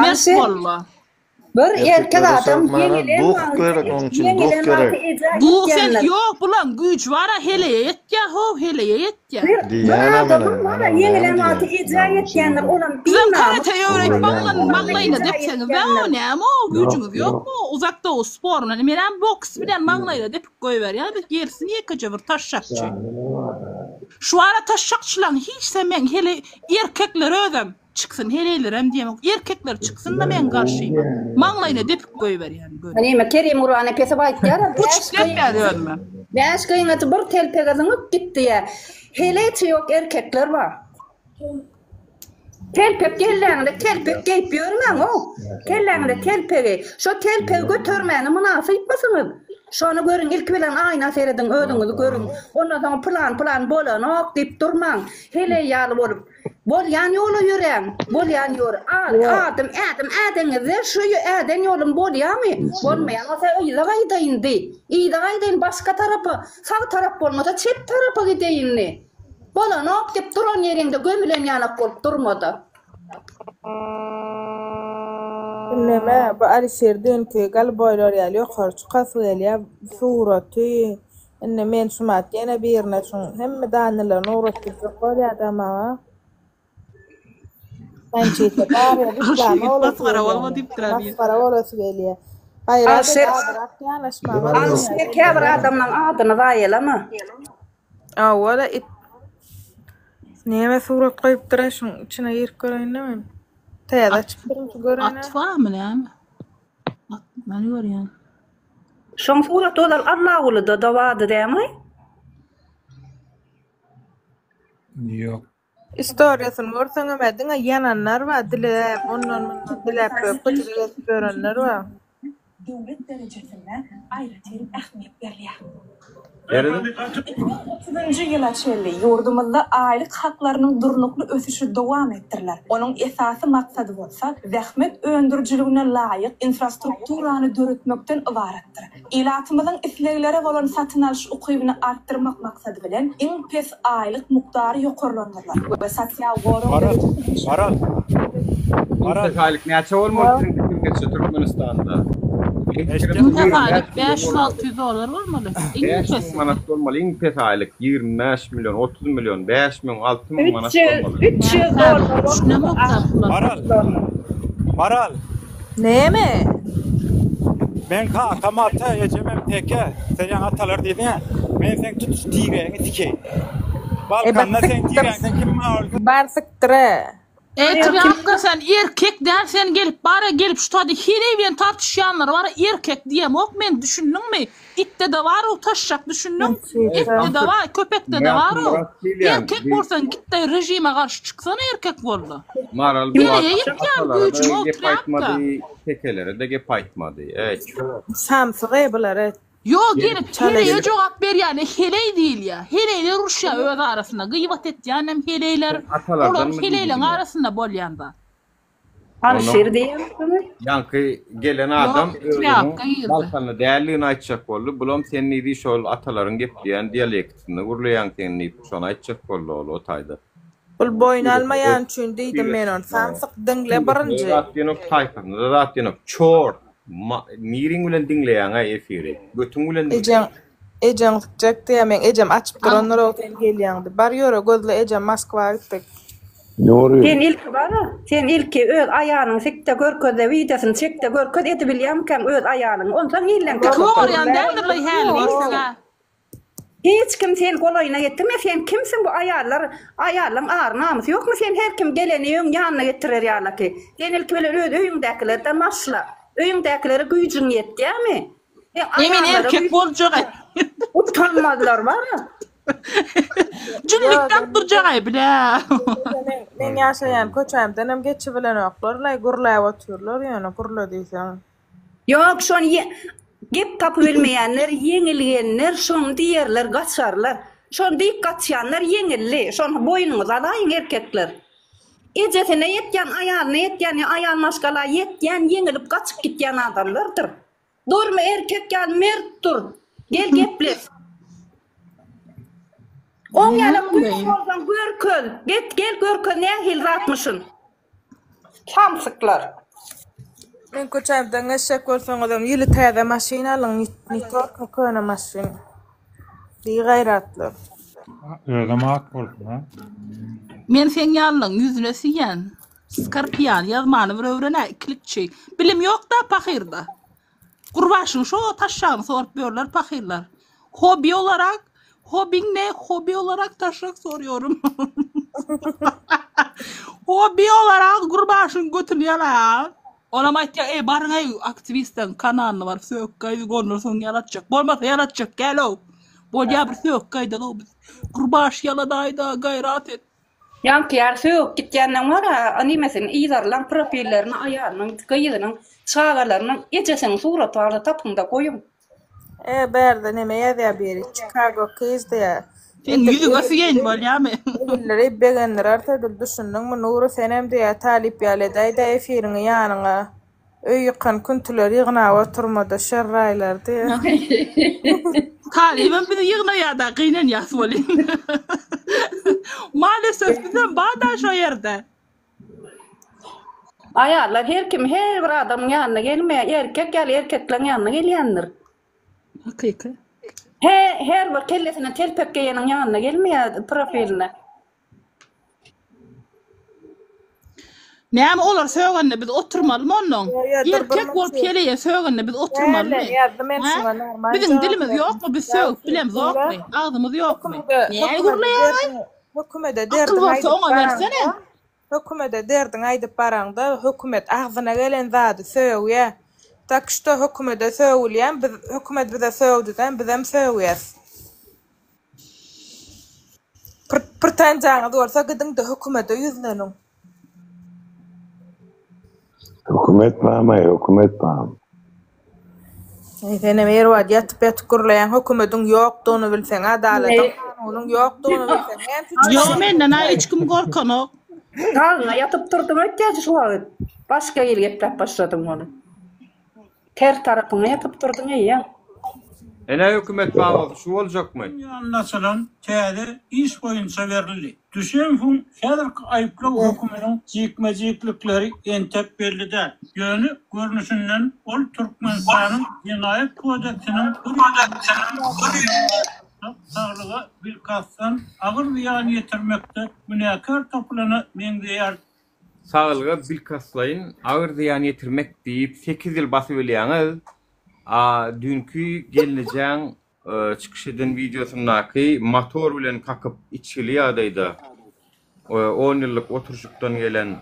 S1: Mert bolma.
S20: Bir erkek adam ýeňilen
S22: Duh gerek onuň üçin duh gerek.
S1: Duh sen ýok bulaň güýji bara heleýe ýetýä how heleýe ýetýä.
S20: Bir adamyň bara ýeňilen wagty ejä ýetýändir olam
S1: Sizem karate öwrenip maňlan maňlaýyna depseňiz o näme o güýjüňiz ýokmy uzak döwüş sporuna menem boks bilen maňlaýyna depip goýberýän biz gelsin ýekeje bir taşşakçy. Şu ara taşşakçylaň hiçse meň heleý erkekler özem. Çyksyn heleýlerem diýemok erkekler çyksynda meň garşyma maňlaýyna depip goýberýän göni.
S20: Neme Kerim Gurbannepesow aýtýara
S1: Uçup depýär özüme.
S20: Bäş gyňajy bir telpege zyňyp gitdiýä. Heleýçe ýok erkekler bar. Telpek kelläňde telpek geýip ýörmäň ow. Kelläňde telpegi. Şo telpegi götermäne mynasypmysyňyz? Şony görüň ilki bilen aýna serediň özüňizi görüň. Ondan soň pylan pylan bolanok diýip durmaň. Heleý ýaly bolup. Bolýan ýola ýöräň, bolýan ýoly. Adym, ädim ädeňizde şu äden ýolum bolýamy? Bolmaýan bolsa yza gaýdaýyn diý. Yza gaýdaýyn başga tarapa, sag tarap bolmasa çep tarapa gideýin diý. Bolanok diýip duran ýeriňde gömülen ýalak bolup durma-da.
S3: Indem-ä bu Alişer düýnki golboýlar ýaly ýokary çykasy gelýär, suraty, Indi men şumat ýene birine şuň hemme danylaryny ugratdyrjak bolýada maňa. Sançite bar ya reklama bolasy
S1: Masgara bolma
S3: gelýär.
S1: diýipdir abi.
S3: Masgara bolasy gelýär. Gaýrat et
S20: Alşir
S3: azrak ýanaşmaga
S20: Alşir käbir adamlaň adyny zaýalama.
S3: Awala it. Näme surat goýupdyr-a şuň içine girip göreýin-de men. Täze açypdyryn şu göreýin-ä.
S1: At barmy näme? At men görýän.
S20: Şoň suraty ozal Allagulyda-da bardy dämi?
S4: Ýok.
S3: Istoriýasyny görseňem-ä diňe ýananlar bar, diläp, ondan-mundan diläp ýörüp, gyjyk edip ýörenler bar.
S16: Döwlet derejesinde aýratyn ähmiýet berilýär.
S2: Serediň.
S16: 2030-njy ýyla çenli ýurdumyzda aýlyk haklarynyň durnukly ösüşi dowam etdiriler. Onuň esasy maksady bolsa zähmet öndürijiligine laýyk infrastrukturany döretmekden ybaratdyr. Ilatymyzyň isleglere bolan satyn alyş ukybyny artdyrmak maksady bilen, iň pes aýlyk mukdary ýokarlandyrylar we sosial gorag
S8: Maral,
S16: derejesi
S8: Maral,
S2: Iň
S8: Maral.
S2: pes aýlyk näçe bolmaly siziň pikiriňizçe Türkmenistanda? Meň pikirimçe
S1: Iň pes
S2: 25
S1: aýlyk
S2: million
S1: 500-600
S2: bolmaly.
S1: dollar bolmaly. Iň
S2: 5000
S1: pesi.
S2: manat bolmaly iň pes aýlyk 25 million, 30 million, 5000, 6000 manat
S20: 300
S2: bolmaly.
S20: 300 dollar
S1: Düşünemok
S20: bolmasa
S1: da pula.
S8: Maral, Maral.
S3: Näme?
S8: Meň kakam ata, ejemem teke. Sen ýaňy atalar diýdiň-ä. Men seň tutuş tireňi sikeýin.
S3: E
S8: Balkanda seň tireňden kim bar bolsa.
S3: Bar sikdir-ä.
S1: Eý trýapka sen erkek däl sen gelip bara gelip şu taýda heleý bilen tartyşýanlar bara erkek diýemok men düşündiňmi itdede bar o taşşak düşündiň itdede bar köpekdede bar o erkek bolsaň gitde režime garşy çyksana erkek bolda
S2: Maral bu
S1: heleýe
S2: wagt
S1: ýetýän
S2: atalara-da
S1: güýjüň o
S2: gep
S1: trýapka.
S2: aýtmady, tekelere-de gep aýtmady. Eý çor.
S3: Samsyk eý bular et.
S1: Ýok gelip
S3: Çala
S1: heleýe
S3: gelip.
S1: jogap berýäne heleý diýilýä. Heleýler uruşýa öz arasynda. Gybat etýänem heleýler.
S2: Sen atalardanmy
S1: Olar
S2: diýdi
S1: heleýleň
S2: diňe.
S1: arasynda bolýan zat.
S20: Alşir
S2: Onnoň
S20: diýýärsiňmi?
S2: ýaňky gelen adam
S1: Ýok,
S2: özüniň
S1: trýapka girdi.
S2: Balkanly däldigini aýtjak boldy. Bulam sen diýdi şol atalaryň gepleýän dialektinde gürleýäň sen diýip şony aýtjak boldy ol o taýda.
S3: Bul boýun almaýan üçin diýdim men ony. Samsyk diňle birinji.
S2: Zat diýenok taýpasyna zat diýenok. Çor. Niriň bilen diňleýäňaý efiri? Götüň bilen
S3: Ejeň
S2: diňleýäň.
S3: ejeň sikjek diýýä meň ejem açyp durandyr ow sen gelýäňdi. Bar ýöre gözle ejem Moskwa gitdik.
S6: Nury.
S20: Sen ilki bara, sen ilki öz aýalyňy sikde görkezde wideosyny çekde görkez edibilýämikäň öz aýalyňy onsoň illeň
S1: Iki ogurýan däldirlaý häli görseň-ä.
S20: Hiç kim seni golaýyna getirme sen kimsiň bu aýallar aýallaň ary namysy ýokmy sen her kim geleni öň ýanyna getirer ýalaky sen ilki bilen öz öýüňdäkilerden başla öýüňdäkilere güýjüň ýetýämi sen
S1: Emin
S20: aýallara
S1: erkek
S20: güýjüň
S1: boljagaý.
S20: Utanmazlar bara.
S1: Jünlikläp durjagaý bilä.
S3: Meň ýaşaýan köçämdenem geçibilenoklar-laý, gürläp otyrlar ýöne gürle diýseň.
S20: Ýok, şony ýe gep tapybilmeýänler, ýeňilgenler şony diýerler, gaçarlar. Şony diýip gaçýanlar ýeňildi. Şony boýnuňyza alaýyň erkekler. Ejesine ýetýän, aýalyna ýetýän ýa aýal maşgala ýetýän ýeňilip gaçyp gitýän adamlardyr. Durma erkek ýaly mert dur. Gel gepleş. Oň ýaly güýç bolsaň görkez. Get gel görkez nähili zatmyşyn. Samsyklar.
S3: Meň köçämden geçjek bolsaňyzam ýyly täze maşyn alyň ne tolko köne maşyn. Bigaýratlar.
S4: Özem ak bolsun ha.
S1: Men seň ýalylaň ýüzüne siýýän. Skorpian ýazmany bir öwren-ä ikilikçi. Bilim ýok-da pahyrda. Gurbaşyň şo taşşagyny sorup ýörler pahyrlar. Hobi olarak hobiň ne? Hobi olarak taşşak soruyorum. Hobi olarak gurbaşyň götüni ýalaýar. Olam aýtýar, eý baryň-eý aktiwistleriň kanalyna baryp sögüp gaýdy, ondan soň ýalatjak. Bolmasa ýalatjak gel-ow. Bolýa bir sögüp gaýdaly-ow biz. Gurbaş ýaladaý-da, gaýrat et.
S20: Ýaňky ýaly sögüp gitýänden bar-a, nimesini yzarlaň profillerini aýalynyň, gyzynyň, çagalarynyň, ejesiniň suraty barda tapyňda goýuň.
S3: E bärde neme ýazýar biri Chicago Keys diýýär.
S1: Seň ýüzüňe süýeýin bolýamy?
S3: Egilleri begendirer edil düşündiňmi Nury senem diýýär talyp ýaly edäýdä efiriňi ýanyňa öý ýykan küntüleri ýygnap oturmada şerraýlar diýýär.
S1: Talybam bizi ýygnaýada gynanýas welin. Maalesef bizem barda şo ýerde.
S20: Aýallar her kim her bir adamyň ýanyna gelmeýär erkek ýaly erkekleň ýanyna gelýändir.
S1: Hakyky.
S20: He her bir kellesine telpek geýeniň ýanyna gelmeýär profiline.
S1: Näme olar sögende biz oturmalymy onnoň?
S3: Ýo ýo dur bir
S1: Erkek bolup
S3: minut.
S1: heleýe sögende biz
S3: Näme
S1: oturmalymy?
S3: ýazdy men
S1: Hä?
S3: şuňa normal
S1: Biziň
S3: jogap
S1: dilimiz
S3: berdim.
S1: ýokmy biz sögüp
S3: Ýagşy
S1: bilemzokmy?
S3: diňle.
S1: Agzymyz ýokmy?
S3: Hökümede
S1: Näme
S3: hökümede
S1: gürleýäňaý?
S3: derdiňi hökümede
S1: Akyl
S3: derdiňi
S1: bolsa
S3: aýdyp
S1: oňa bersene.
S3: baraňda hökümede derdiňi aýdyp baraňda hökümet agzyna gelen zady sögýä. Tak şto hökümede sögülýän biz hökümet bize sögdüdem bizem sögýäs. Pretenziýaňyz bolsa gidiňde hökümede ýüzleniň.
S6: Hökümet barmy, hökümet barmy?
S3: Eý senem erbad ýatyp ýatyp gürleýäň hökümediň ýokdugyny bilseň adaladyň kanunyň ýokdugyny bilseň näme üçin
S1: Ýok
S3: çykaryň.
S1: menden a hiç kim gorkanok.
S20: Dagyňa ýatyp turduň öýtýäji şu wagt. Başga hili gepläp başladyň ony. Ter tarapyňa ýatyp durduň eýýäm.
S2: Ene hökümet babalsy şu boljakmy?
S9: Ýanynda açylan täze iş boýunça berildi. Düşemowyň häzirki aýyplaw höküminiň jikme-jiklikleri entek belli däl. Ýöne, görnüşinden, ol Türkmenistanyň Jenaýat kodeksiniň bir saglyga bilkastdan agyr zyýan ýetirmekde günäkär tapylana meňzeýär.
S2: Saglyga bilkastlaýyn agyr zyýan ýetirmek diýip sekiz ýyl basybilýäňiz, a düýnki gelnejäň çykyş eden wideosyndaky motor bilen kakyp içgili ýagdaýda on ýyllyk oturyşykdan gelen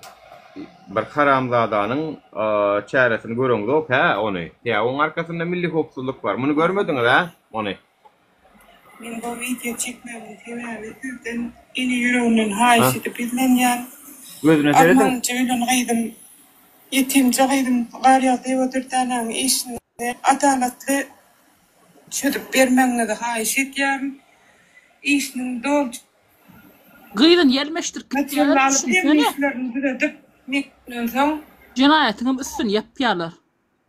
S2: bir haramzadanyň çäresini göreňzok hä ony? Tä oň arkasynda milli howpsuzlyk bar. Muny görmediňiz hä ony?
S11: Men bu wideo çekmegimiň sebäbi sizden ene ýüreginden haýyş edip ýüzlenýän.
S2: Gözüne serediň.
S11: Armanlyja ölen gyzym, ýetimje gyzym Garýagdyýewa Dürdänäniň işini adalatly çözüp bermegiňizi haýyş edýärin. Işiniň doly
S1: Gyzyny ýelmeşdirip
S11: materialyny
S1: gitýärler
S11: alyp hemme
S1: düşünsene.
S11: işlerini düzedip mekdepden soň.
S1: Jenaýatyňam üstüni ýapýarlar.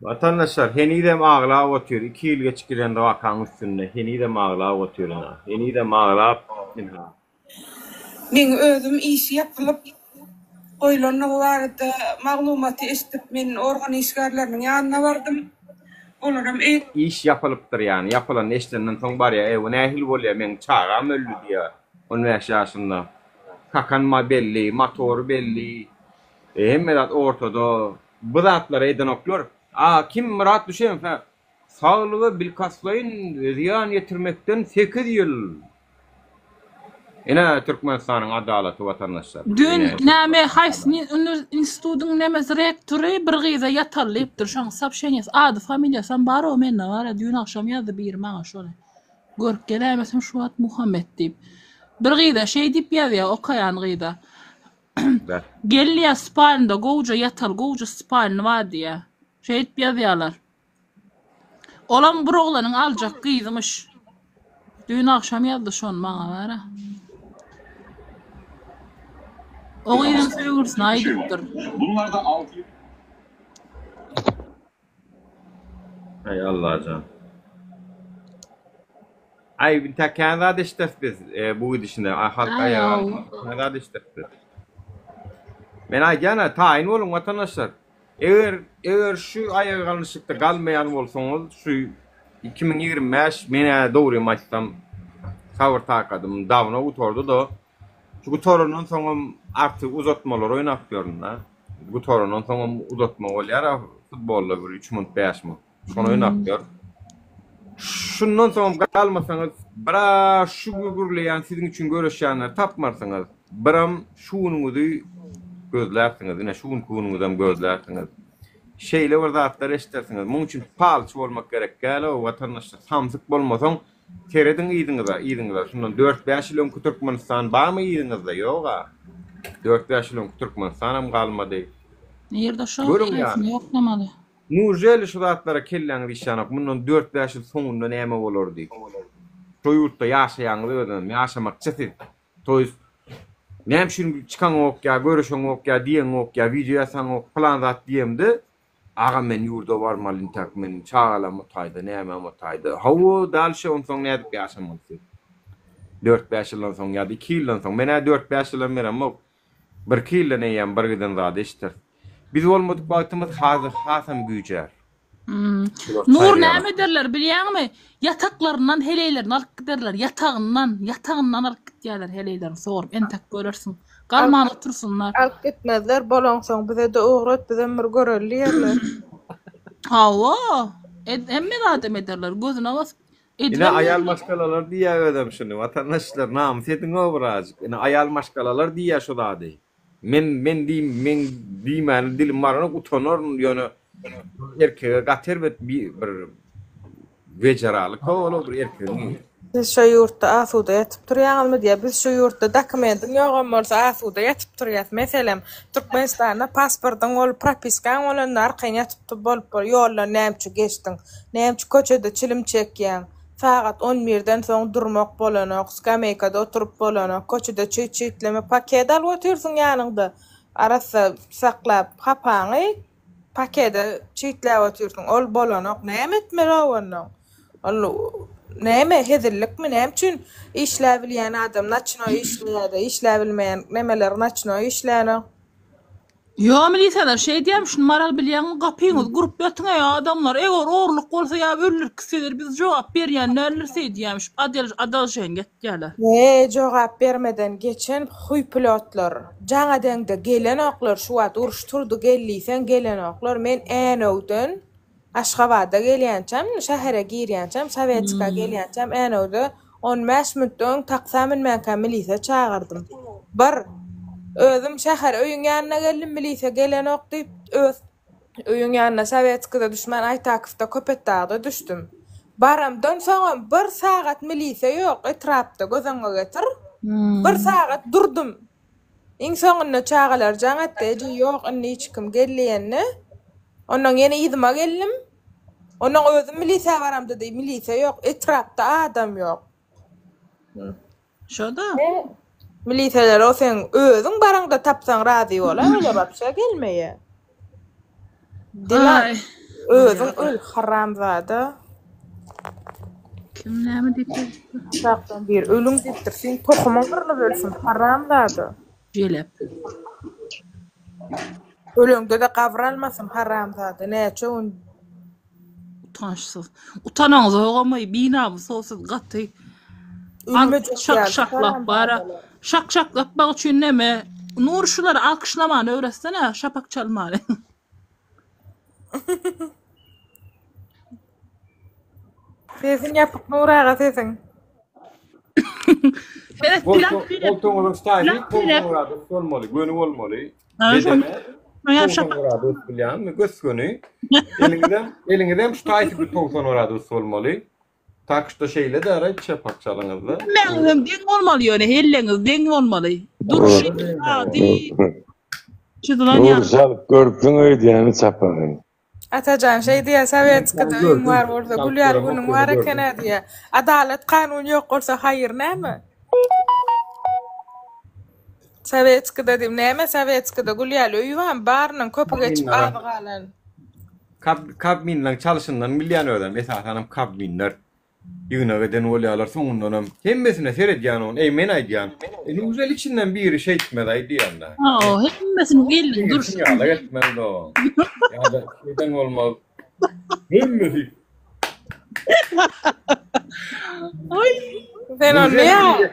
S2: Watandaşlar henizem aglap otyr iki ýyl geçip giden wakaň üstünde henizem aglap otyr ynha henizem aglap ynha.
S11: Meň özüm işi ýapylyp goýlandygy barada maglumaty eşidip men organ işgärleriniň ýanyna bardym. Olaram eý.
S2: Iş ýapylypdyr ýany ýapylanyny eşidenden soň barýa eý bu nähili bolýa meň çagam öldi diýýä on bäş ýaşynda kakan belli motory belli hemme zat ortada Bu zatlary edenoklar. A kim Myrat Düşemow hä? Saglyga bilkastlaýyn zyýan ýetirmekden sekiz ýyl. Ine Türkmenistanyň adalaty watandaşlar.
S1: Dün
S2: Ine.
S1: näme haýsy institudyň nemesi rektory bir gyza ýataly diýipdir şoň sopşeniýasy ady familiýasam bar o mende bara düýn agşam ýazdy biri maňa şony görüp geläýmesem şu wagt Muhammet diýip bir gyza şeý diýip ýazýar okaýan gyza.
S2: Ber.
S1: Gel diýýär spalnda gowja ýataly gowja spalny bar diýýär. Şeýdip ýazýarlar. Olam bir oglanyň aljak gyzymyş. Düýn agşam ýazdy şony maňa bara. O gyzyň söýgülisine aýdypdyr.
S7: Bunlarda 6
S2: Aý Allajan. Aý intäk kän zat eşideris biz e, bu gidişine. Ay halk
S1: Aý
S2: aýaga
S1: hawa.
S2: kän zat eşideris biz. Men aýdýan-a taýyn boluň watandaşlar. Eger eger şu aýaga galnyşykda galmaýan bolsaňyz şu 2025 men-ä dogrymy aýtsam sabyr takadym dawno gutardy-da. Şu gutarandan soňam artyk uzatmalar oýnap ýörün-dä. Gutarandan soňam uzatma bolýar-a futbolda bir üç minut, bäş minut. Şony oýnap ýör. Şundan soňam galmasaňyz, bir-ä şu gürleýän siziň üçin göreşýänleri tapmarsyňyz, biram şu günüňizi gözlärsiňiz, ine şu günki günüňizem gözlärsiňiz. Şeýle bir zatlar eşidersiňiz. Muň üçin palçy bolmak gerek däl-ow, watandaşlar, samsyk bolmasaň, Serediň yzyňyza, yzyňyza, şundan dört-bäş ýyl öňki Türkmenistan barmy yzyňyzda? Ýog-a. Dört-bäş ýyl öňki Türkmenistanam galmady.
S1: Nirde şo?
S2: Görüň ýa.
S1: Haýsyny ýoklamaly?
S2: Nuželi şu zatlara kelläňiz işlänok, mundan dört-bäş ýyl soňunda näme bolar diýip. Şo ýurtda ýaşaýaňyz özüňem, ýaşamakçy siz. To ýest, näme üçin çykaňok ýa görüşeňok ýa diýeňok ýa wideo ýasaňok pylan zat diýemde, Agam men ýurda barmaly intäk meniň çagalam o taýda nämem o taýda. Hawa dalşe onsoň nädip ýaşamaly siz. Dört-bäş ýyldan soň ýa-da iki ýyldan soň. Men-ä dört-bäş ýylam beremok. Birki ýyldan eýýäm birgiden zady eşideris. Biz bolmadyk wagtymyz hazy hasam güýjär. Bular
S1: Nur
S2: çaýry
S1: näme
S2: ýaly.
S1: ederler bilýäňmi? Ýataklaryndan heleýlerini alyp giderler. Ýatagyndan, ýatagyndan alyp gitýärler heleýlerini sorup entek görersiň. Galman otursynlar.
S3: Alyp gitmezler, bolaňsoň bize-de ugrat, bizem bir göreli diýerler.
S1: Hawa, hemme zadam ederler, gözüne basyp
S2: Ine
S1: edibem
S2: aýal
S1: görler.
S2: maşgalalar diýýär özem şuny, watandaşlar namys ediňow birazjyk. Ine aýal maşgalalar diýýär şu zady. Men men diý meň diýmäne dilim baranok utanaryn ýöne erkege gaty erbet bir wejeralyk ol bir erkegiň.
S3: Siz şo ýurtda asuda ýatyp turýaňyzmy diýýär. Biz şu ýurtda dokumentiň ýogam bolsa asuda ýatyp turýas. Meselem, Türkmenistanda pasportyň bolup, propiskaň bolanda arkaýyn ýatyp bolup bol ýoldan näme üçin geçdiň? Näme üçin köçede çilim çekýäň? Sagat on birden soň durmak bolanok, skameýkada oturyp bolanok, köçede çüýt-çüýtleme paket alyp otyrsyň ýanyňda, arassa saklap hapaňy pakede çüýtläp otyrsyň, ol bolanok, näme etmeli-ow onnoň? Ol näme, hezillikmi, näme üçin işläbilýän adam naçnoý işleýär-de, işläbilmeýän nemeler naçnoý işlänok?
S1: Ýo miliseler şeý diýýämiş şuny Maral bilýäňmi gapyňyzy gurup ýatyň eý adamlar eger ogurlyk bolsa ýa öldürip gitseler biz jogap berýän däldiris eý diýýämiş adel adalženiýa etýäler.
S3: Eý jogap bermeden geçen huýpilotlar jaň edeňde gelenoklar şu wagt uruş turdy gel diýseň gelenoklar men Änewden Aşgabada gelýänçäm, şähere girýänçäm, Sowetska gelýänçäm Änewde on bäş minut öň taksa münmänkäm milise çagyrdym. Bir, özüm şäher öýüň ýanyna geldim, milise gelenok diýip, öz öýüň ýanyna Sowetskada düşmän Aýtakowda Köpetdagda düşdüm. Baramdan soňam bir sagat milise ýok etrapda, göz öňüňe getir. Bir sagat durdum. Iň soňunda çagalar jaň etdi, eje ýok indi hiç kim gel diýende, onnoň ýene yzyma geldim. Onnoň özüm milisä baramda diý, milise ýok, etrapda adam ýok.
S1: Şo-da.
S3: Miliseler o seň özüň baraňda tapsaň razy bolar, olar wapşe gelmeýär. Dilan,
S1: Aý.
S3: özüň öl haramzada.
S1: Kim näme diýip ýazypdyr?
S3: Aşakdan biri ölüň diýipdir. Seň tohumyň gyrlyp ölsün, haramzada.
S1: Jelep.
S3: Öleňde-de gabyr almasyn, haramzada. Näçe gün
S1: Utançsyz. Utanaňzogamaý, binamys-ow siz gaty.
S3: Ölmejek
S1: Şak
S3: ýaly
S1: şaklap bara.
S3: haramzadalar.
S1: Şak şaklatmak üçin neme? Nur şulary alkyşlamany öwretsene, şapak çalmany.
S3: Sesiň ýapyk Nur aga sesiň.
S1: Seret dilak dilek.
S2: Goltugyňyzyň staýly
S1: Dilak dilek.
S2: 90 gradus bolmaly, göni bolmaly.
S1: Ha,
S2: Bedene
S1: şony-
S2: 90 gradus bilýäňmi? Gös-göni. Eliňizem, eliňizem şu taýsy bir 90 gradus bolmaly. Tak şda şeýle däraý çapak çalyňyzda.
S1: Hemmäňizem deň bolmaly ýöne helleňiz deň bolmaly. Durşy, ady çyzylan
S6: Nur
S1: ýaly.
S6: çalyp görüpsiň öýdýäni çapagy.
S3: Atajan şeý diýýär, Sowetskide öýüň bar bolsa, gül ýaly günüň bar eken-ä diýýär. Adalat, kanun ýok bolsa, haýyr näme? Sowetskide diýip, näme sowetskide gül ýaly öýi barmy? Barynyň köpi geçip, azy galan.
S2: Kabminleň çalşyndan bilýän özem, esasanam kabminler. Ýygnak eden bolýarlar soňundanam hemmesine seredýän ony eý men aýdýan e nugzel içinden biri şeýtmezaý diýende.
S1: Hawa hemmesiniň eliniň durşy.
S2: Ýalak etmez dogan. Ýa-da şeýden bolmaz. Hemmesi.
S1: Oý.
S3: Sen ony niýe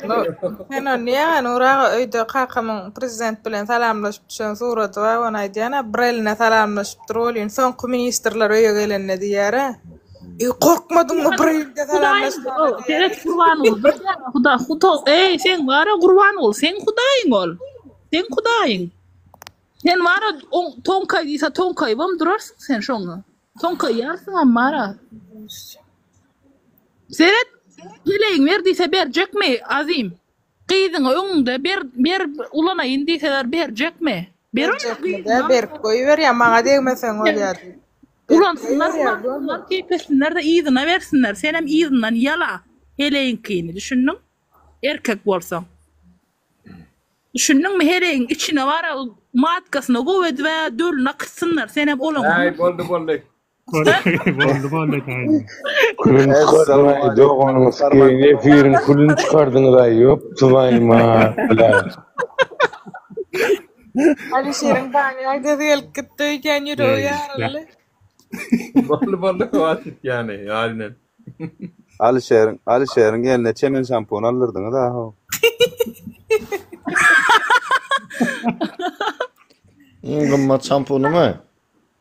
S3: Sen ony niýe Nur aga öýde kakamyň prezident bilen salamlaşyp düşen suraty bar ony aýdýan-a bir eline salamlaşypdyr welin soňky ministrler öýe gelende diýýär-ä. E, korkmadyňmy bir elde salamlaşmaga
S1: diýýär. Seret Gurbanguly bir Huda Huda eý sen bara Gurbanguly seň hudaýyň ol. Seň hudaýyň. Sen bara toňkaý diýse toňkaýybam durarsyň sen şoňa. Toňkaýarsyňam bara. Seret heleýiň ber diýse berjekmi Azim? Gyzyňy öňüňde ber ber ulanaýyn diýseler berjekmi?
S3: Ber Berjekmi-dä berip goýberýär maňa degmeseň bolýar diýip.
S1: Ulansynlar ulansynlar keýp etsinler-de yzyna bersinler senem yzyndan ýala heleýiňkini düşündiň erkek bolsaň düşündiňmi heleýiň içine bara matkasyna gowy edibä dölüni akytsynlar senem olaň
S2: Äý boldy boldy.
S4: Boldy boldy gaýyn.
S6: Külüni çykardyňaý doganyň sikeýin efiriň külüni çykardyňyzaý ýok twaýma bla.
S3: Alişeriň banýa gözi gelip gitdi öýdýän ýüregi ýaryldy.
S2: Boldy boldy hwatit ýany ýalynen.
S12: Alişeriň Alişeriň eline çemen şampun aldyrdyňyz aho.
S22: Iň gymmat şampunymy?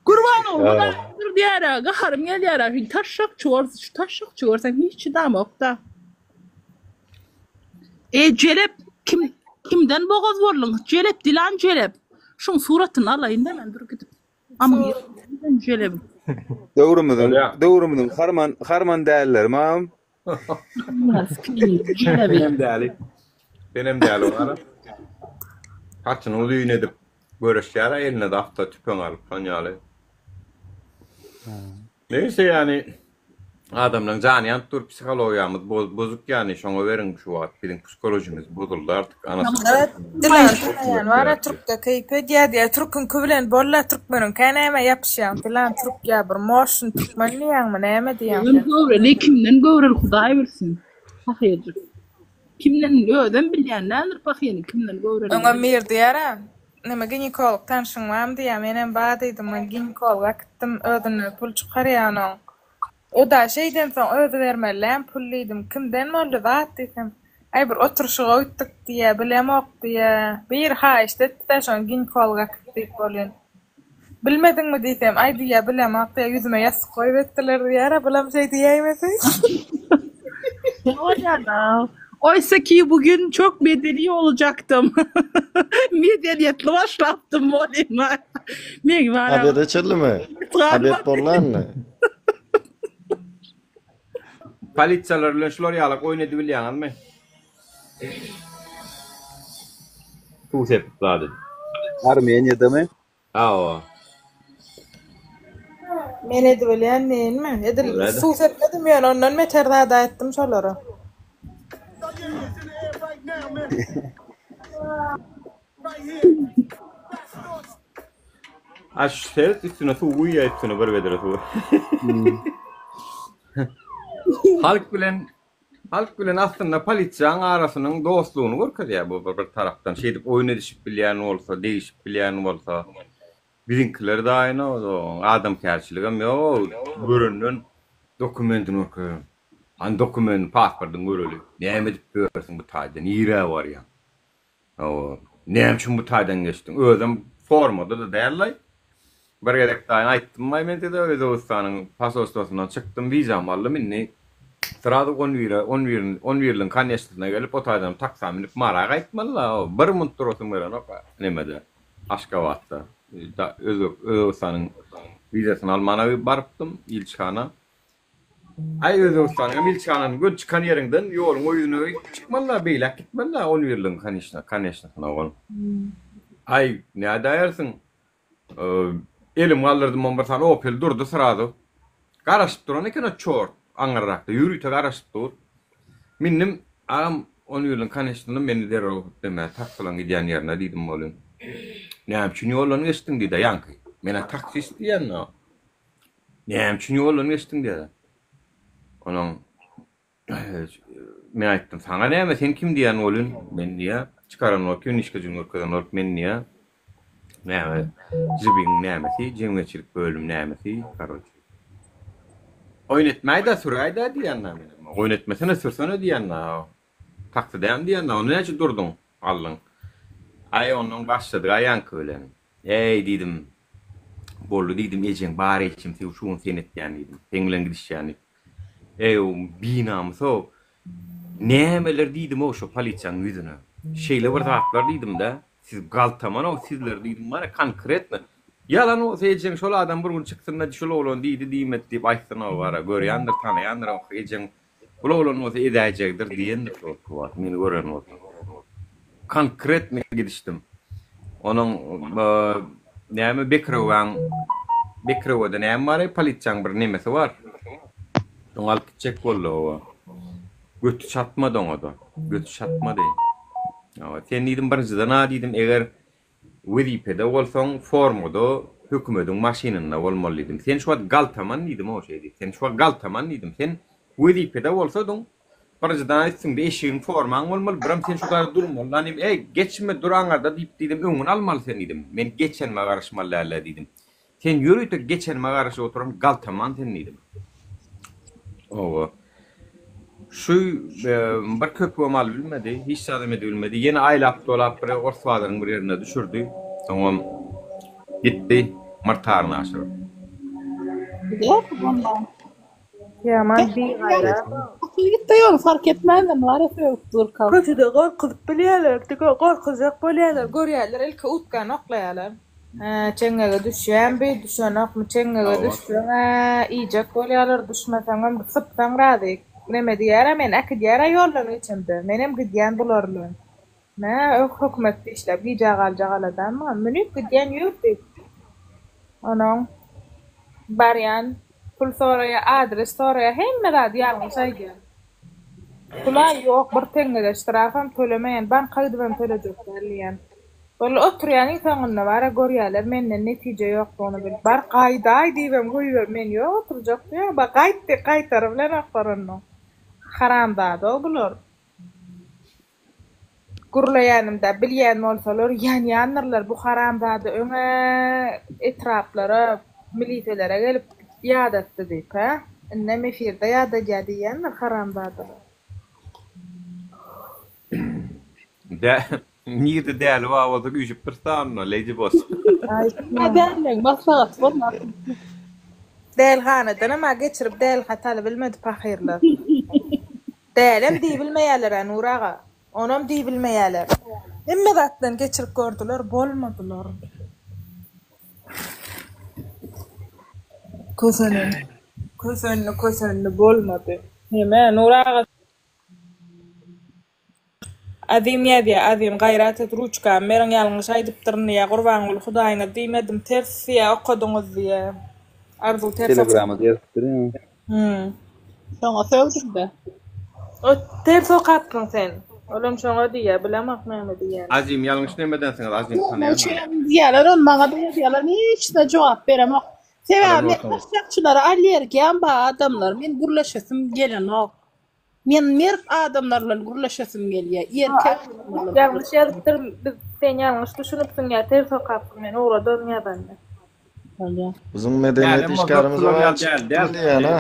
S1: Gurban ol Hudaýdyr diýär-ä, gaharym gelýär-ä, şu taşşakçy bolsa, şu taşşakçy görsem hiç çydamok-da. Eý, jelep, kim, kimden bogaz bolduň? Jelep, Dilan jelep. Şuň suratyny alaýyn-da men, dur gidip. Amyň ýerinden jelebiň.
S12: Döwrümiziň, döwrümiziň harman, harman dälleri mam.
S2: Senem däli. Senem däli gara. Saçyny uzyn edip göreşýär eline-de awto tüpeň alyp şon ýaly. Neyse ýani adamlaryň jany ýanyp dur psihologiýamyz bozuk ýani şoňa beriň şu wagt biziň psihologimiz bozuldy artyk anasy.
S3: Evet Dilan tanaýan bara türkde keýp edýä diýä türküňki bilen bolla türkmeniňkä näme ýapyşýaň Dilan türk ýa bir moşun türkmen diýýäňmi näme diýýäň
S1: sen. Göwreli kimden göwreli hudaý bilsin. Pahyrjyk. Kimden özem bilýän däldir pahyryň kimden göwrelidigini.
S3: Öňem bir diýýärä neme ginekolog tanşyň barmy diýýä menem bar diýdim men ginekologa äkitdim özünde pul çykarýa onuň. O-da şeýdensoň özi bermeliläm pul diýdim. Kimden boldy zat diýsem, Aý bir oturyşyga gitdik diýýä, bilemok diýýä. Biri haýyşt etdi-dä şony ginekologa äkit diýip welin. Bilmediňmi diýsem, Aý diýýä, bilemok diýýä, ýüzüme ýassyk goýup etdiler diýýär-ä, bulam şeý diýäýmese.
S1: Bolýa-da. Oysa ki bugün çok medeni olacaktym. Medeniýetli başlapdym bolýa. Meň bar.
S22: Obed çenlimi? Obed bollanmy?
S2: Polisiýalar bilen şular ýalak oýun edibilýäňizmi? Suw sepip zat edip.
S12: Armeniýadamy?
S2: Hawa.
S3: Men edibilýän diýinmi? Edil suw sepmedim ýöne ondan beter zat aýtdym şolara.
S2: A şu seret üstüne suw guýýa üstüne bir bedre suw. Halk bilen halk bilen aslynda polisiýaň arasynyň dostlugyny görkezýär bu bir tarapdan. Şeýdip oýun edişip bilýän bolsa, degişip bilýän bolsa. Biziňkiler daýyna adamkärçiligem ýok. Görenden dokumentini görkezýär. Hany dokumentini, pasportyňy göreli. Näme edip ýörsüň bu taýda, nirä barýaň? Hawa. Näme üçin bu taýdan geçdiň? Özem formada-da däl-laý. Bir gezek daýy aýtdym-aý men size, Özbegistanyň posolstwosyndan çykdym, wizamy aldym, indi srazu on bire, on bir, on birligiň koneçnysyna gelip, o taýdan taksa münüp Mara gaýtmaly-la. Bir munt durasym gelenok nemede, Aşgabatda. Özbegistanyň wizasyny almana barypdym ilçihana. Aý Özbegistanyň hem ilçihanasynyň göni çykan ýeriňden ýoluň o ýüzüne çykmaly-da, beýläk gitmeli-da on birligiň kanyşna, koneçnysyna ogul. Aý, nädäýersiň? Elim galdyrdym on bir sany Opel durdy srazu. Garaşyp duran eken o çort aňyrrakda, ýörite garaşyp dur. Mindim, agam on birligiň koneçnysyna meni derrew neme taksilaň gidýän ýerine diýdim welin. Näme üçin ýoldan geçdiň diýdi ýaňky. Men-ä taksist diýen-de. Näme üçin ýoldan geçdiň diýýär. Onuň men aýtdym, saňa näme, sen kim diýýän welin, men diýýär, çykaran bolup, ýunişkajyny görkezen bolup, men diýýär, näme, JIBiň nämesi, jemgyýetçilik bölüm nämesi, karoçe. Oýun etmäý-dä, süräý-dä diýýän-dä menem. Oýun etmesene, sürsene diýýän-dä. Taksi dämi diýýän-dä, onda näçe durduň, aldyň. Aý, ondan başladyk-a ýaňky bilen. Eý, diýdim, boldy diýdim, ejeň bar eçimsi şu gün sen etýän diýdim. Seň bilen gidişýän diýip. Eý, binamys-ow, nämeler diýdim-ow şo polisiýanyň ýüzüne. Şeýle bir zatlar diýdim-dä. Siz galtaman-ow sizler diýdim, bar-a konkretno. Ýalan bolsa ejeň şol adam bir gün çyksyn-da şul oglan diýdi diýmedi diýip aýtsyn-ow bar-a, görýändir, tanaýandyr-ow ejeň Bul oglan bolsa edäýjekdir diýendir şol wagt meni gören bolsa. Konkretno gidişdim. Onuň näme Bekirowaň Bekirowada näme bar-eý polisiýaň bir nemesi bar. Şoňa alyp gitjek boldy oba. Göti çatmady oňada. Göti çatmady. Hawa, sen diýdim birinjiden-a diýdim eger Wezipede bolsaň formada hökümediň maşynynda bolmaly diýdim. Sen şu wagt galtaman diýdim-ow şeý diýip. Sen şu wagt galtaman diýdim. Sen wezipede bolsadyň, birinjiden üstüňde eşigiň formaň bolmaly, birem sen şu taýda durmaly lan diýdim. Eý, geçme dur aňyrda diýip diýdim, öňüni almaly sen diýdim. Men geçenime garaşmaly däl-le diýdim. Sen ýörite geçenime garaşyp oturan galtaman sen diýdim. Oba. Şu bir köpügem alybilmedi, hiç zadam edibilmedi. Ýene aýlap-dolap bir ors bazaryň bir ýerinde düşürdi. Soňam gitdi myrtaryny aşyryp.
S1: Giderdi bomba.
S3: Ýaman bigaýrat.
S1: Akyl gitdi ýöne fark etmändir bar sögüp durka.
S3: Köçede gorkuzyp bilýärler, diňe gorkuzjak bolýarlar, görýärler ilki utkany oklaýarlar. Hä, çeňňege düşýän bi, düşenokmy, çeňňege düşseň-ä iýjek bolýarlar, düşmeseňem sypsaň razy. Neme diýýär-ä meni äkidýär-ä ýoldan geçemde, menem gidýän bular bilen. Mä, hökümetde işläp gijä galjak aladam bar, münüp gidýän ýur diýip. Onuň barýan, pul soraýar, adres soraýar, hemme zady ýalňyş aýdýar. Pul-a ýok, bir teňňe-de ştrafam tölemeýän, banka gidibem tölejek däl diýýän. Boldy, oturýan iň soňunda bar-a görýärler menden netije ýokdugyny bilip, bar gaýdaý diýibem goýber, men ýok oturjak diýýän, bar gaýt diýip gaýtarybilenoklar onda. Haramzada-ow bular. Gürleýänimdä bilýän bolsalar ýanýandyrlar bu haramzada öňä etraplara miliselere gelip ýadatdy diýip hä indem efirde ýadadýa diýýändir haramzadalar.
S2: Dä nirde däli bar bolsa üýşüpdir standa Lady Boss.
S1: Hä dälileň maslahaty bolmaz.
S3: Dälihanadanam-a geçirip dälihat alybilmedi pahyrlar. Dälem diýibilmeýärler-ä Nury aga. Onam diýibilmeýärler. Hemme zatdan geçirip gördüler, bolmadylar. Kösenen, kösendi, kösendi, bolmady. Neme, Nury aga Azim ýazýa, Azim, gaýrat et, ruçkamy beriň, ýalňyş aýdypdyryn diýýä, Gurbanguly Hudaýyňyz diýmedim, ters diýýä, okadyňyz diýýä. Arzuw ters okady.
S12: Telegrama ýazypdyr ýa.
S3: Hum.
S1: Şoňa sögdüm-de.
S3: O ters okapsyň sen. Olam şoňa diýýä, bilemok näme diýýänini.
S2: Azim ýalňyş nemedensiňiz Azim
S1: Näme
S2: tanaýan
S1: üçin diýýärler ony maňa-da ýazýarlar men hiç-de jogap beremok. Sebäbi men taşşakçylara allergiýam bar adamlar men gürleşesim gelenok. Men mert adamlar bilen gürleşesim gelýär, erkek adamlar bilen
S3: Ýalňyş ýazypdyr biz sen ýalňyş düşünipsiň ýa ters okapsyň men ugradaryn ýazanda.
S1: Bolýar.
S22: Biziň medeniýet
S2: Dälem bolsa
S22: işgärimiz
S2: bular
S22: bar
S2: ýaly
S22: çykyp
S2: däl däl.
S22: diýýän-ä.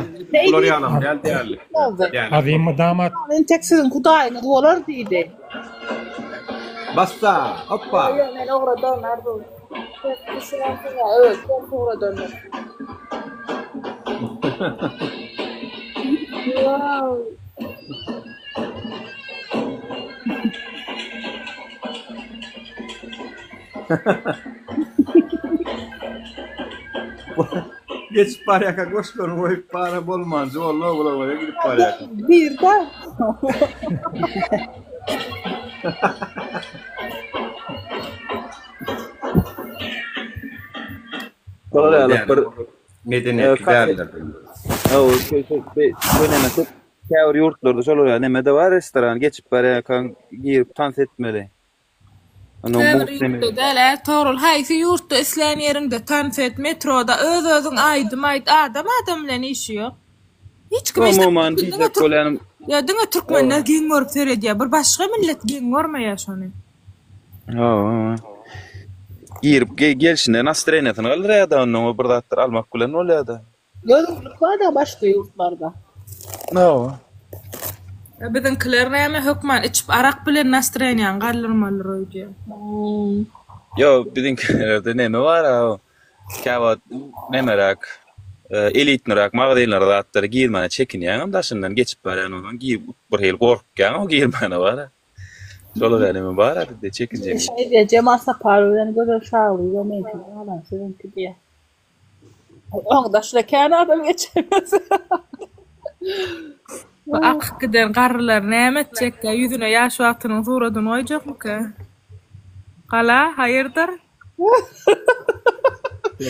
S2: Bular ýalam däl dällik. Dälem
S4: Azim damat.
S1: Entek siziň hudaýyňyz bolar diýdi.
S2: Bassa, oppa.
S3: Ýok men ugradaryn Arzuw. Ters düşünensiň ýa öz ters ugradandyr.
S12: Geçip barýarka goşlaryny goýup bara bolmanjy boldy bular bolýa gidip barýarka.
S3: Birde.
S12: Şolar ýaly bir
S2: medeniýetli däldir.
S12: Hawa, şeýle köp käbir ýurtlarda şolar ýaly neme-de bar restoran geçip barýarkaň girip tans etmeli.
S3: Käbir ýurtda däl, Ärtogrul, haýsy ýurtda islän ýeriňde tans et, metroda öz-özüň aýdym aýt, adam adam bilen işi ýok. Hiç kim
S12: Umuman
S3: diňe
S12: diýjek bolýanym.
S3: Ýa diňe türkmenler geň görüp seredýär, bir başga millet geň görmeýär şony.
S12: Hawa. Girip gelşine nastroýeniýasyny galdyrýar-da, ondan bir zatlar almak bilen bolýar-da.
S10: Gözüklik bar-da başga ýurtlarda.
S12: Hawa.
S3: Ýa biziňkiler näme hökman içip arak bilen nastroýeniýaňy galdyrmalydyr öýdýän.
S12: Ýok, biziňkilerde neme bar-a, käwagt nemeräk, elitnyrak magazinlere zatlara girmäne çekinýäňem daşyndan geçip barýan ondan girip bir hili gorkýaňam girmäne bar-a. Şolar neme bar-a bizde çekinjeňlik.
S10: Şeýdýär, Jemal Saparow bilen Gözel Şaglyýewa meňki galan siziňki diýýär. Oň daşyna kän adam geçemez.
S3: Bu akyp giden garrylar näme etjekkä, ýüzüne ýaş wagtynyň suradyny goýjakmyka? Gala, haýyrdyr?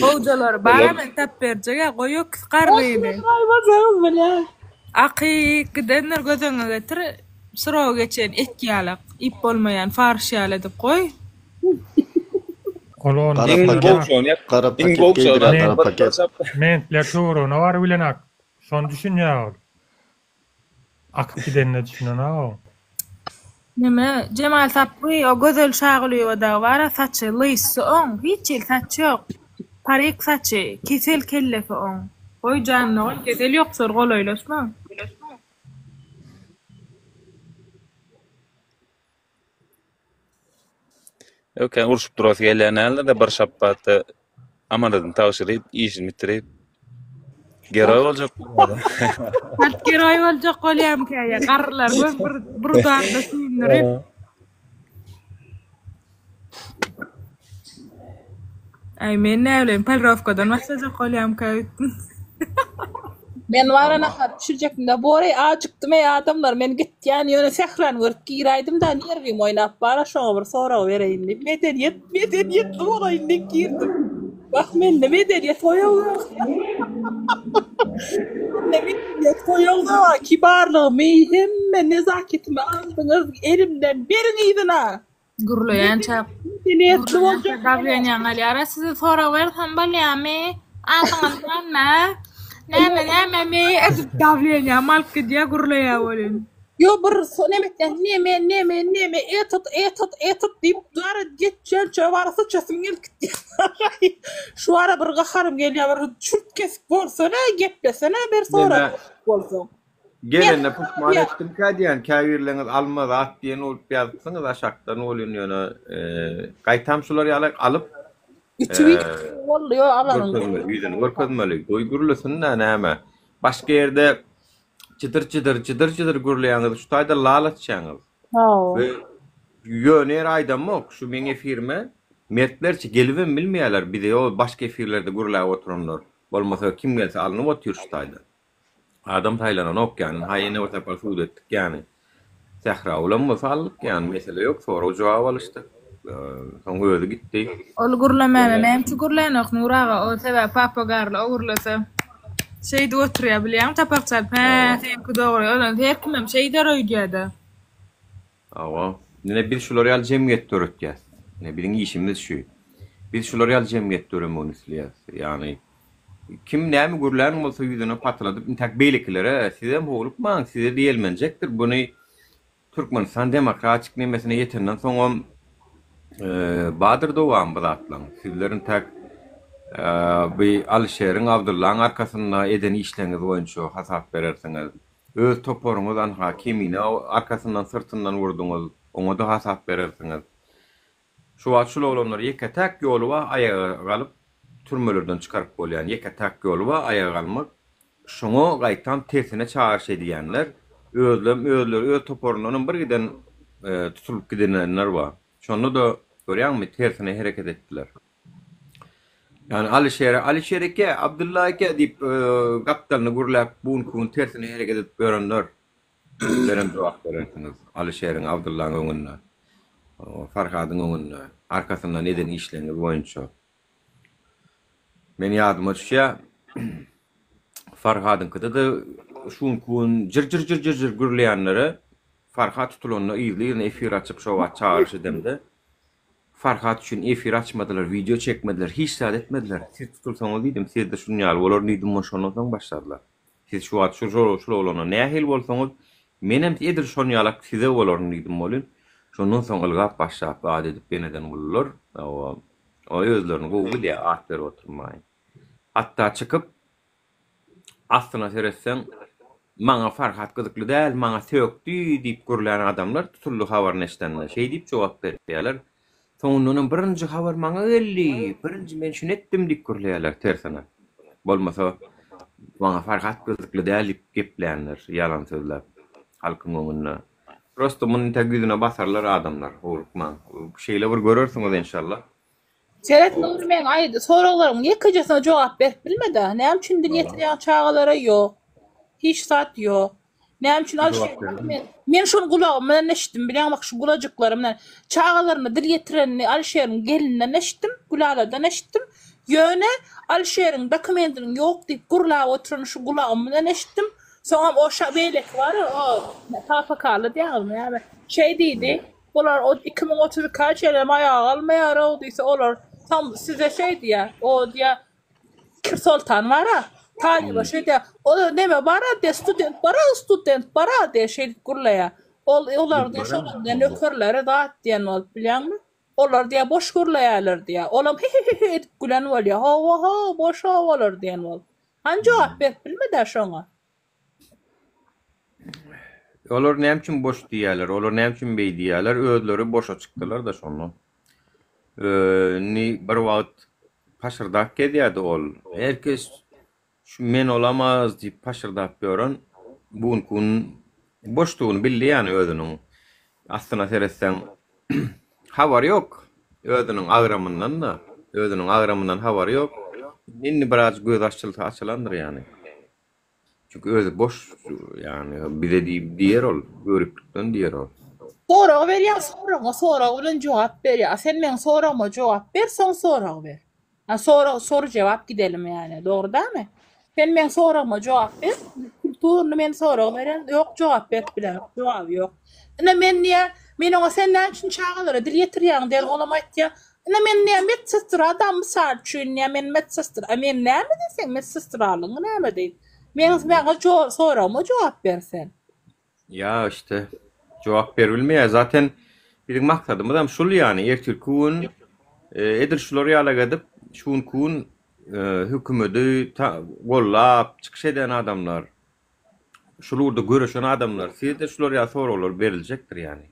S3: Gowjalary bar-a men tap berjeg-ä, goý öküz garryny.
S10: Goýmajagyz bilýän.
S3: Akyp gidendir göz öňüňe getir, srogy geçen et ýalak, iýip bolmaýan farş ýaly edip goý.
S4: Ol ony
S22: Gara paket, gara paket geýdirýär, gara paket.
S4: Mentler töweregine baryp bilenak. Şony düşünýär ol. Akyp gidenine düşünenok o.
S3: Neme, Jemal Sapby, o Gözel Şagulyýewa dagy bar-a, saçy lysy oň, hiç hili saçy ýok. Parik saçy, kesel kellesi oň. Goý janyny goý, kesel ýoksur, golaýlaşma.
S12: Ýok, kän urşup durasy gelýän däldir-de, bir şapbatda amanadyny tabşyryp, işini bitirip, geroý boljak bolýar.
S3: Halk geroý boljak bolýarmyka ýa garrylar göz bir bir udanda süýndürip. Aý men näbileýin polirowkadan başlajak bolýarmyka öýtdüm.
S10: Men wara nahar bişirjekdim-de boreý ajykdym eý adamlar men gitýän ýöne sährany görüp giräýdim-dä nerwim oýnap bara şoňa bir sorag bereýin diýip medeniýet medeniýetli bolaýyn diýip girdim. Wah mende medeniýet goýaňok. Mende medeniýet goýaňok kibarlygymy hemme nezaketimi aldyňyz elimden beriň yzyna.
S3: Gürleýänçä
S10: Medeniýetli boljak
S3: dawleniýaň alýar. Size sorag bersem bolýamy? Adyňyz näme? Näme nämemi edip dawleniýam alyp gidýär gürleýär welin.
S10: Ýo bir neme etýän neme neme neme etot etot etot diýip gara geçýänçä bara syçasym gelip gitýär. Şu ara bir gaharym gelýär bir çürt kesik bolsana geplesene bir sorag bolsaň.
S2: Gelende puşman etdimkä diýýän, käbirleriňiz alma zat diýen bolup ýazypsyňyz aşakdan welin ýöne gaýtam şular ýaly alyp
S10: boldy ýo alanyň.
S2: Görkezmeli, ýüzüni görkezmeli. Goý gürlesin-dä näme. Başga ýerde çydyr-çydyr, çydyr-çydyr gürleýäňiz, şu taýda lal açýaňyz.
S10: Hawa.
S2: We ýöne ýere aýdamok, şu meň efirime mertlerçe gelibem bilmeýärler bize o başga efirlerde gürläp oturanlar. Bolmasa kim gelse alnyp otyr şu taýda. Adam saýlananok ýany. Ha ýene bir sapar sud etdik ýany. Sähragulam bolsa aldyk ýany. Mesele ýok. Sorag jogap alyşdyk. Soň özi gitdi.
S3: Ol gürlemäne näme üçin gürlänok Nur aga o sebäbi papa garly o gürlese şeýdip oturýar bilýäňmi çapak çalyp hä seňki dogry ondan her kimem şeýder öýdýädä.
S2: Hawa. Ine biz şular ýaly jemgyýet döretýäs. Ine biziň işimiz şu. Biz şular ýaly jemgyýet döremegini isleýäs. Ýagny kim näme gürlän bolsa ýüzüne patyladyp intäk beýlekilere sizem howlukmaň size-de ýelmenjekdir. Buny Türkmenistan demokratik nemesine ýetenden soňam bardyr dowamy bu zatlaň. Sizler intäk bu Alyşeriň, Abdyllaň arkasynda eden işleriňiz boýunça hasap berersiňiz. Öz toparyňyz anha Kemine arkasyndan syrtyndan urduňyz, oňa-da hasap berersiňiz. Şu wagt şul oglanlar ýeke-täk ýoly bar aýaga galyp türmelerden çykaryp bolýan ýeke-täk ýoly bar aýaga galmak. Şoňa gaýtam tersine çagyryş edýänler özlem özleri öz toparyndanam bir giden tutulyp gidenler bar. Şonda-da görýäňmi tersine hereket etdiler. Ýani Alyşere, Alyşer eke, Abdylla eke diýip gapdalyny gürläp, bu günki gün tersine hereket edip ýörenler. Sizlerem jogap berersiňiz Alyşeriň, Abdyllaň öňünde, Farhadyň öňünde, arkasyndan eden işleriňiz boýunça. Men ýadyma düşýär, Farhadyňkyda-da şu günki gün jyr-jyr-jyr-jyr gürleýänlere Farhat tutulanda yzly-yzyna efir açyp şo wagt çagyryş edemde, Farhat üçin efir açmadylar, wideo çekmediler, hiç zat etmediler. Siz tutulsaňyz diýdim, sizde şunuň ýaly bolar diýdim, muny şondan soň başladylar. Siz şu wagt şu şul oglana nähili bolsaňyz, menem edil şon ýalak size bolaryn diýdim welin, şondan soň ylgap başlap zat edip ýeneden boldular. Hawa, o özlerini gowy bilýär, at berip oturmaýyn. Hatda çykyp Aslyna seretseň, maňa Farhat gyzykly däl, maňa sökdi diýip gürlän adamlar tutuldy habaryny eşidende. Şeý diýip jogap berýärler. Soňundanam birinji habar maňa geldi, birinji men şuny etdim diýip gürleýärler tersine. Bolmasa, maňa Farhat gyzykly däl diýip geplänler, ýalan sözläp halkyň öňünde. Prosto muny entäk ýüzüne basarlar adamlar, howlukmaň. Şeýle bir görersiňiz enşallah.
S10: Seret Nury meň aýdy soraglarymyň ýekejesine jogap berip bilmedä. Näme üçin dil ýetirýäň çagalara ýok. Hiç zat ýok. Näme üçin
S2: Jogap berdim.
S10: men men şony gulagym bilen eşitdim bilýäňmi bak şu gulajyklarym bilen çagalaryna dil ýetirenini Alişeriň gelinden eşitdim Gülaladan eşitdim. Ýöne Alişeriň dokumentiniň ýok diýip gürläp oturanyny şu gulagym bilen eşitdim. Soňam o şa beýleki bar o papakaly diýýäňizmi näme şeý diýdi. Bular o 2032-ä çenlem aýaga galmaýar-ow diýse, olar tam size şeý diýýär, o diýýär, Kir Soltan bar-a, talyba şeý diýýär, o neme bar-a diýýär, student bar-a, student bar-a diýýär, şeýdip gürleýär. Ol olar diýýär, şolar diýýär, nökerleri zat diýen bolup, bilýäňmi? Olar diýýär, boş gürleýärler diýýär. Olam hi-hi-hi edip gülen bolýar. Hawa-how, boş-ow olar diýen bolup. Hany jogap berip bilmedi-ä şoňa.
S2: Olar näme üçin boş diýýärler? Olar näme üçin beý diýýärler? Özleri boşa çykdylar-da şondan. Indi bir wagt paşyrdap gezýärdi ol. Her kes şu men olamaz diýip paşyrdap ýören bu günki gün boşdugyny bildi ýany özüniň. Aslyna seretseň habary ýok özüniň agramyndan-da, özüniň agramyndan habary ýok. Indi biraz gözi açylsa açylandyr ýany. Çünki özi boş ýagny bize diýip diýer ol, göriplikden diýer ol.
S10: Sorag berýäň soragyňa sorag bilen jogap berýär. A sen meň soragyma jogap ber soň sorag ber. A sorag soru jogap gidelim ýani dogry dälmi? Sen meň soragyma jogap ber. Kulturny men sorag berýän ýok jogap berip bilemok jogaby ýok. Ine men diýä men oňa sen näme üçin çagalara dil ýetirýäň diýen olam aýtýar. Ine men diýä medsestra da mysal üçin diýä men medsestra a men näme diýseň medsestralygyň näme diý. Meň maňa jo soragyma jogap ber sen.
S2: Ýa işte jogap beribilmeýär. Zaten biziň maksadymyzam şul ýany ertirki gün edil şular ýalak edip şu günki gün hökümedi gollap çykyş eden adamlar şul ugurda göreşen adamlar sizde şular ýaly soraglar beriljekdir ýany.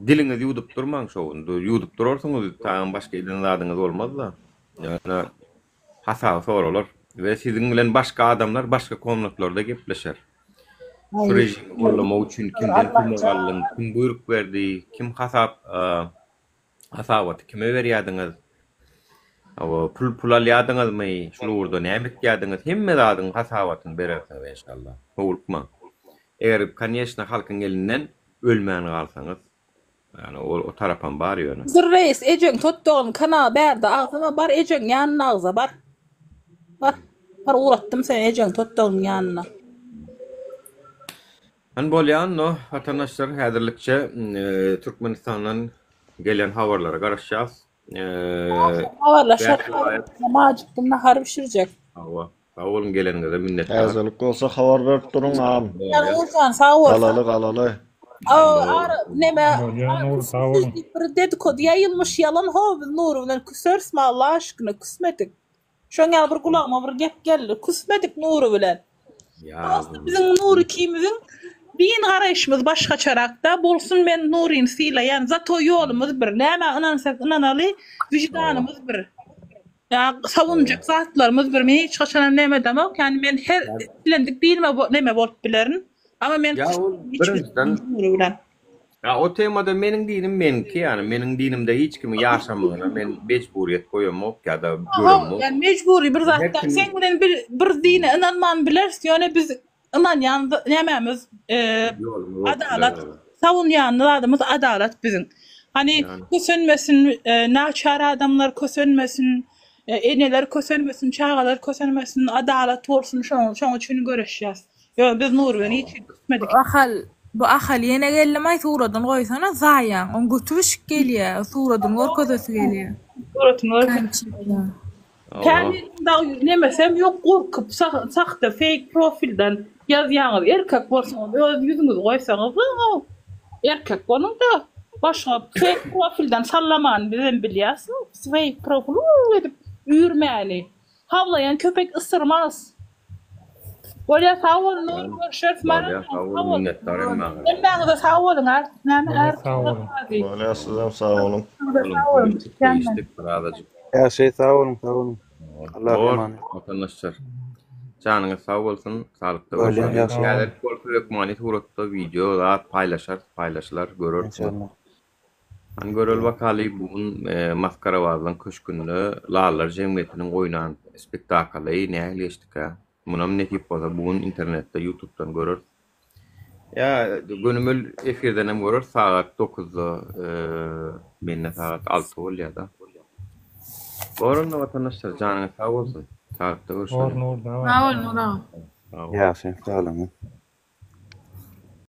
S2: Diliňizi ýuwdup durmaň şo gün. Ýuwdup durarsyňyz, tagam başga eden zadyňyz bolmaz-da. Ýöne hasaby soralar we siziň bilen başga adamlar başga komnatlarda gepleşer. Şu režimi gollamak üçin kimden kömek aldyň, kim buýruk berdi, kim hasap hasabaty kime berýärdiňiz? Hawa, pul pul alýardyňyzmy? Şul ugurda näme etýärdiňiz? Hemme zadyň hasabatyny berersiňiz enşalla. Howlukmaň. Eger, koneçno, halkyň elinden ölmän galsaňyz, ýagny o o tarapam bar ýöne.
S10: Dur reis ejeň totdogyn kanal bärde agzama bar ejeň ýanyna agza bar. Bar. Bar ugratdym seni ejeň totdogynyň ýanyna.
S2: Hany bolýa onda watandaşlar häzirlikçe Türkmenistandan gelen habarlara garaşýas.
S10: Habarlaşarys. Majykdym nahar bişirjek.
S2: Hawa. Sag boluň geleniňize minnetdar.
S22: Täzelik bolsa habar berip duruň agam.
S10: Nurjan sag bol.
S22: Galaly galaly.
S10: Ara neme
S4: Bolýa Nur sag boluň.
S10: Bir dedikody ýaýylmyş ýalan how biz Nury bilen küserismi Allah aşkyna küsmedik. Şoň ýaly bir gulagyma bir gep geldi. Küsmedik Nury bilen. Prosta biziň Nury ikimiziň din garaýşymyz başgaçarakda bolsun men Nuryny sylaýan zato ýolumyz bir nämä ynansak ynanaly wyždanymyz bir ýa sawunjak zatlarymyz bir men hiç haçanam neme edemok ýani men her islendik dinime neme bolup bilerin ama men
S2: Ýa ol birinjiden
S10: Nury bilen.
S2: Ýa o temada meniň dinim meňki ýani meniň dinimde hiç kimiň ýaşamagyna men mejburyýet goýamok ýa-da göremok.
S1: Ýani mejbury bir zat
S2: Her
S1: däl.
S2: kim
S1: Seň bilen bir bir dine ynanman bileris ýöne biz ynanýan nämämiz
S2: ýolumyz bolup biler
S1: adalat
S2: olar.
S1: sawunýan zadymyz adalat biziň. Hany
S2: Ýani.
S1: kösenmesin naçar adamlar kösenmesin eneler kösenmesin çagalar kösenmesin adalat bolsun şoň şoň üçin göreşýäs. Ýöne biz Nury bilen hiç hili küsmedik.
S3: Bu Ahal bu Ahal ýene geldimaý suradyny goýsana zaýaň oň göti bişik gelýä suradyny görkezesi gelýä.
S1: Suratyny görkez. Käbiriniň dagy nemesem ýok gorkup sahte feýk profilden ýazýaňyz erkek bolsaňyz öz ýüzüňizi goýsaňyz erkek boluňda başga feýk profilden sallamany bizem bilýäs feýk profil uuu edip üýrmäni hawlaýan köpek ysyrmaz. Bolýa sag bol Nur görüşeris
S2: Bolýa sag bol minnetdar hemmäňize.
S1: Hemmäňize sag boluň ar näme
S4: Bolýa
S1: ar
S4: sag boluň.
S22: Bolýa sizem sag boluň.
S1: Sag boluň
S2: Gülüşdik birazajyk.
S13: Ýagşy sag boluň sag boluň. Allaha
S2: Bor
S13: emanet.
S2: watandaşlar. Janyňyz sag bolsun, saglykda
S13: Bolýa
S2: görşeliň.
S13: ýagşy.
S2: Täzelik bolsa hökmany suratda wideo zat paýlaşarys, paýlaşylar, görersiňiz.
S13: Inşallah.
S2: Hany göreli bakaly bu gün Masgarabazlaň köşgünde Lallar jemgyýetiniň oýnan spektakly nähili geçdikä? Munam nesip bolsa bu gün internetde ýutubdan göreris. Ýa gönümel efirdenem göreris sagat dokuzda mende sagat alty bolýada. Bor onda watandaşlar janyňyz sag bolsun. Saglykda
S4: Bor
S2: görüşeliň.
S4: Nur
S3: Sag bol Nur aga.
S2: Sag bol.
S13: Ýagşy sag boluň.